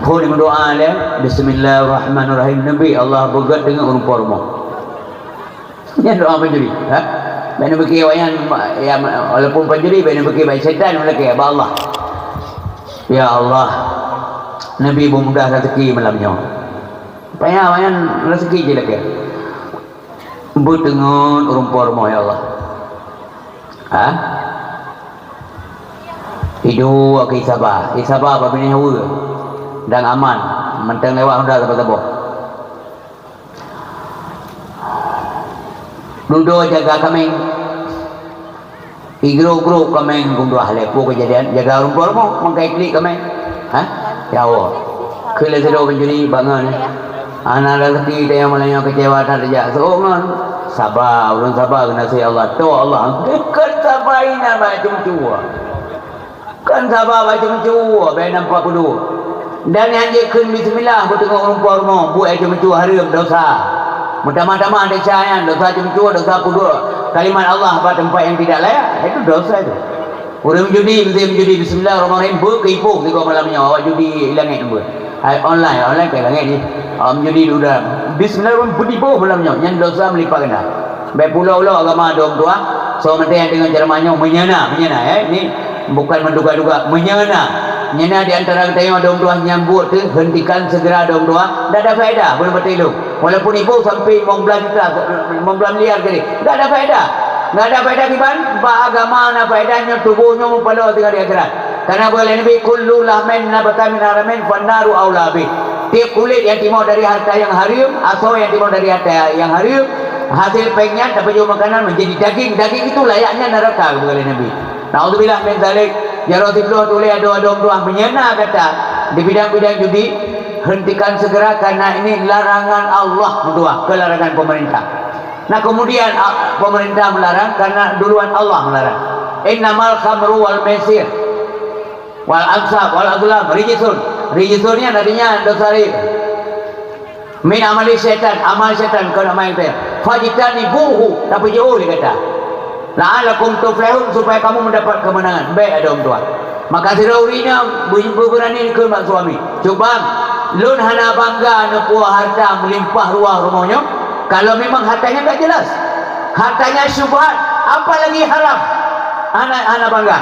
Phon meudoa lé, "Bismillahirrahmanirrahim, Nabi Allah beugét deungon ureuëng po rumoh." Nyan doa pancuri, ha? Bèk neupike awaknyan, ya, walaupun pancuri, bèk neupike bak setan, meulakèe bak Allah. "Ya Allah, Nabi beumudah rezeki malam nyoe." Payah awaknyan rezeki jih lakèe. Beuteungon ureuëng po rumoh, ya Allah. Ha? Iduek keu Isaba. Isaba bak binéh hawa dan aman. Mantong lewat honda saboh-saboh. Dudoe jaga kameng. Igrôk-grôk kameng geuduah lé peue keujadian jaga rumpok rumoh mangkai klik kameng. Ha? Ya Allah. Keu lé sidroe pancuri bangon. Hana rezeki teuh nyang malam nyoe kecewa that jak seuôt ngon. Saba, ulôn saba keunan si Allah. Toh Allah. Kon saba inan bak cumcua. Kon saba bak cumcua, bèk nampak kudu. Dan nyang jikheun bismillah beuteungoh rumpok rumoh, buet cumcua hareuem dosa. Meutamah-tamah desya nyan, dosa cumcua, dosa peuduek kalimat Allah bak teumpat nyang tidak layak, itu dosa itu. Ureuëng judi, meusé meujudi, bismillahirrahmanirrahim, beu keu ipoh sigoe malam nyoe, awak judi i langét beu. Hai online, online ka i langét jih. Awak meujudi di udara. Bismillahirrahmanirrahim, beu ipoh malam nyoe, nyan dosa meulipat ganda. Bèk pula-pula agama dong tuah, soe mantong nyang deungon ceramah nyoe menyana, menyana, eh. Ni bukan menduga-duga, menyana. Nyana di antara geutanyoe dong tuah nyang buet teuh, hentikan segera dong tuah, dak ada faedah, bunoe batée lôn. Walaupun iboh sampai limong blaih juta, limong blaih miliar kali, dak ada faedah. Dak ada faedah kiban, bak agama na faedah nyoe tuboh nyoe meupaloe singoh di akhirat. Karena buet lé Nabi, "Kullu lahmin nabata min haramin fannaru aula bih." Tiep kulét nyang timoh dari harta nyang hareuem, asoe nyang timoh dari harta nyang hareuem, hasil péng nyan tapajoh makanan menjadi daging. Daging itu layaknya neraka, kata Nabi. Naudzubillah min dzalik. Ya Rasulullah, tuléh adoe-adoe meutuah meunyeuna gata di bidang-bidang judi, hentikan segera karena ini larangan Allah meutuah, ke larangan pemerintah. Nah, kemudian, ah, pemerintah melarang karena duluan Allah melarang. Innamal khamru wal maisir wal ansab wal azlam rijsun. Rijsun nyan artinya dosa ri-, min amali syaitan, amal syaitan, kon amal nyang teuh. Fajtanibuhu, tapi jauh lé gata. La'allakum tuflihun, supaya kamu mendapat kemenangan. Bèk adoe meutuah. Maka sidroe ureuëng inong beu-, beubeurani dikheun bak suami, "Cut bang, lôn hana bangga neupuwoe harta meulimpah ruah rumoh nyoe, kalau memang hartanya tak jelas." Hartanya syubhat, apalagi haram. Hana, hana bangga.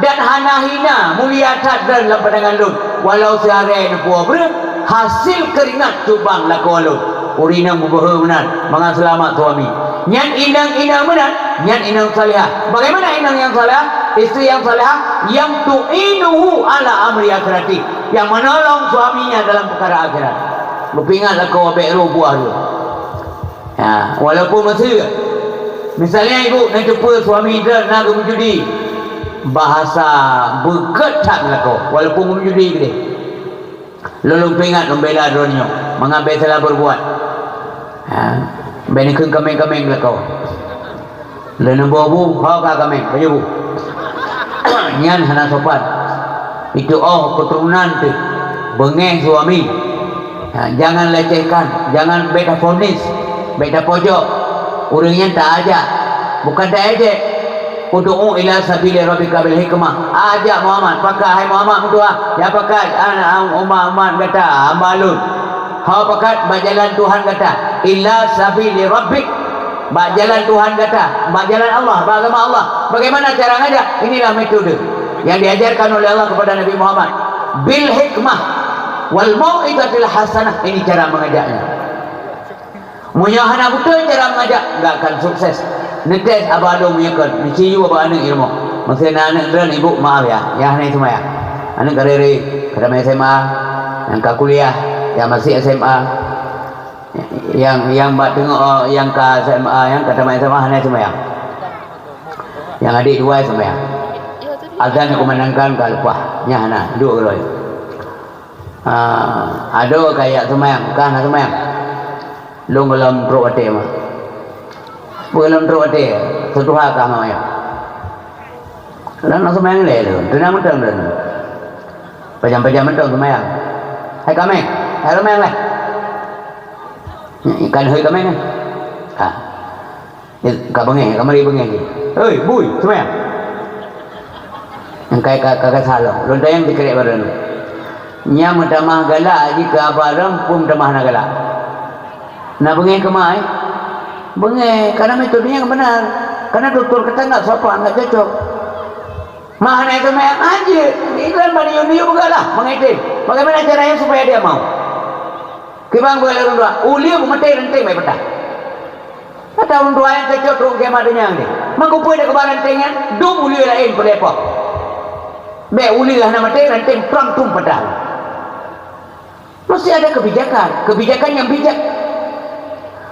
Dan hana hina, mulia that droen lam pandangan lôn. Walau siharé neupuwoe breueh, hasil keuringat cut bang lakoe lôn. Ureuëng inong meubeuhe meunan, mangat seulamat suami. Nyan inong-inong meunan, nyan inong salihah. Bagaimana inong nyang salihah? Istri yang salihah, yang tu'inuhu ala amri akhirati, yang menolong suaminya dalam perkara akhirat. Beupeuingat lakoe bèk roh buah droe. Ya, walaupun meuseu. Misalnya ibu neuteupeue suami droen na geumeujudi, bahasa beugét that meulakoe, walaupun geumeujudi keudeh. Lôn, lôn peuingat, lôn bela droeneuh nyoe, mangat bèk salah peubuet. Ha, bèk neukheun kameng-kameng meulakoe. Lôn neuboh bu, ho ka kameng, pajoh bu. Nyan hana sopan. Itu oh keturunan teuh, beungéh suami. Ha, jangan lecehkan, jangan bèk tafonis, bèk tapojok. Ureuëng nyan taajak, bukan taejek. Ud'u ila sabili rabbika bil hikmah. Ajak Muhammad, pakat hai Muhammad meutuah. Ya pakat, aneuk umat-umat gata, hamba lôn. Ho pakat bak jalan Tuhan gata. Ila sabili rabbik. Bak jalan Tuhan gata, bak jalan Allah, bak agama Allah. Bagaimana cara ngajak? Inilah metode yang diajarkan oleh Allah kepada Nabi Muhammad. Bil hikmah wal mau'izatil hasanah. Ini cara mengajaknya. Meunyoe hana beutôi cara mengajak, enggak akan sukses. Neutes abah lôn meunyoe kon, neusiyue abah aneuk ilmu. Meusé na aneuk droen, ibu, maaf ya, nyang hana seumayang. Aneuk ka rere, ka tamah S M A, nyang ka kuliah, nyang masih S M A. Nyang, nyang bak teungoh, nyang ka S M A, nyang ka tamah S M A hana seumayang. Nyang adik dua seumayang. Azan dikumandangkan ka leupah, nyan hana, duek keudroe. Ah, adoe ka jak seumayang, ka hana seumayang. Lôn gohlom trok watèe mah. Gohlom trok watèe, seutuha ka hana seumayang. Lôn hana seumayang lé lôn, teunang mantong lôn. Pajam-pajam mantong seumayang. Hai kameng, hai seumayang lé. Kan hai kameng, eh? Ha. Ka beungéh, ka mari beungéh jih. "Hei, bui, seumayang." Nyang kai ka, ka, ka salong. Lôn tanyong sikrek bareng. Nyang meutamah galak jih keu Abah Ram, peue meutamah na galak? Na beungéh keumai? Beungéh, karena metode nyang beuna. Karena doktor kata nggak sopan, nggak cocok. Mah hana itu meh aja. Iklan bani yun yun lah, mengetin. Bagaimana caranya supaya dia mau? Kibang boleh ureuëng dua. Ulieu meumeutée reunteng baik petah. Atau ureuëng dua nyang cocok rhung keuhai donya nyoe. Meukeupue dak keuban reunteng nyan, dum ulieu laén peuleupah. Bék ulieu hana maté, reunteng prang tum padahai. Mesti ada kebijakan, kebijakan yang bijak.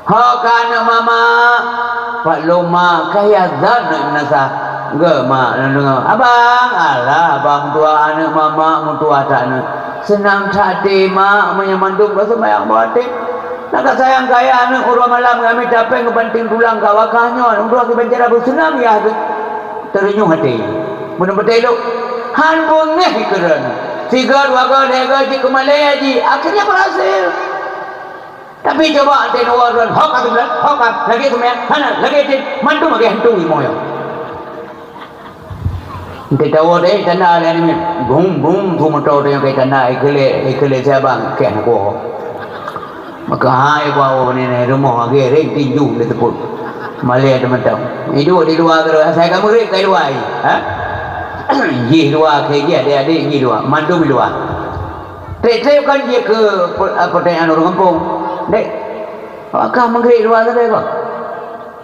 Ho ka aneuk mama, Pak Loma, kaya zat aneuk meunasah. Geu mak lôn deungoe, "Abang, alah abang meutuah aneuk mama, meutuah that aneuk. Seunang that até mak, meunyoe mandum ka seumayang bak até." Na ka sayang kaya aneuk uroe malam ngamé tapéng geubanting tulang ka wakah nyoe, uroe geubancara beuseunang yah geuh. Teureunyuh até. Meunan beutôi lôn. Han beungéh keudroe. Sigoe dua goe lhée goe jikeumalée jih. Akhirnya berhasil. Tapi coba até dua droe, hok ka seubeulat, hok ka, lagée seumayang, hana, lagée jih, mandum lagée hantu imoe. Teuka tawoe deh tanda lé nyan, bum bum, su moto teuka tanda, ikeu lé, ikeu lé si abang, keh na kuwoe. Maka hai kuwoe nyan rumoh lagèe reng tinju lé teupot. Malèe teumantong. Iduek di luwa keudroe, asai ka meureuek ka luwa ai. Ha? Jih luwa, keu jih adék-adék jih luwa, mandum di luwa. Trép-trép kan jih keu pe-, peutanyaan ureueng gampông. Dek, apakah meugrék luwa sabe ko?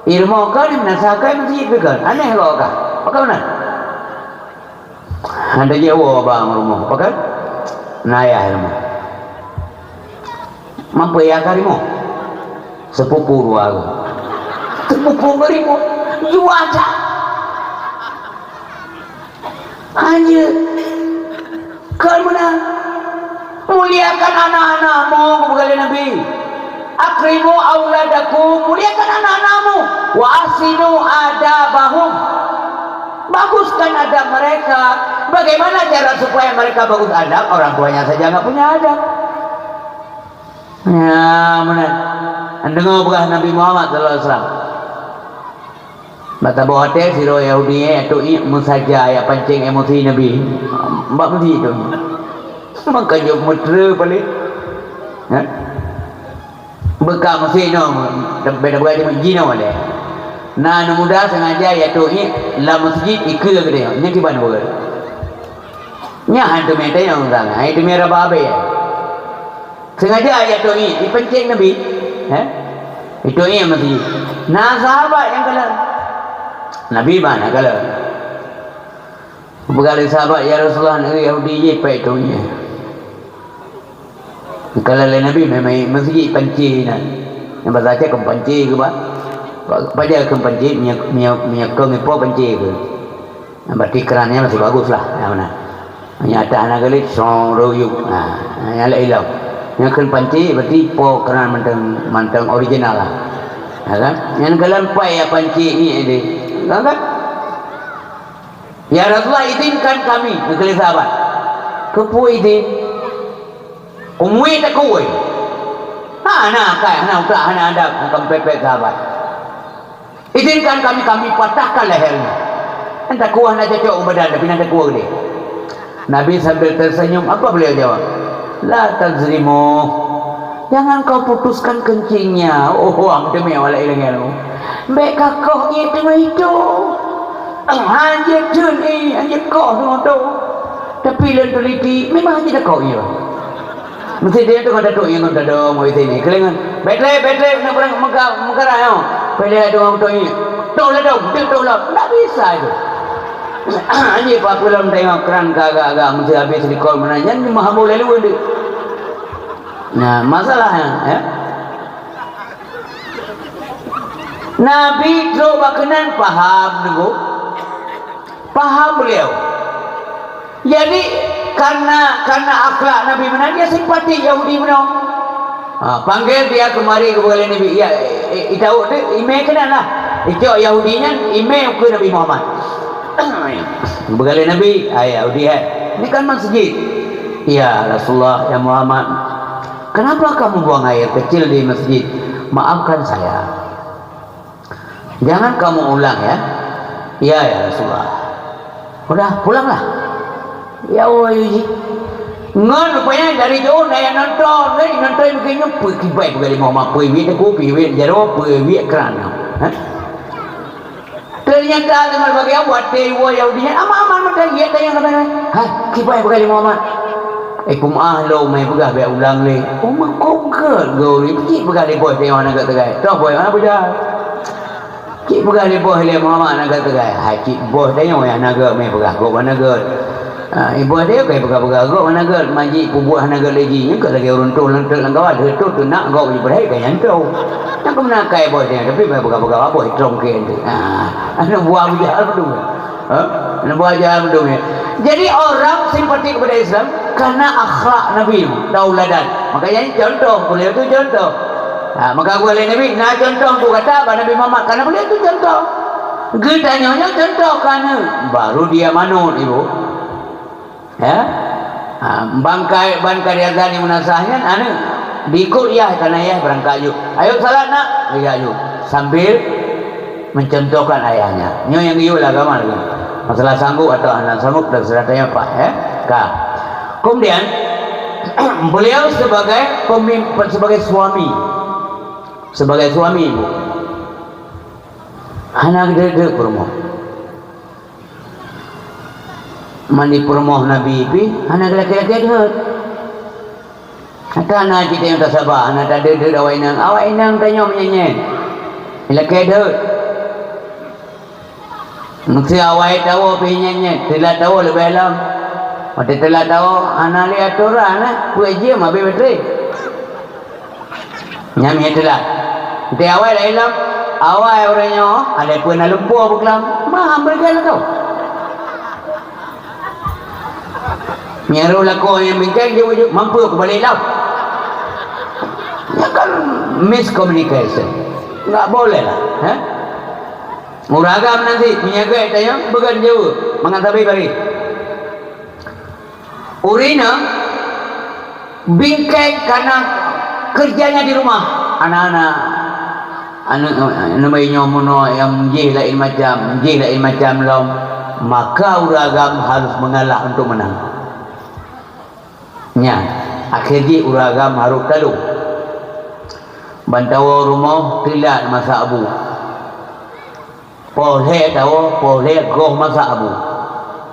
Di rumoh kon, meunasah kon, meuseujid pih kon. Aneh kok ka. Pakon meunan? Hana jiwoe bang rumoh. Pakon? Na ayah rumoh. Mampu ya ka rumoh. Sepupu dua tu. Sepupu ngon rumoh. Jua cak. Hanya. Kon meunan. Muliakan anak-anakmu, kata Nabi. Akrimu auladakum, muliakan anak-anakmu. Wa ahsinu adabahum. Baguskan adab mereka. Bagaimana cara supaya mereka bagus adab? Orang tuanya saja nggak punya adab. Ya, meunan. Deungoe peugah Nabi Muhammad sallallahu alaihi wasallam. Bak saboh hotel, sidroe Yahudi, eh, tok iek meusaja, ya, pancéng emosi Nabi. Bak meuseujid tu. Maka jeuet meuteura paléng. Ha? Beuka meuseujid nyoe, beda bukan jinoe lé. Na aneuk muda sengaja ya tok iek lam meuseujid, ikeue keudéh. Nyan kiban bukan. Nyan han teumé tanyong sang, hai teumé raba abée. Sengaja ya tok iek, ipancéng Nabi. Heh? Itok iek meuseujid. Na sahabat nyang kalon. Nabi ban nyang kalon. Peugah lé sahabat, "Ya Rasulullah, aneuk Yahudi jih pèe tok iek." Kalon lé Nabi, memang meuseujid pancé inan. Nyang bahasa Aceh kon pancé keu ba. Pa-, paja kon pancé, minyeuk, minyeuk, minyeuk kong ipo pancé keu. Berarti keran nyan masih bagus lah, nyang meunan. Nyang atas hana geulit, song royuk. Ha, nyang lé ilong. Nyang kheun pancé, berarti po keran mantong, mantong original lah. Ya kan? Nyang keulan pai ya pancé ni deh. Kan, kan? "Ya Rasulullah, izinkan kami," kheun lé sahabat. Keupeue izin? Umui takue. Hana akai, hana utak, hana adab, hana pepet sahabat. "Izinkan kami, kami patahkan lehernya." Nyan takue hana cocok u badan, tapi nyan takue deh. Nabi sambil tersenyum, apa beliau jawab? "La tazrimuh. Jangan kau putuskan kencingnya." Oh, am teumé awak laén lagèe nyan. "Bèk kakoh ié teungoh itu. Hanjeuet teun ié, hanjeuet koh teungoh tu." Tapi lôn teliti, memang hanjeuet kakoh ié. Meusti dia tu kata tu yang kata dong, mau itu ni. Kelengan, "Betle, betle, nak perang mega-, megara nyoe." Pilih tu orang tu ni. "Tok lah dong, tok, tok lah." Tak bisa itu. Anjing apa pulang tengok keran gagak-gagak, mesti habis di kol mana. Nyan mah hamba lalu dia. Nah, masalahnya, ya. Nabi trok bak keunan paham nunggu. Paham beliau. Jadi, karena, karena akhlak Nabi meunan, dia simpati Yahudi meunan. Ha, panggil dia kemari kepada Nabi. Ya, eh, eh, tahu tu, imé keunan lah. Icok Yahudi nyan, imé ke Nabi Muhammad. Begalai Nabi, "Hai Yahudi, hai. Ini kan masjid." "Ya Rasulullah, ya Muhammad. Kenapa kamu buang air kecil di masjid? Maafkan saya." "Jangan kamu ulang ya." "Ya, ya Rasulullah." "Udah, pulanglah." Ya Allah, ya Allah. Ngon rupanya dari jauh na nyang nonton, eh, nonton mungkin nyoe peue kiban peugah lé Muhammad, peue wiet teungku, peue wiet jaroe, peue wiet keuran. Ha? Ternyata teuma bagi Allah watée iwoe Yahudi nyan aman-aman mata, iya tanyong kata, "Hai, kiban peugah lé Muhammad?" "Eh, peumeu'ah lom, meu'ah peugah, bék ulang lé." Oh, meuko gét gurée, cit peugah lé boh tanyong hana gét teugai. Toh boh hana peugah. Cit peugah lé boh lé Muhammad hana gét teugai. Hai, cit boh tanyong nyang hana gét, meu'ah peugah, gét hana gét. Ah, iboh dia kai peugah-peugah gob hana gét, maji peubuet hana gét lé jih. Nyan ka lagée ureuëng toh lam teuk lam kawan, lheueh toh teunak gob jipeurhai ka nyan toh. Nyan keumeuna kai boh dia, tapi bai peugah-peugah boh trong keu tu. Ah, aneuk buah bujang betul. Ha? Aneuk buah jahat betul ya. Jadi orang simpati kepada Islam karena akhlak Nabi, tauladan. Makanya contoh, beliau tu contoh. Ha, maka geualée Nabi, na contoh tu kata bak Nabi Muhammad, karena beliau tu contoh. Geutanyoe nyoe contoh kana, baru dia manut ibu. Ya? Ha, bangkai, bangkai Azani Munasah nyan aneuk. Diikut yah, kana yah berangkat yuk. Ayo salat nak, iya yuk. Sambil mencontohkan ayahnya. Nyoe nyang geuyue lah agama lagi. Masalah sanggup atau hana sanggup dan serata nyoe paih, ya. Ka. Kemudian beliau sebagai pemimpin, sebagai suami. Sebagai suami, Bu. Hana geudeuk-deuk peurumoh. Mani peurumoh Nabi pih hana geulakée-lakée deuet. Hana cit nyang tasaba, hana tadeut-deut awak inong. Awak inong tanyoe meunyenyet. Lakée deuet. Meuseu awai tawoe pih nyenyet, teulat tawoe leubeh lom. Watée teulat tawoe, hana lé atoran, eh. Peue jeuem habéh baterai. Nyan mie teulat. Di awai laén lom, awai ureuëng nyoe, ada peue na lumpoe beuklam, ma beureugah lakoe. Nyan roh lakoe nyang bingkai jeuet-jeuet, mampu aku balik lom. Nyan kan miscommunication. Enggak boleh lah, eh? Ureuëng agam nanti meunyagai tanya, beugan jaweueb, mangat sabe bari. Ureuëng inong bingkai kana kerjanya di rumah. Anak-anak, aneuk, aneuk bayi nyoe meunoe nyang jih laén macam, jih laén macam lom, maka ureuëng agam harus mengalah untuk menang. Nyan, akhé jih ureuëng agam harôh talo. Ban tawoe rumoh teulat masak bu. Poh lhée tawoe, poh lhée goh masak bu.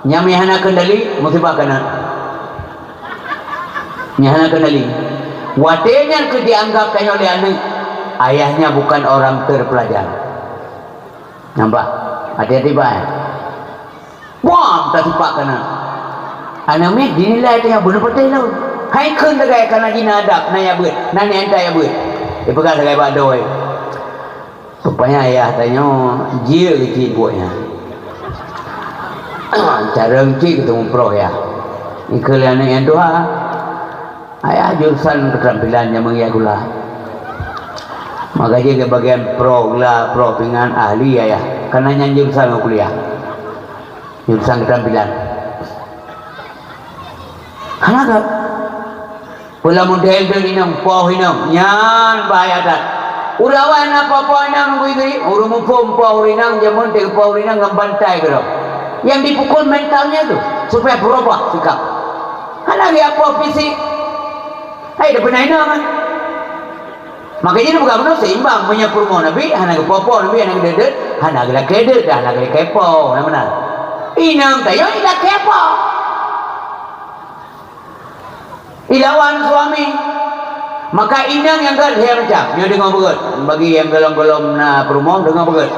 Nyan meuhana keundali, musibah kana. Meuhana keundali. Watée nyan keu jianggab tanyoe lé aneuk, ayahnya bukan orang terpelajar. Nampak? Hati-hati, Pak, eh. Wah, tasipak kana. Aneuk miet dinilai teuh nyang beuneupatéh lom. Hai kheun sagai kana jih na adab, na nyang beuet, na nyang enta nyang beuet. Ipeugah sagai bak doe. Rupanya ayah tanyoe jeuet cit buet nyan. Cara cit keu teumeuproh yah. Ikheun lé aneuk nyang tuha. Ayah jurusan keterampilan nyang meungiak gula. Maka jih ke bagian pro gula, pro pingan, ahli ayah. Karena nyan jurusan kuliah. Jurusan keterampilan. Hana ka. Pula model tu inong, poh inong. Nyan bahaya that. Ureuëng awai na poh-poh inong gui-gui. Ureuëng muphom poh ureuëng inong, jameun teuh poh ureuëng inong ngon bantai keudroe. Yang dipukul mentalnya tu supaya berubah sikap. Hana lé apoh fisik. Hai, dah pernah inong kan? Makanya dia bukan benar seimbang. Meunyoe peurumoh Nabi, hana geupoh-poh Nabi, hana geudeuet-deuet, hana geulakée deuet, dan hana geulakée poh. Yang benar. Inong tanyoe ilakée poh. Ilawan suami. Maka inong nyang gét lhée macam. Nyoe deungoe beugét. Bagi nyang golom-golom na peurumoh, deungoe beugét.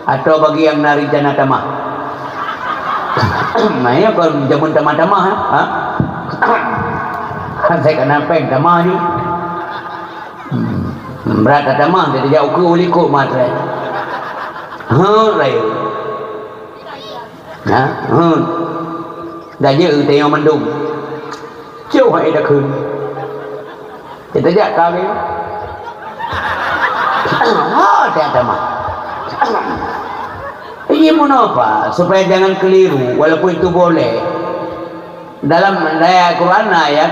Atau bagi nyang na rencana tamah. Nah, ya, kon jameun tamah-tamah, ha? Ha? Kan saya kena peng tamah ju. Hmm. Brat tamah, dia tidak ukur ulikuk matre. Ha, lain. Ha? Ha. Dah je, tengok mendung. Cok hai dah kheun. Kita jak kami. Oh, tak ada mah. Ini mengapa? Supaya jangan keliru, walaupun itu boleh. Dalam ayat Quran ayat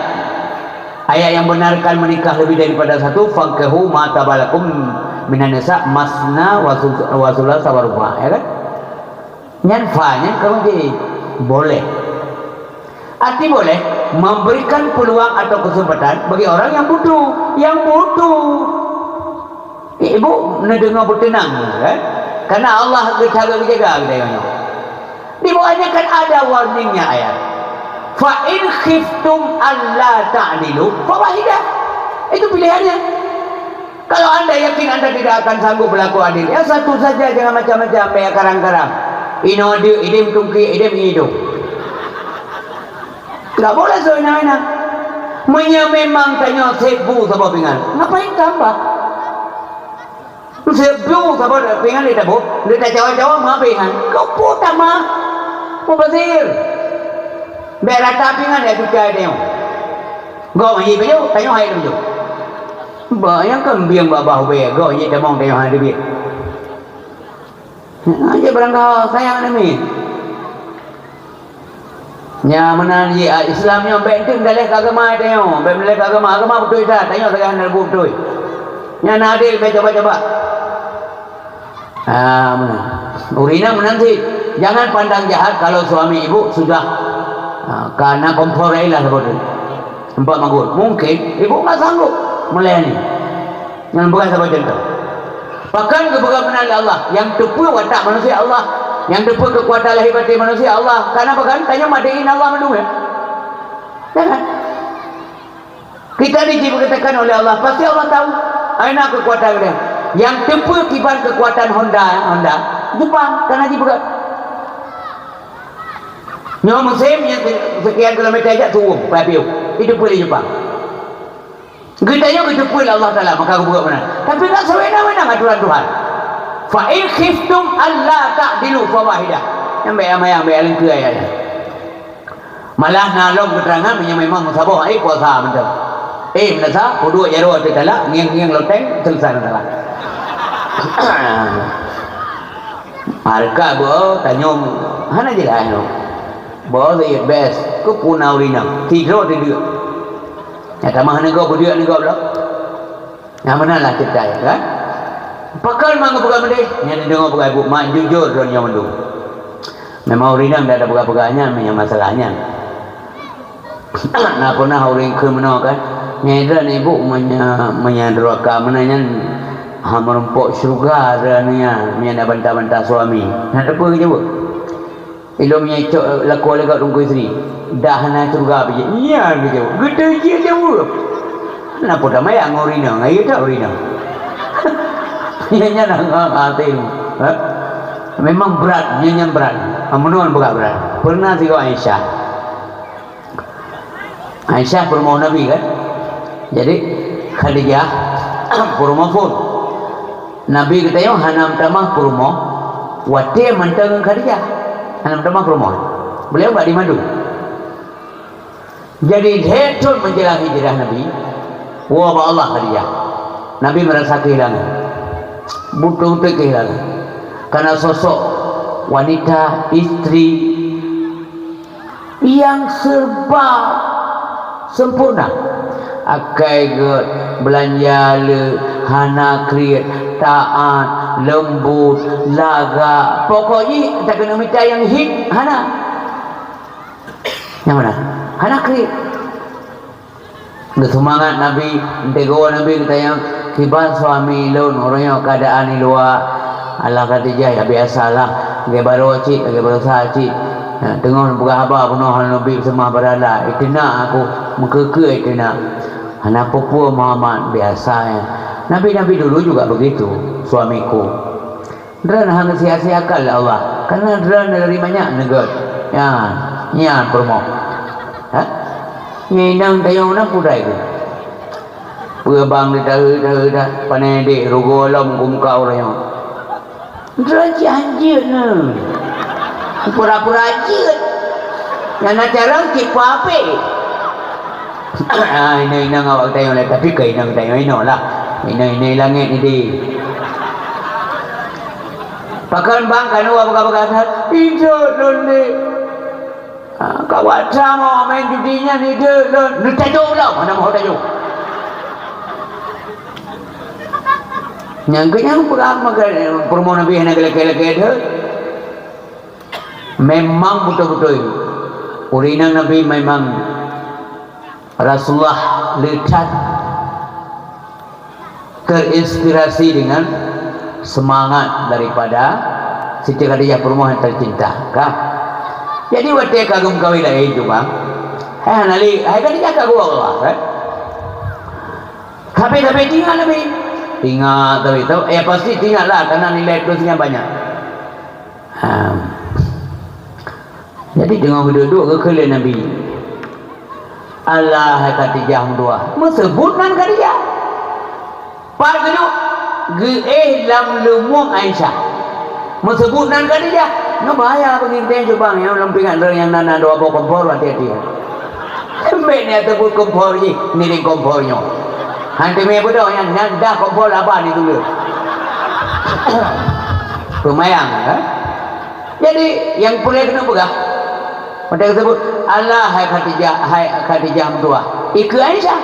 ayat yang benarkan menikah lebih daripada satu, fankihu ma taba lakum minan nisa masna wa sul- wa sulasa wa ruba, ya kan? Nyan fa, nyan kamu jadi boleh. Arti boleh memberikan peluang atau kesempatan bagi orang yang butuh, yang butuh. Ibu neudeungoe beuteunang, kan? Karena Allah geujaga, geujaga geutanyoe nyoe. Di bawahnya kan ada warningnya ayat. "Fa in khiftum alla ta'dilu fawahidah." Itu pilihannya. Kalau anda yakin anda tidak akan sanggup berlaku adil, ya satu saja, jangan macam-macam, banyak karang-karang. Inoe deuk, ideh meutungkik, ideh meuidong. Enggak boleh seuinang-inang. Meunyoe memang tanyoe sép bu saboh pingan, ngapain tambah? Sép bu saboh pingan lé taboh, lé tacawa-cawa meuhabéh nyan. Keupeue tamah? Mubazir. Bèk rata pingan ya cukai tanyoe. Gob meuji pajoh, tanyoe hai pajoh. Bah, nyang keubieng babah ubé, gob jeuet tamong tanyoe hana teubiet. Hana jeuet barangkaho, sayang aneuk miet. Nya meunan jih, ah, Islam nyoe bèk enteuk meudaléh keu agama tanyoe, bèk meudaléh keu agama, agama beutôi that, tanyoe sagai hana leubu beutôi. Nyan na adil, bèk coba-coba. Ah, meunan. Ureueng inong meunan cit. Jangan pandang jahat kalau suami ibu sudah, ah, ka na kompor laén lah saboh teuk. Empat magun. Mungkin ibu nggak sanggup melayani. Nyan bukan saboh contoh. Pakon geupeugah meunan lé Allah? Nyang teupeue watak manusia Allah. Nyang teupeue keukuatan lahé batin manusia Allah. Karena pakon? Tanyoe madehin Allah mandum, ya. Ya kan? Kita ini diciptakan oleh Allah, pasti Allah tahu aina keukuatan dia. Nyang teupeue kiban keukuatan Honda, Honda, Jepang, karena jipeugah. Nyoe musém nyang se-, sekian kilometer jak turun, papiu. Itu pun di Jepang. Geutanyoe geuteupeue lé Allah Taala, maka geupeugah meunan. Tapi nggak sewenang-wenang aturan Tuhan. "Fa in khiftum alla ta'dilu fawahidah." Nyang bèk amayang, bèk alengkeue ayat nyan. Malah na lom keuterangan meunyoe memang meusaboh, eh, puasa mantong. Eh, meunasah, peuduek jaroe ateueh talak, ngieng-ngieng loteng, selesai masalah. Hareukat beuo, tanyong, hana jeulaih nyoe. Beuo Said best, keupeue na ureueng inong, sidroe teudeuk. Nyang tamah neugob, beudeuk neugob lom. Nyang meunan lah ceurita, kan? Pakon mang geupeugah meudeh? Nyan neudeungoe peugah ibu, mak jujur droeneuh nyoe mandum. Memang ureueng inong dak tapeugah-peugah nyan, meunyoe masalah nyan. Na peunah ureueng kheun meunoe kan, "Nyan droeneuh ibu, meunyoe, meunyoe durhaka meunan nyan, ha meurumpok syeuruga droeneuh nyan, meunyoe na banta-banta suami." Na teupeue geujaweueb? Ilôn meunyoe cok lakoe lé gob Teungku Yusri, dah hana syeuruga pih jeuet. Nyan geujaweueb. Geuteujiet jaweueb. Na peue tamè ngon ureueng inong, ayo that ureueng inong. Nyan, nyan hana até ilmu. Ha? Memang brat, nyan, nyan brat. Ameunong brat, brat. Pernah sigoe Aisyah. Aisyah peurumoh Nabi kan? Jadi Khadijah peurumoh phôn. Nabi geutanyoe hana meutamah peurumoh watèe mantong ngon Khadijah. Hana meutamah peurumoh. Beliau bak di madu. Jadi lhèe thôn menjelang hijrah Nabi, woe bak Allah Khadijah. Nabi merasa kehilangan. Beutôi-beutôi kehilangan. Karena sosok wanita, istri nyang serba sempurna. Akai gèt, beulanja le, hana kriet, taat, leumbut, lagak. Pokok jih takeuneuk mita nyang hit, hana. Nyang mana? Hana kriet. Geuseumangat Nabi, geuteugô Nabi geutanyoe, "Kiban suami lôn uroe nyoe keuadaan di luwa?" "Alah Khadijah, ya biasalah, lagèe baroe cit, lagèe baroe sa cit. Teungoh neupeugah haba bunoe hana neubi seumah barada, iteunak aku, meukeue-keue iteunak. Hana peue-peue Muhammad, biasa nyan. Nabi-nabi dulu juga begitu, suamiku." Droeneuh hana sia-siakan lé Allah, karena droeneuh dari manyak neugöt. Nyan, nyan peurumoh. Ha? Nyan inong tayong na pudai tu. Peue bang di tahe-tahe dah, pane dek rugoe lom keu muka ureueng nyoe. Droeneuh cit hanjeuet neuh. Pura-pura jeuet. Nyang na carông cit peuapé. Ah, inong-inong awak geutanyoe lé, tapi keu inong geutanyoe inoe lah. Inong-inong langét ni di. Pakon bang kanu peugah-peugah that, "Idok lôn lé." Ah, kawat sama main judi nyan idok lôn. Neutajok lom, hana meuho tajok. Nyang keu nyang peugah maka peurumoh Nabi hana geulakée-lakée that. Memang beutôi-beutôi. Ureueng inong Nabi memang Rasulullah le that terinspirasi dengan semangat daripada Siti Khadijah peurumoh nyang tercinta, kan? Jadi watèe ka geumeukawen laén cuma, hai hana lé, hai Khadijah ka geuwoe Allah, kan? Tapi, tapi teuingat Nabi. Teuingat, tapi, tapi, ya pasti teuingat lah, karena nilai plus-nya banyak. Ha. Jadi teungoh geuduek-duek geukheun lé Nabi, "Alah hai Khadijah meutuah, meuseubut nan Khadijah." Pat geuduek geuéh lam leumoeng Aisyah. Meuseubut nan Khadijah, nyoe bahaya bagi geutanyoe cubang nyang lom pingat droe nyang na, na dua boh kompor hati-hati. Embek ni ataupun kompor jih, ngiring kompor nyoe. Hanti mie beudôh nyan, nyan dah kompor laban itu dia. Peumayang, kan? Jadi, nyang peureulèe keuneuk peugah, watèe geuseubut, "Alah hai Khadijah, hai Khadijah meutuah." Ikeu Aisyah.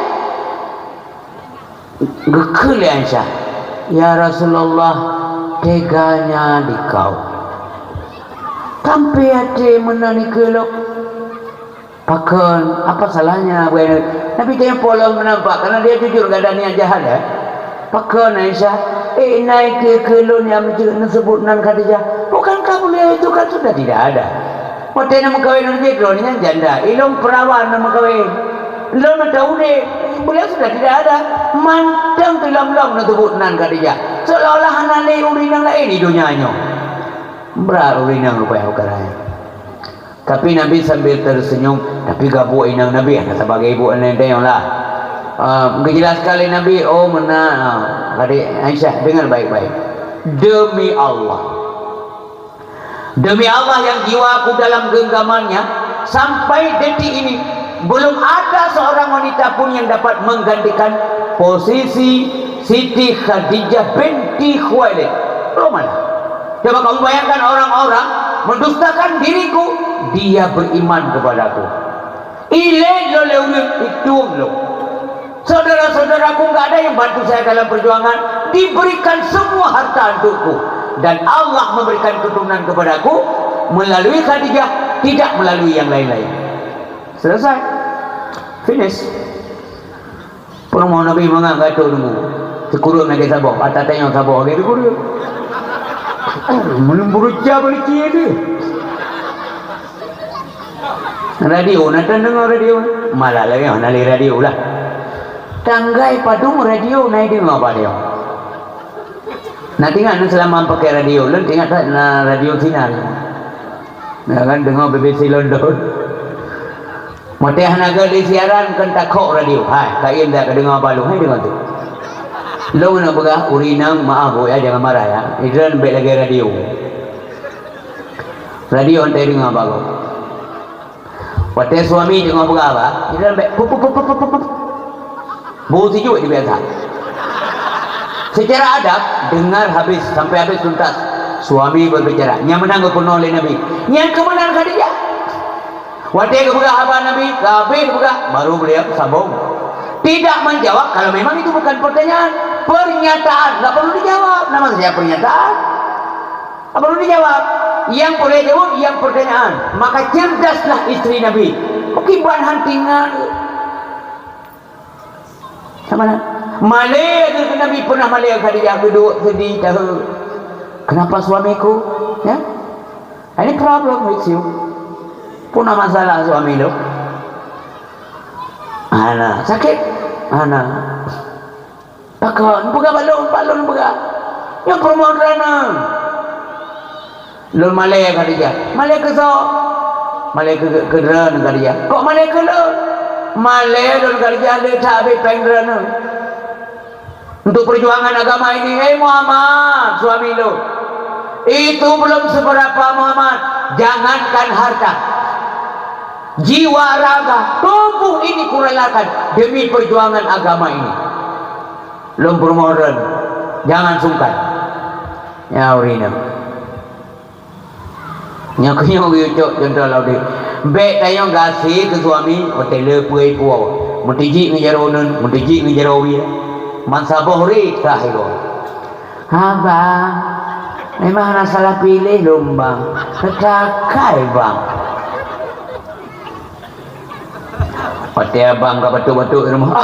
Geukheun lé Aisyah, "Ya Rasulullah, teganya dikau. Sampai até meunan ikeu lôn." Pakon, apa salahnya, buai Nabi? Nabi teurimong lom meunampak, karena dia jujur, gak ada niat jahat, ya. Pakon, Aisyah, eh, na ikeu-ikeu lôn nyang meucue neuseubut nan Khadijah. Bukankah beliau itu kan sudah tidak ada? Watèe na meukawen ngon jih, droeneuh nyan janda. Ilôn peurawan na meukawen. Lôn ata udép. Beliau sudah tidak ada. Mantong teulom-lom neuseubut nan Khadijah. Seolah-olah hana lé ureueng inong laén di donya nyoe. Brat ureueng inong rupanya peukara nyan. Tapi Nabi sambil tersenyum, tapi gabuk inong Nabi, hana sabagai ibu laén tanyoe lah. Ah, geujelaskan lé Nabi, "Oh, meunan, ah, adik Aisyah, dengar baik-baik. Demi Allah. Demi Allah yang jiwaku dalam genggamannya, sampai detik ini, belum ada seorang wanita pun yang dapat menggantikan posisi Siti Khadijah binti Khuwailid." Belum ada. Coba kamu bayangkan orang-orang mendustakan diriku, dia beriman kepadaku. Ilét lôn lé ureueng, itueng lôn. Saudara-saudaraku enggak ada yang bantu saya dalam perjuangan, diberikan semua harta untukku. Dan Allah memberikan keturunan kepadaku melalui Khadijah, tidak melalui yang lain-lain. Selesai. Finish. Peurumoh Nabi mangat gato deungoe. Sikureueng lagèe saboh, ata tanyong saboh lagèe sikureueng. Meunurot beureuca beulicie deh. Radio, na tan deungoe radio? Malah lagèe hana lé radio lah. Tanggai padum radio na deungoe apa dia? Na teuingat na seulama pakai radio, lôn teuingat that na radio sinar. Na kan deungoe B B C London. Watèe hana gèt lé siaran, kan takhok radio. Hai, ka iem dak ka deungoe balu, hai deungoe tu. Lôn na peugah, ureueng inong, maaf bu ya, jangan marah ya. Idran bèk lagèe radio. Radio hana deungoe bagoe. Watèe suami deungoe peugah ba, idran bèk pup, pup, pup. Beu sijuek dibiasa. Secara adab, dengar habis, sampai habis tuntas. Suami berbicara. Nyang meunan geupeurunoe lé Nabi. Nyang keumeunan Khadijah. Watèe geupeugah haba Nabi, ka habéh geupeugah, baru beliau sambung. Tidak menjawab kalau memang itu bukan pertanyaan. Pernyataan, nggak perlu dijawab. Nama saja pernyataan? Nggak perlu dijawab. Yang boleh jawab, yang pertanyaan. Maka cerdaslah istri Nabi. Mungkin bukan hantingan. Sama lah. Malèe keu Nabi pernah malèe Khadijah geuduek sedih, tahu. Kenapa suamiku? Ya? Any problem with you? Puna masalah suami lo? Hana. Sakit? Hana. Pakon? Peugah bak lôn, bak lôn peugah. Nyoe peurumoh droeneuh. Lôn malèe Khadijah. Malèe keu soe? Malèe keu, keu droeneuh Khadijah. Kok malèe keu lôn? Malèe lôn Khadijah le that habéh péng droeneuh. Untuk perjuangan agama ini, hei Muhammad, suami lo. Itu belum seberapa Muhammad, jangankan harta. Jiwa raga, tubuh ini kurelakan demi perjuangan agama ini. Lôn peurumoh droeneuh, jangan sungkan. Ya ureueng inong. Nyoe keuh nyoe geucok contoh lom deh. Bèk tanyoe gaséh keu suami, watèe le peue ipuwoe. Meutijik ngon jaroe uneuen, meutijik ngon jaroe wie. Meusaboh rét kah igoe. Haba, memang hana salah piléh lôn bang. Neutakai bang. Watèe abang ka batuk-batuk di rumoh.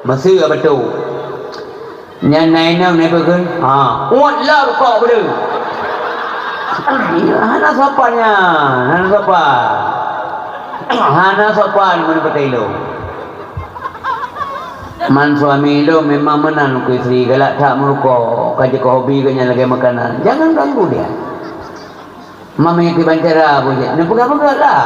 Masa ka batuk. Nyan na inong na peugah, ha, uet lah rukok beudeuh. Hana sopan nyan, hana sopan. Hana sopan meunurot ilôn. Man suami lôn memang meunan keu istri, galak that meurukok, ka jeuet keu hobi geuh nyan lagèe makanan. Jangan ganggu dia. Mami kiban cara pun cit. Neupeugah-peugah lah.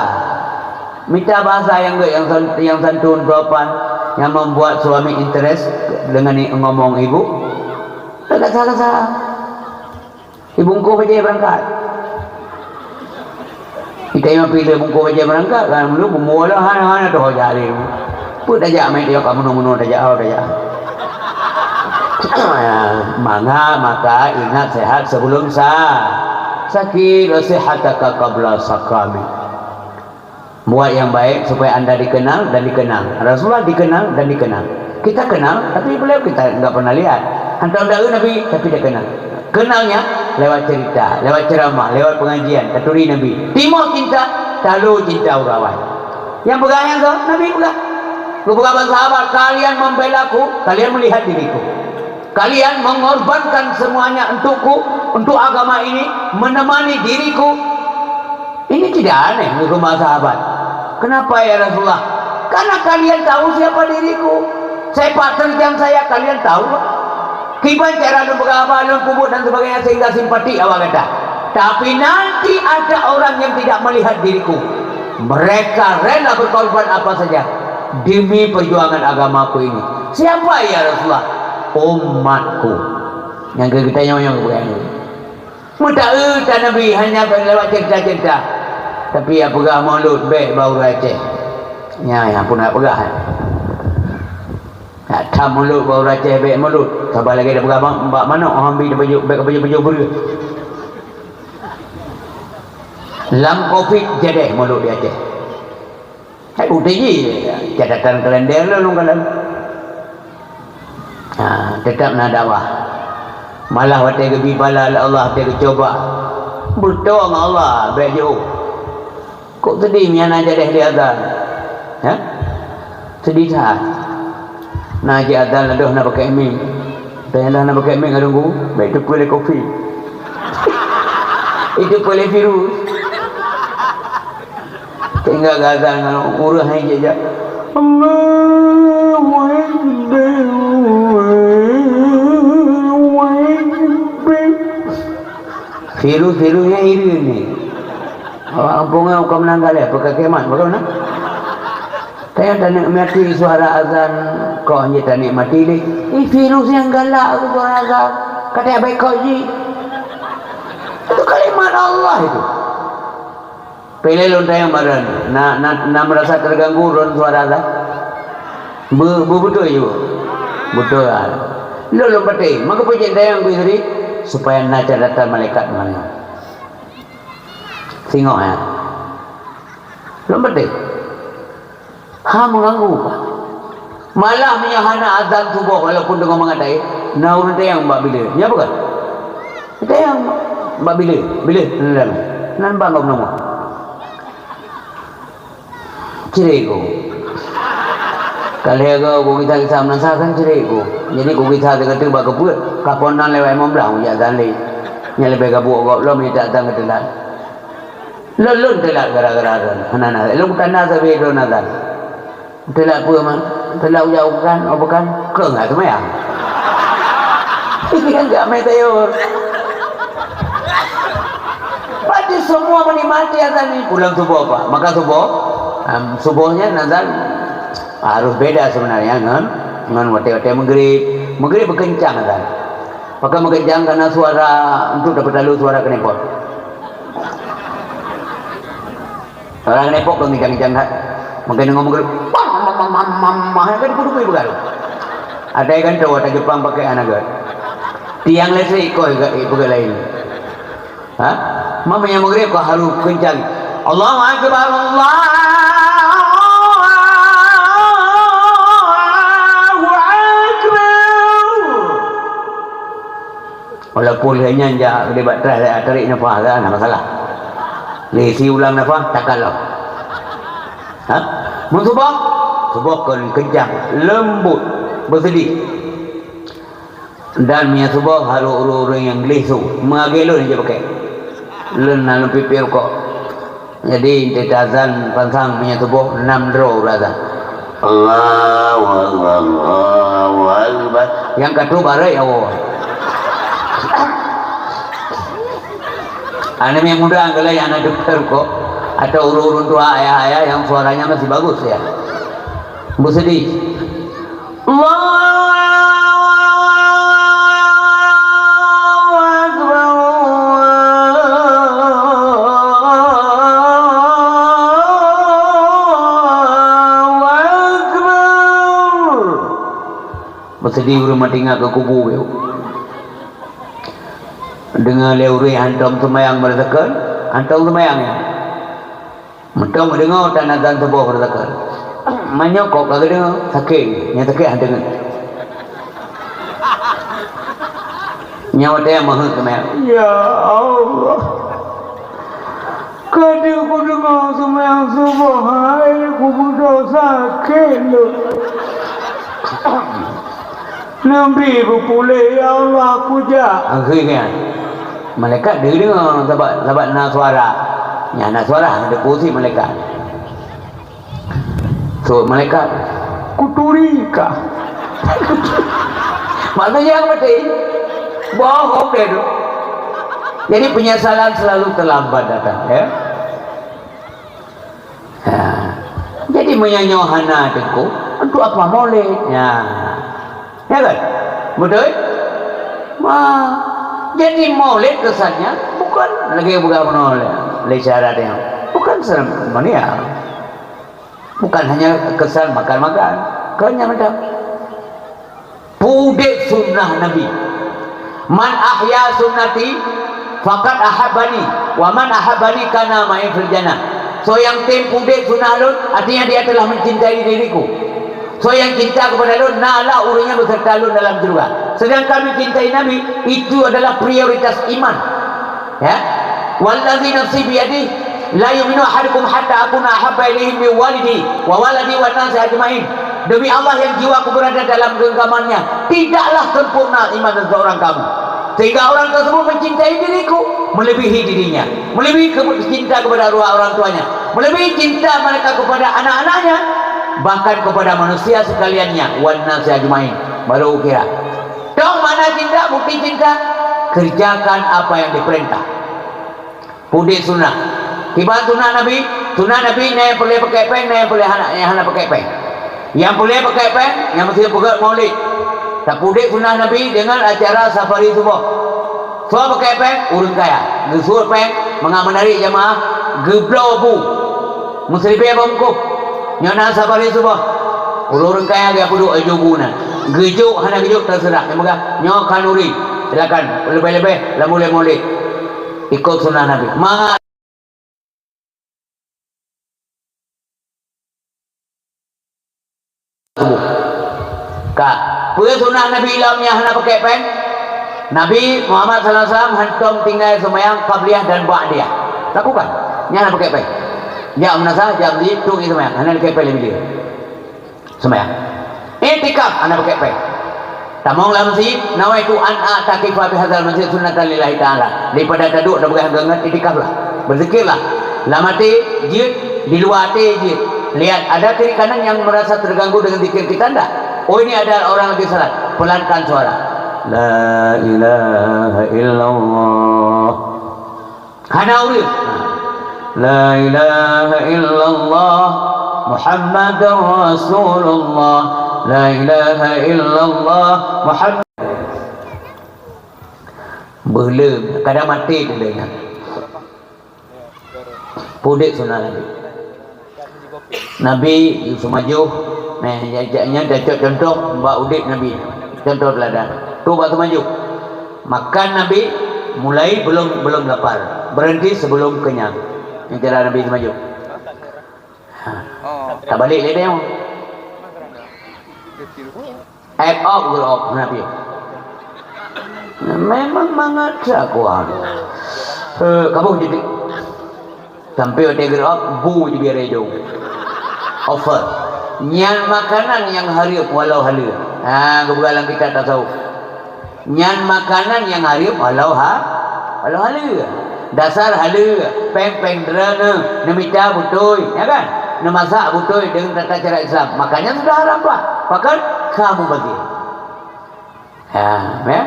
Mita bahasa nyang gèt, nyang san-, nyang santun, sopan, nyang membuat suami interes dengan i-, ngomong ibu. Tak kasar-kasar. Ibungkus bajèe beurangkat. Kita nyang pilih bungkus bajèe beurangkat, kan, dulu bumbu lah, hana, hana tuh jadi. Peue tajak meuet, ya, kamu nono-nono tajak, oh, tajak. Mangga, maka ingat sehat sebelum sa-, sakit, wa sihhataka qabla saqami. Buat yang baik supaya anda dikenal dan dikenang. Rasulullah dikenal dan dikenang. Kita kenal, tapi beliau kita enggak pernah lihat. Hantom taeu Nabi, tapi dia kenal. Kenalnya lewat cerita, lewat ceramah, lewat pengajian, taturi Nabi. Timoh cinta, talu cinta ureueng awai. Nyang peugah nyan soe? Nabi peugah. Geupeugah bak sahabat, "Kalian membelaku, kalian melihat diriku. Kalian mengorbankan semuanya untukku, untuk agama ini, menemani diriku." Ini tidak aneh, geukheun bak sahabat. "Kenapa, ya Rasulullah?" "Karena kalian tahu siapa diriku. Sepak terjang saya kalian tahu. Kiban cara lôn peugah haba, lôn peubuet dan sebagainya sehingga simpati awak gata. Tapi nanti ada orang yang tidak melihat diriku. Mereka rela berkorban apa saja demi perjuangan agamaku ini." "Siapa, ya Rasulullah?" "Umatku." Nyang keu geutanyoe nyang peugah nyan. Meutaeu that Nabi hanya lewat cerita-cerita. Tapi ya peugah mulod bèk bak ureueng Aceh. Nya, nya pun nak peugah. Nak tham mulod bak ureueng Aceh bèk mulod. Saban lagèe tapeugah bak, bak manok, oh, ambi baju, bèk baju-baju beureuh. Lam covid jadeh mulod di Aceh. Hai bukti jih, catatan kalender lôn kalon. Ha, tetap na dakwah. Malah watèe geubi bala lé Allah, watèe geucuba, beutôi ngon Allah, bèk jiôh. Kok seudeh meunyo na jadeh di azan? Ha? Seudeh that. Na jiazan ladôh na pakai mic. Teuingat na pakai mic ngon lunggu, bèk teupeue lé covid. Iteupeue lé virus. Tinggai gata ngon ureueng hai jejak. Allahu Akbar, Allahu Akbar. Virus-virus nyan hireuen ni. Awak gampông nyan bukan meunanggai lé, peuka kiamat, beutôi na? Tanyong taneuk mati suara azan, kok hana taneuk mati lé. Ih, virus nyang galak suara azan. Ka teubaikot jih. Itu kalimat Allah itu. Pih lé lôn tanyong bak droen, na, na, na meurasa teurganggu droen suara azan? Be-, be-, beutôi ju. Beutôi, ah. Lôn, lôn patéh. Maka peue jeuet tanyong bak istri, supaya na catatan malaikat meunyoe. Singoh, ya. Lôn patéh. Ha, meuganggu, Pak. Malah meunyoe hana azan suboh walaupun teungoh mangat dayeuh, na ureueng tanyong bak bileue. Nyan peue kan? Tanyong bak bileue, bileue, nan, nan bang gob nomo. Cirek ku. Ka lhèe goe kugisa-gisa meunasah kan cirek ku. Jadi kugisa teuka-teuka bak keupeue, ka phôn nan lewat limong blaih jak azan lé. Nyan leubeh gabuek gob lom nyan azan geuteulat. Lôn, lôn teulat gara-gara droen. Hana na, lôn tanda sabe droen azan. Teulat peue, man? Teulat ujak u bukan, u bukan. Keu ngat seumayang. Nyan gak mé sayur. Berarti semua menikmati azan ni. Pulang suboh, Pak. Maka suboh, em, suboh nyan azan harus beda sebenarnya ngon, ngon watèe-watèe Maghrib. Maghrib beukencang azan. Maka meukencang karena suara untuk dapat lalu suara knalpot. Orang nepok keu ngijang-ngijang that. Mungkin deungoe meugeuleuh, bang, bang, bang, bang, bang, bang, kan kudu beugaru. Ada kan tu, ada Jepang pakai anak geuh. Tiang listrik koi geuh, eh, peugah lain. Ha? Mama yang Maghrib kau harus kencang. Allahu Akbar, Allahu Akbar. Walaupun lheueh nyan jak dibak trah, tarik nafas, tak ada masalah. Lé siulang nafah, takalon. Ha? Mun suboh, suboh kon kencang, leumbot, beuseudeh. Dan meunyoe suboh harôh ureuëng-ureuëng nyang gleh su, meulagée lôn jipakée. Lôn na lôn piep-piep rukok. Jadi, teuka azan pansang meunyoe suboh, nam droe ureuëng azan. Allahu Akbar, Allahu Akbar. Nyang ka trok barô, ya Allah. Aneuk muda keulah nyang na deungoe rukok, atau ureuëng-ureuëng tua, ayah-ayah yang suaranya masih bagus, ya. Beuseudeh. Allahu Akbar, Allahu Akbar. Beuseudeh ureuëng meutinggai keu kubu, ya. Deungoe lé ureuëng hantom seumayang beureuseukeuen, hantom seumayang, ya. Mantong geudeungoe tan azan suboh beureuseukeuen. Meunyoe kok ka geudeungoe, sakét, nyang sakét hana deungoe. Nyoe watée meuheuet seumayang, "Ya Allah, ka deuh kudeungoe seumayang suboh, hai, kubeudoh sakét lôn." Nabi beupuléh, "Ya Allah, kujak." Akhé nyan, malaikat deuh deungoe sabab, sabab na suara. Nyan na suara, deuh pusing malaikat. Seuôt malaikat, "Kuturi kah?" Maksudnya apa tadi? Bohong dia tu. Jadi penyesalan selalu terlambat datang, ya. Ha. Jadi meunyoe nyoe hana teungku, untuk apa maulid? Ya. Ya kan? Betul? Ma, jadi maulid kesannya bukan lagée peugah bunoe lé, lé syarat nyoe. Bukan seremonial. Bukan hanya kesan makan-makan. Kon nyan mantong. Peudeh sunnah Nabi. "Man ahya sunnati faqad ahabbani, wa man ahabbani kana ma'i fil jannah." Soe nyang tem peudeh sunnah lôn, artinya dia telah mencintai diriku. Soe nyang cinta kepada lôn, nalah ureuëng nyan beserta lôn dalam syurga. Sedangkan mencintai Nabi, itu adalah prioritas iman. Ya. "Wallazi nafsi biyadihi, la yu'minu ahadukum hatta akuna ahabba ilaihi min walidihi wa waladihi wan nasi ajmain." Demi Allah yang jiwaku berada dalam genggamannya, tidaklah sempurna iman seseorang kamu, sehingga orang tersebut mencintai diriku melebihi dirinya, melebihi ke-, cinta kepada dua orang tuanya, melebihi cinta mereka kepada anak-anaknya, bahkan kepada manusia sekaliannya, wan nasi ajmain. Baru kira. Dong mana cinta, bukti cinta? Kerjakan apa yang diperintah. Peudeh sunnah. Kiban sunnah Nabi, sunnah Nabi na nyang peureulée pakée péng, na nyang peureulée hana, nyang hana pakée péng. Nyang peureulée pakée péng, nyang meusti peugét maulid. Tapeudeh sunnah Nabi dengan acara safari suboh. Soe pakée péng, ureuëng kaya. Geuseuôt péng, mangat meunari jamaah, geubloe bu. Meuseulibée bungkôh. Nyoe na safari suboh. Ureuëng kaya geupeuduek aju bu na. Geujok hana geujok terserah. Nyang peugah, nyoe khanuri. Silakan, leubeh-leubeh lam buleuen maulid. Ikot sunnah Nabi. Mangat suboh. Ka. Peue sunnah Nabi lom nyang hana pakée péng? Nabi Muhammad sallallahu alaihi wasallam hantom tinggai seumayang qabliyah dan ba'diyah. Lakukan. Nyang hana pakée péng. Jak meunasah, jak meuseujid, tueng ie seumayang. Hana pakée péng lé mideue. Seumayang. Iktikaf hana pakée péng. Tamong lam meuseujid, "Nawaitu an a'takifa bihadzal masjid sunnatan lillahi ta'ala." Daripada taduek dan peugah geuh ngon, iktikaflah. Berzikirlah. Lam até jeuet, di luwa até jeuet. Lihat, ada kiri kanan yang merasa terganggu dengan zikir kita ndak? Oh, ini ada orang lagi salat. Pelankan suara. La ilaha illallah. Hana ureuëng. La ilaha illallah Muhammadur Rasulullah. La ilaha illallah Muhammad. Beuleum, kadang maté tu dia ingat. Peudeh sunnah Nabi. Nabi seumajoh, eh, nyan, nyan, nyan cok contoh bak udeb Nabi. Contoh teuladan. Tu bak seumajoh. Makan Nabi mulai belum, belum lapar. Berhenti sebelum kenyang. Nyan cara Nabi seumajoh. Ha. Tabalek lé deh. Act up, geuh up, hana piôh. Memang mangat sakoh. Eh, kamoe jadi. Sampai watèe geureu'ob, bu jibiar idông. Over. Nyan makanan nyang hareuem walau haleue. Ha, geupeugah lam kitab tasawuf. Nyan makanan nyang hareuem walau ha-, walau haleue. Dasar haleue, péng-péng droeneuh, neumita beutôi, ya kan? Neumasak beutôi deungon tata cara Islam. Makanya sudah haram, Pak. Pakon? Ka mubazir. Ha, ya.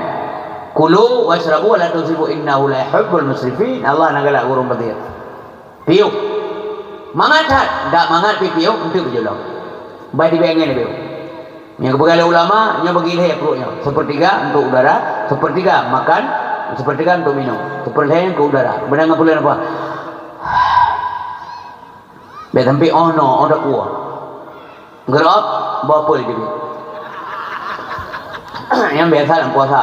Kulu wasyrabu wa la tusrifu innahu la yuhibbul musrifin. Allah hana galak keu ureueng mubazir. Piôh. Mangat that, dak mangat pih piôh, enteuk beujulom. Bah dibengeng piôh. Nyang geupeugah lé ulama, nyoe bagi lhèe pruet nyoe. Sepertiga untuk udara, sepertiga makan, sepertiga untuk minum. Seperlhèe untuk udara. Beunang ngon peuleueh apa? Bèk sampai oh no, oh dak kuah. Geurop, boh peue jeuet. Nyang biasa lam puasa.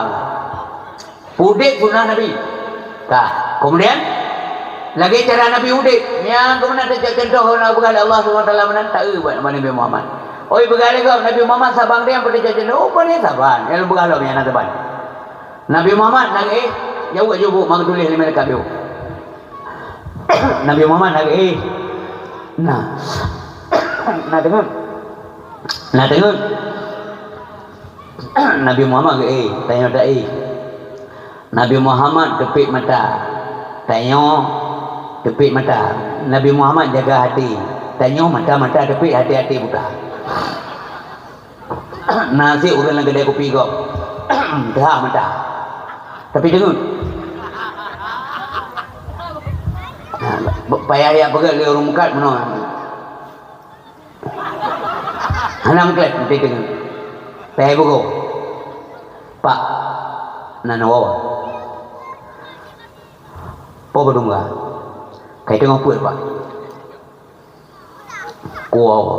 Udép sunah Nabi. Ka. Kemudian, lagèe cara Nabi udép. Nyang keumeunang teucok cuntoh na peugah lé Allah Subhanahu Wa Taala meunan, taeu bak Nabi Muhammad. Oi, peugah lé gob, Nabi Muhammad saban dia peucok cuntoh. Oh, pane saban. Nyang peugah lom nyang na saban. Nabi Muhammad na geuéh, jaweueb jubuk maka tuléh lé malaikat biôh. Nabi Muhammad na geuéh. Na. Na deungon. Na deungon. Nabi Muhammad geuéh, tanyoe taéh. Nabi Muhammad teupék mata, tanyoe teupék mata. Nabi Muhammad jaga hati, tanyoe mata-mata teupék, hati-hati buta. Na sit ureueng lam keudè kupi gob. Teuhah mata. Tapi deungon. Ha, payah jak peugöt lé ureueng mukat meunoe. Hana meuklèt, meuteumèe. Payah bugoe. Pak, nan woe. Po beudungga. Kai teungoh peuet, Pak. Kuwoe.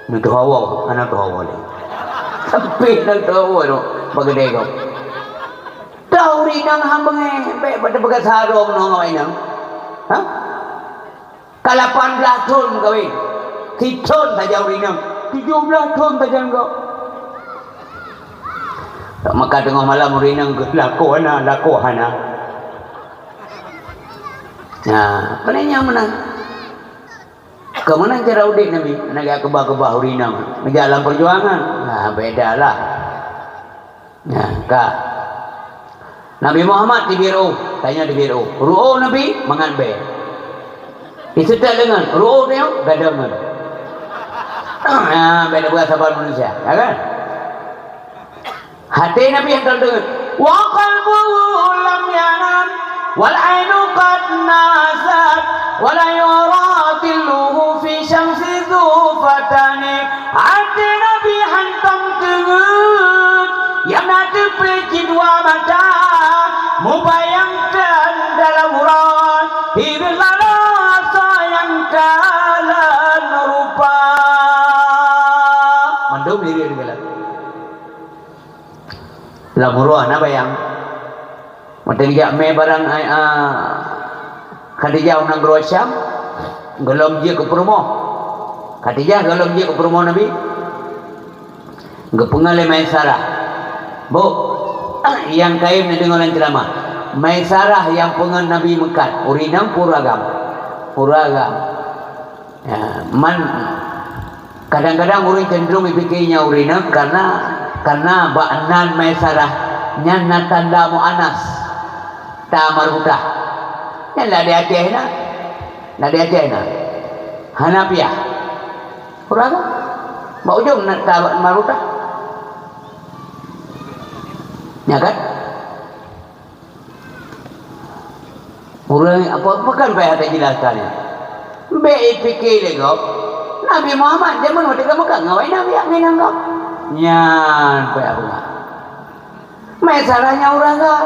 Neuteuhoe, hana teuhoe lé. Sampai neuteuhoe tu, bak keudè gob. Tau ureueng inong han beungèh, bèk pada peugah sarong ngon awak inong. Ha? Ka lapan blaih thon meukawen. Sithon saja ureueng inong. Tujoh blaih thon saja gob. Maka teungoh malam ureueng inong geulakoe hana, lakoe hana. Nah, pane nyang meunan. Keu meunan cara udép Nabi, hana geukeubah-keubah ureueng inong. Meujak lam peujuangan. Nah, beda lah. Nah, ka. Nabi Muhammad teubiet reu'oh, tanyoe teubiet reu'oh. Reu'oh Nabi mangat bèe. Iseutôt deungon, reu'oh tanyoe gadôh ngon. Nah, beda bukan saban manusia, ya kan? Até Nabi nyang teudeungon. Wa qalbuhu lam yanam, wal ainu qad nasat, wa la yura dhilluhu fi syamsi dhu fatani. Até Nabi hantom teungeut, nyang na teupeu cit dua mata, mubayangkan dalam uroe, hireuen laloe soe nyang kalon rupa. Mandum hireuen kalon. Lam uroe hana bayang. Watèe geujak mè barang, ai, a, Khadijah u nanggroe Syam, gohlom jeuet keu peurumoh. Khadijah gohlom jeuet keu peurumoh Nabi. Geupeungeut lé Maisarah. Bu, nyang kayém neudeungoe lam ceuramah. Maisarah nyang peungeut Nabi meukat, ureueng inong peue ureueng agam. Ureueng agam. Ya, man, kadang-kadang ureueng cenderung jipike nyan ureueng inong karena, karena bak nan Maisarah nyan na tanda mu'annas, ta marbutah. Nyan lam di Aceh na. Lam di Aceh na. Hana piah. Ureueng agam. Bak ujong na ta marbutah. Nya kan? Ureueng apa, apa kan payah tajelaskan nyan. Bèk ipike lé gob, Nabi Muhammad jameun watèe ka meukat ngon awak inong, awak inong gob. Nyan payah peugah. Maisarah nyan ureueng agam.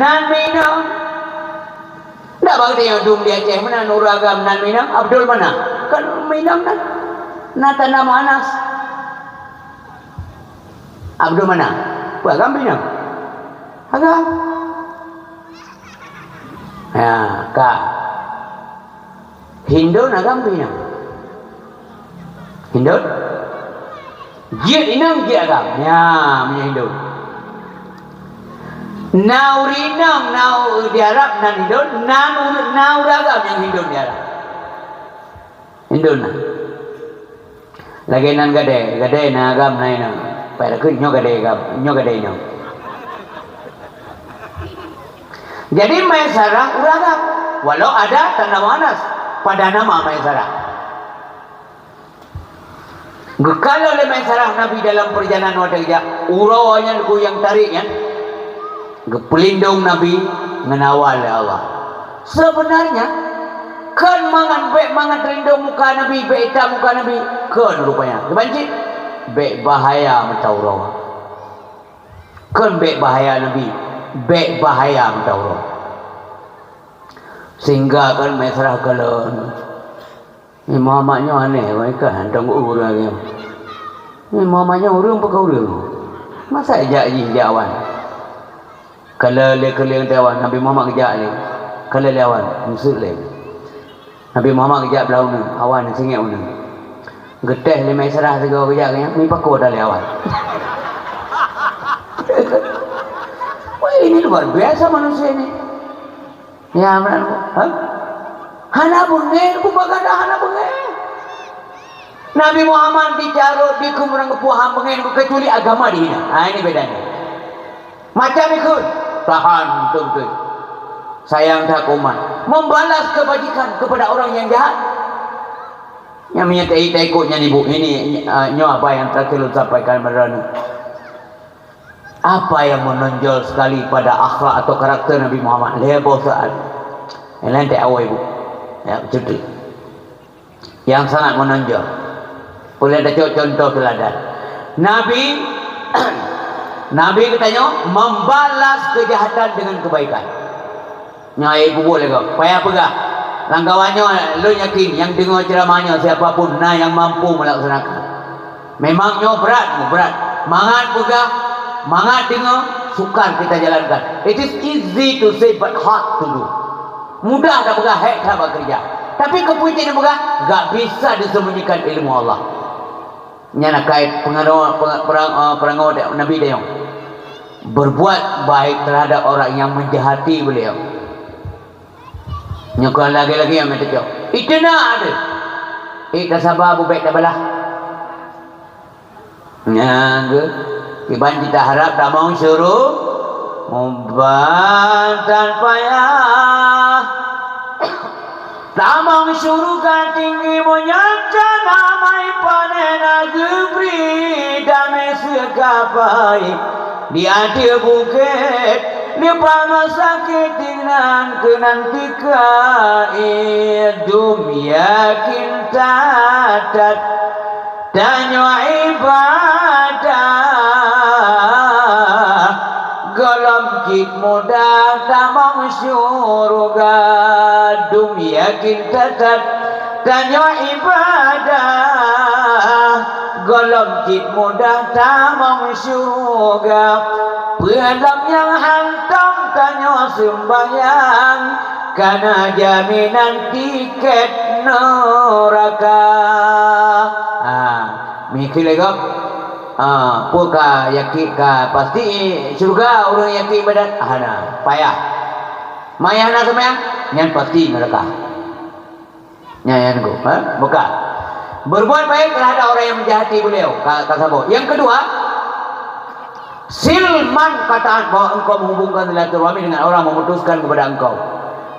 Nan minong. Ndak bak geutanyoe dum di Aceh meunan ureueng agam nan minong, Abdul Manaf. Kan minong kan? Na tanda mu'annas. Abdul Manaf. Peue agam minong? Agam. Ya, ka. Hindon agam pih inong. Hindon? Jeuet inong, jeuet agam. Ya, meunyoe Hindon. Na ureueng inong na u-, di Arab nan hindon, na ureueng, na ureueng agam nyang hindon di Arab. Hindon na. Lagèe nan gadèe, gadèe na agam na inong. Padahai nyoe gadèe agam, nyoe gadèe inong. Jadi Maisarah ureueng agam. Walau ada tanda Anas pada nama Maisarah. Geukalon lé Maisarah Nabi dalam perjalanan watèe geujak, uroe nyan guyang tarék nyan, geupeulindong Nabi ngon awa lé Allah. Seubeunarnya, kon mangat, bèk mangat rindong muka Nabi, bèk itam muka Nabi, kon rupanya. Kiban cit, bèk bahaya meuta uroe. Kon bèk bahaya Nabi, bèk bahaya meuta uroe. Sehingga kon Maisarah kalon. Ni Muhammad nyoe aneh, wahai kah, hantom ureueng lagèe nyoe. Ni Muhammad nyoe ureueng pakon ureueng? Masa jak jih jak awan? Kalon lé keulieng teuh awan, Nabi Muhammad geujak lé. Kalon lé awan, meusut lé. Nabi Muhammad geujak blah uneuen, awan singét uneuen. Geutéh lé Maisarah sigoe geujak, geujak, meupakoe tali awan. Wah, ini luar biasa manusia ini. Ya, meunan, ha? Hana beungèh, ku bagada hana beungèh. Nabi Muhammad dicarôt, dikheun ureueng geupeuham beungèh, kecuali agama dihina. Ha, ini bedanya. Macam ikut, tahan beutôi-beutôi. Sayang that umat. Membalas kebajikan kepada orang yang jahat. Nyang meunyo ta-, taikot nyan ibu, ini, ah, nyoe apa yang terakhir ulôn sampaikan bak droeneuh. Apa yang menonjol sekali pada akhlak atau karakter Nabi Muhammad? Lhèe boh soalan. Yang lain tak awai, Bu. Ya, betul. Yang sangat menonjol. Boleh ada co-, contoh teladan. Nabi, Nabi geutanyoe membalas kejahatan dengan kebaikan. Nyoe ayat peubuet lé gob. Payah peugah. Lam kawan nyoe, lôn yakin nyang deungoe ceuramah nyoe siapa pun na nyang mampu meulaksanakan. Memang nyoe brat, brat. Mangat peugah, mangat deungoe, sukar kita jalankan. It is easy to say but hard to do. Mudah tapeugah, hék that bak keureuja. Tapi keupeue cit neupeugah, gak bisa disembunyikan ilmu Allah. Nyan akai peungaroe, pe-, perang, eh, peurangô Nabi tanyoe. Berbuat baik terhadap orang yang menjahati beliau. Nyoe kon lagèe-lagèe nyang meututoe. Itu na ada. Eh, tasaba, bubek tabalah. Nyan geuh. Kiban cit taharap tamong syuru-, muban tan payah. Tamong syeuruga tinggi meunyoe can amai panen na geubri damé seukapai di ateueh bukét. Leupah masa sakét inan keunan tika, eh, dum yakin that-that. Tanyoe ibadah, gohlom cit mudah tamong syeuruga. Dum yakin that-that, tanyoe ibadah, gohlom cit mudah tamong syeuruga. Peue lom nyang hantom tanyoe seumbahyang, kana jaminan tiket neuraka. Ha, mikir lé gob. Ha, peue ka yakin, ka pasti syeuruga ureueng yakin ibadat? Hana, payah. Maya hana seumbahyang, nyan pasti neuraka. Nyan, nyan ku, ha? Buka. Berbuat baik terhadap orang yang menjahati beliau. Ka, ka saboh. Yang kedua, sil man qata'an, bahwa engkau menghubungkan silaturahmi dengan orang memutuskan kepada engkau.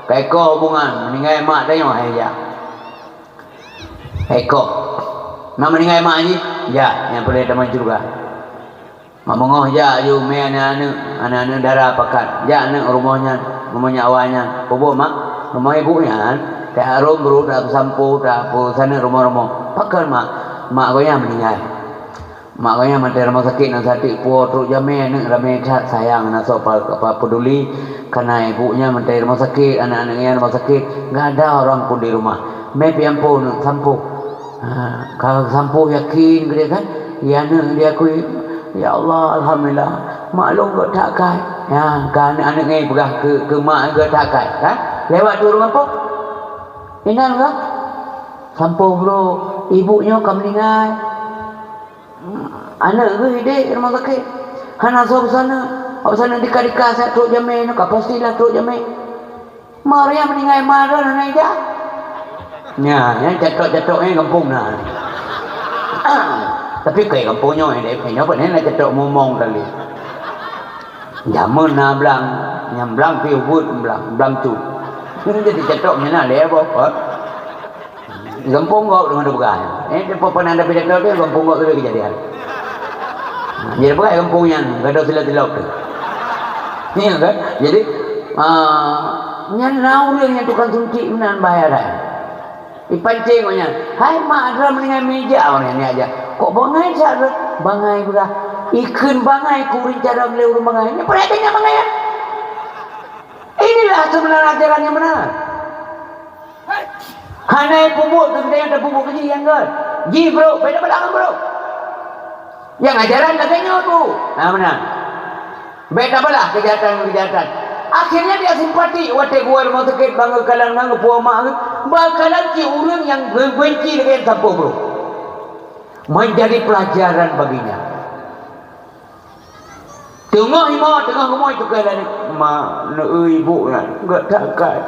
Ka iko hubungan, meuninggai mak tanyoe, hai jak. Ka iko. Mak meuninggai mak jih, jak, nyang peureulèe tamong syeuruga. Mak beungoh jak aju mé aneuk-aneuk, aneuk-aneuk dara pakat. Jak aneuk rumoh nyan, rumoh nyak wa nyan. Peubuet mak, rumoh ibu nyan, tak harum brôk, tak peusampoe, tak peusaneuk rumoh-rumoh. Pakon mak? Mak gobnyan meuninggai. Mak gobnyan mantong rumoh sakét, na sakét puwoe trok jamé aneuk, ramé that sayang, na soe pa-, pa-, peduli. Kana ibu nyan mantong rumoh sakét, aneuk-aneuk nyan rumoh sakét, gak ada orang pun di rumah. Mé piampu neuk sampoe. Ha, ka sampoe yakin geude kan? Ya aneuk diakui, "Ya Allah, alhamdulillah, mak lôn gèt that kai." Ya, ka aneuk-aneuk nyan peugah keu, keu mak gèt that kai, kan? Lewat tu ureueng apa? Inan ka? Sampoe brôk, ibu nyoe ka meuninggai. Aneuk geuh idéh rumoh sakét. Hana soe peusaneuk. Awak sana dika-dika sa trok jamé nyoe ka pastilah trok jamé. Maria meuninggai ma droe hana ija. Nya, nya catok-catok nyan gampông na. Ah, tapi kai gampông nyoe deh, nyoe pun na catok mumong tadi. Jameun na blang, nyang blang pi ubit blang, blang tu. Jadi catok nyan na lé apa? Gampông gok teungoh teupeugah. Eh, depan pernah ada pidato tu, gampông gok tu kejadian. Jadi peugah gampông nyan, gadoh silap-silap tu. Iya kan? Jadi, ah, nyan na ureueng nyang tukang suntik meunan bahaya dah. Ipancing awak nyan. Hai mak, droe meuninggai ma ija awak nyan aja. Kok bangai cak droe? Bangai peugah. Ikheun bangai keu ureueng cara lé ureueng bangai. Nyan peureulee bangai ya. Inilah sebenarnya ajaran yang benar. Hana peubuet keu geutanyoe tapeubuet keu jih nyang göt. Jih brok, beda beulah ngon brok. Nyang ajaran lagèe nyoe tu. Ha, meunan. Beda beulah kejahatan ngon kejahatan. Akhirnya dia simpati watèe geuwoe rumoh sakét bang geukalon ngon geupuwoe mak geuh. Bakalan cit ureueng nyang geubenci lagèe sampoe brok. Menjadi pelajaran baginya. Teungoh imo, teungoh rumoh itukai lagèe, "Ma, neueu ibu nyan, gèt that kai.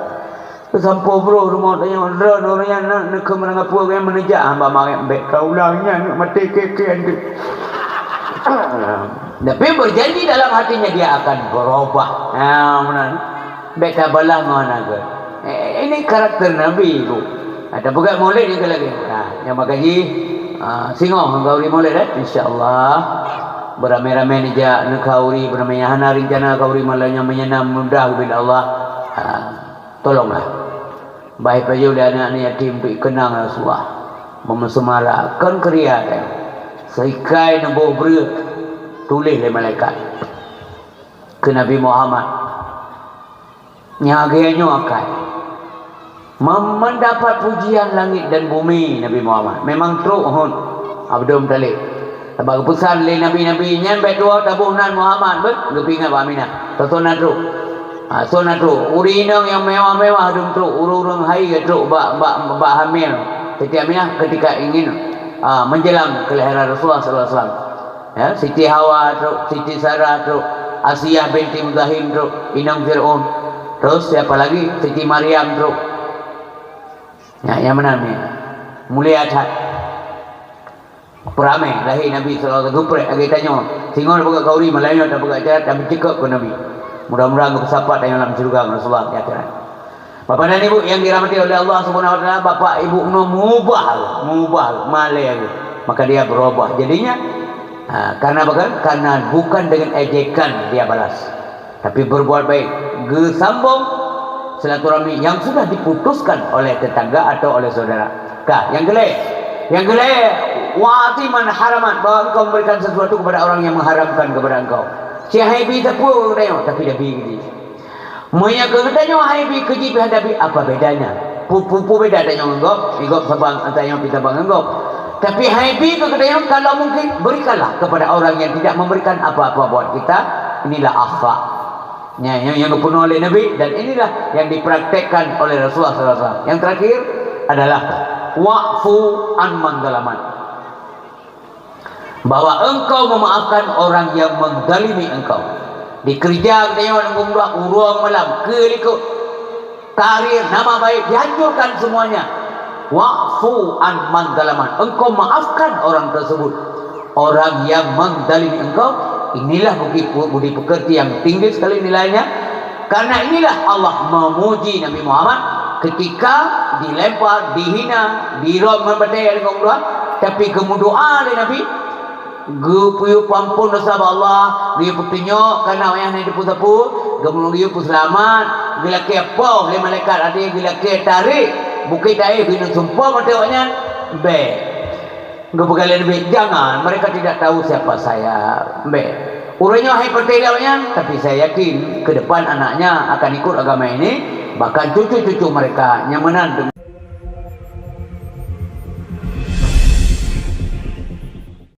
Sampoe brok rumoh tanyoe, droeneuh ureueng nyan na, neukheun meurangkapeue geuh meuneujak hamba marit bèk ka ulang nyan, neuk maté kèe-kèe aneuëk." Tapi berjanji dalam hatinya dia akan berubah. Ha, meunan. Bèk tabalah ngon aneuk. Eh, ini karakter Nabi, Bu. Ha, tapeugah Maulid nyang lagèe. Ha, nyang maka jih, ha, singoh ngon khauri Maulid, eh, insya-Allah. Beramai-ramai neujak neukhauri, beramai nyang hana rencana khauri malam nyan meunyeunam mudah bila Allah. Ha, tolonglah. Bah ipajoh lé aneuk-aneuk yatim untuk ikeunang Rasulullah. Meumeuseumara, kon keuria teuh. Seuikai neuboh breueh tuléh lé malaikat. Keu Nabi Muhammad. Nyang lagèe nyoe akai. Mem-, mendapat pujian langit dan bumi Nabi Muhammad. Memang trok hon. Abdul Muttalib. Sabab geupeusan lé nabi-nabi nyan bèk tuwoe taboh nan Muhammad beuh, geupeuingat bak Aminah. Soe-soe na trok. Ha, soe na trok. Ureueng inong nyang mewah-mewah dum trok, ureueng-ureueng hai trok bak, bak, bak hamil. Siti Aminah ketika ingin, ha, menjelang kelahiran Rasulullah sallallahu alaihi wasallam. Ya, Siti Hawa trok, Siti Sarah trok, Asiah binti Muzahim trok, inong Fir'aun. Terus siapa lagi? Siti Maryam trok. Ya, nyang meunan ni. Mulia that. Peuramé lahé Nabi sallallahu alaihi wasallam, geupreh lagèe tanyoe. Singoh tapeugah khauri, malam nyoe tapeugah acara, tapi ceukoh keu Nabi. Mudah-mudahan geupeusapat tanyoe lam syeuruga ngon Rasulullah di akhirat. Bapak dan Ibu yang dirahmati oleh Allah Subhanahu wa Taala, bapak ibu keunoe meubah, meubah malèe, maka dia berubah. Jadinya, ha, karena apa kan? Karena bukan dengan ejekan dia balas, tapi berbuat baik, geusambong silaturahmi yang sudah diputuskan oleh tetangga atau oleh saudara. Ka, nyang keulhèe, nyang keulhèe, wa'ti man haramat, bahwa engkau memberikan sesuatu kepada orang yang mengharamkan kepada engkau. Cit hai bi sapeue keu geutanyoe, tapi tabi keu jih. Meunyoe keu geutanyoe hai bi keu jih, pih hana bi, apa bedanya? Pu-, pu-, pu beda tanyoe ngon gob, ngon gob saban, tanyoe pih saban ngon gob. Tapi hai bi keu geutanyoe, kalau mungkin, berikanlah kepada orang yang tidak memberikan apa-apa buat kita. Inilah akhlak. Nya, yang, yang geupunoh oleh Nabi, dan inilah yang dipraktekkan oleh Rasulullah sallallahu alaihi wasallam. Yang terakhir adalah wa'fu an man zalaman. Bahwa engkau memaafkan orang yang menzalimi engkau. Di keureuja geutanyoe lam geumbak uroe malam, keu likot, karir, nama baik dihancurkan semuanya. Wa'fu an man zalaman. Engkau maafkan orang tersebut. Orang yang menzalimi engkau, inilah budi, budi pekerti yang tinggi sekali nilainya. Karena inilah Allah memuji Nabi Muhammad ketika dilempar, dihina, dirôm ngon batèe ngon dua, tapi geumeudoa lé Nabi, geupeupampon desya bak Allah, geupeutunyok kana wayah na teupeue-teupeue, geumeugeuyue peuseulamat, geulakèe poh lé malaikat adé, geulakèe tarek bukét Taif, geuneusumpah mata awaknyan, bèk. Geupeugah lé Nabi, "Jangan, mereka tidak tahu siapa saya." Bèk. Ureueng nyoe hai patéh lé awaknyan, tapi saya yakin ke depan anaknya akan ikut agama ini, bahkan cucu-cucu mereka nyang meunan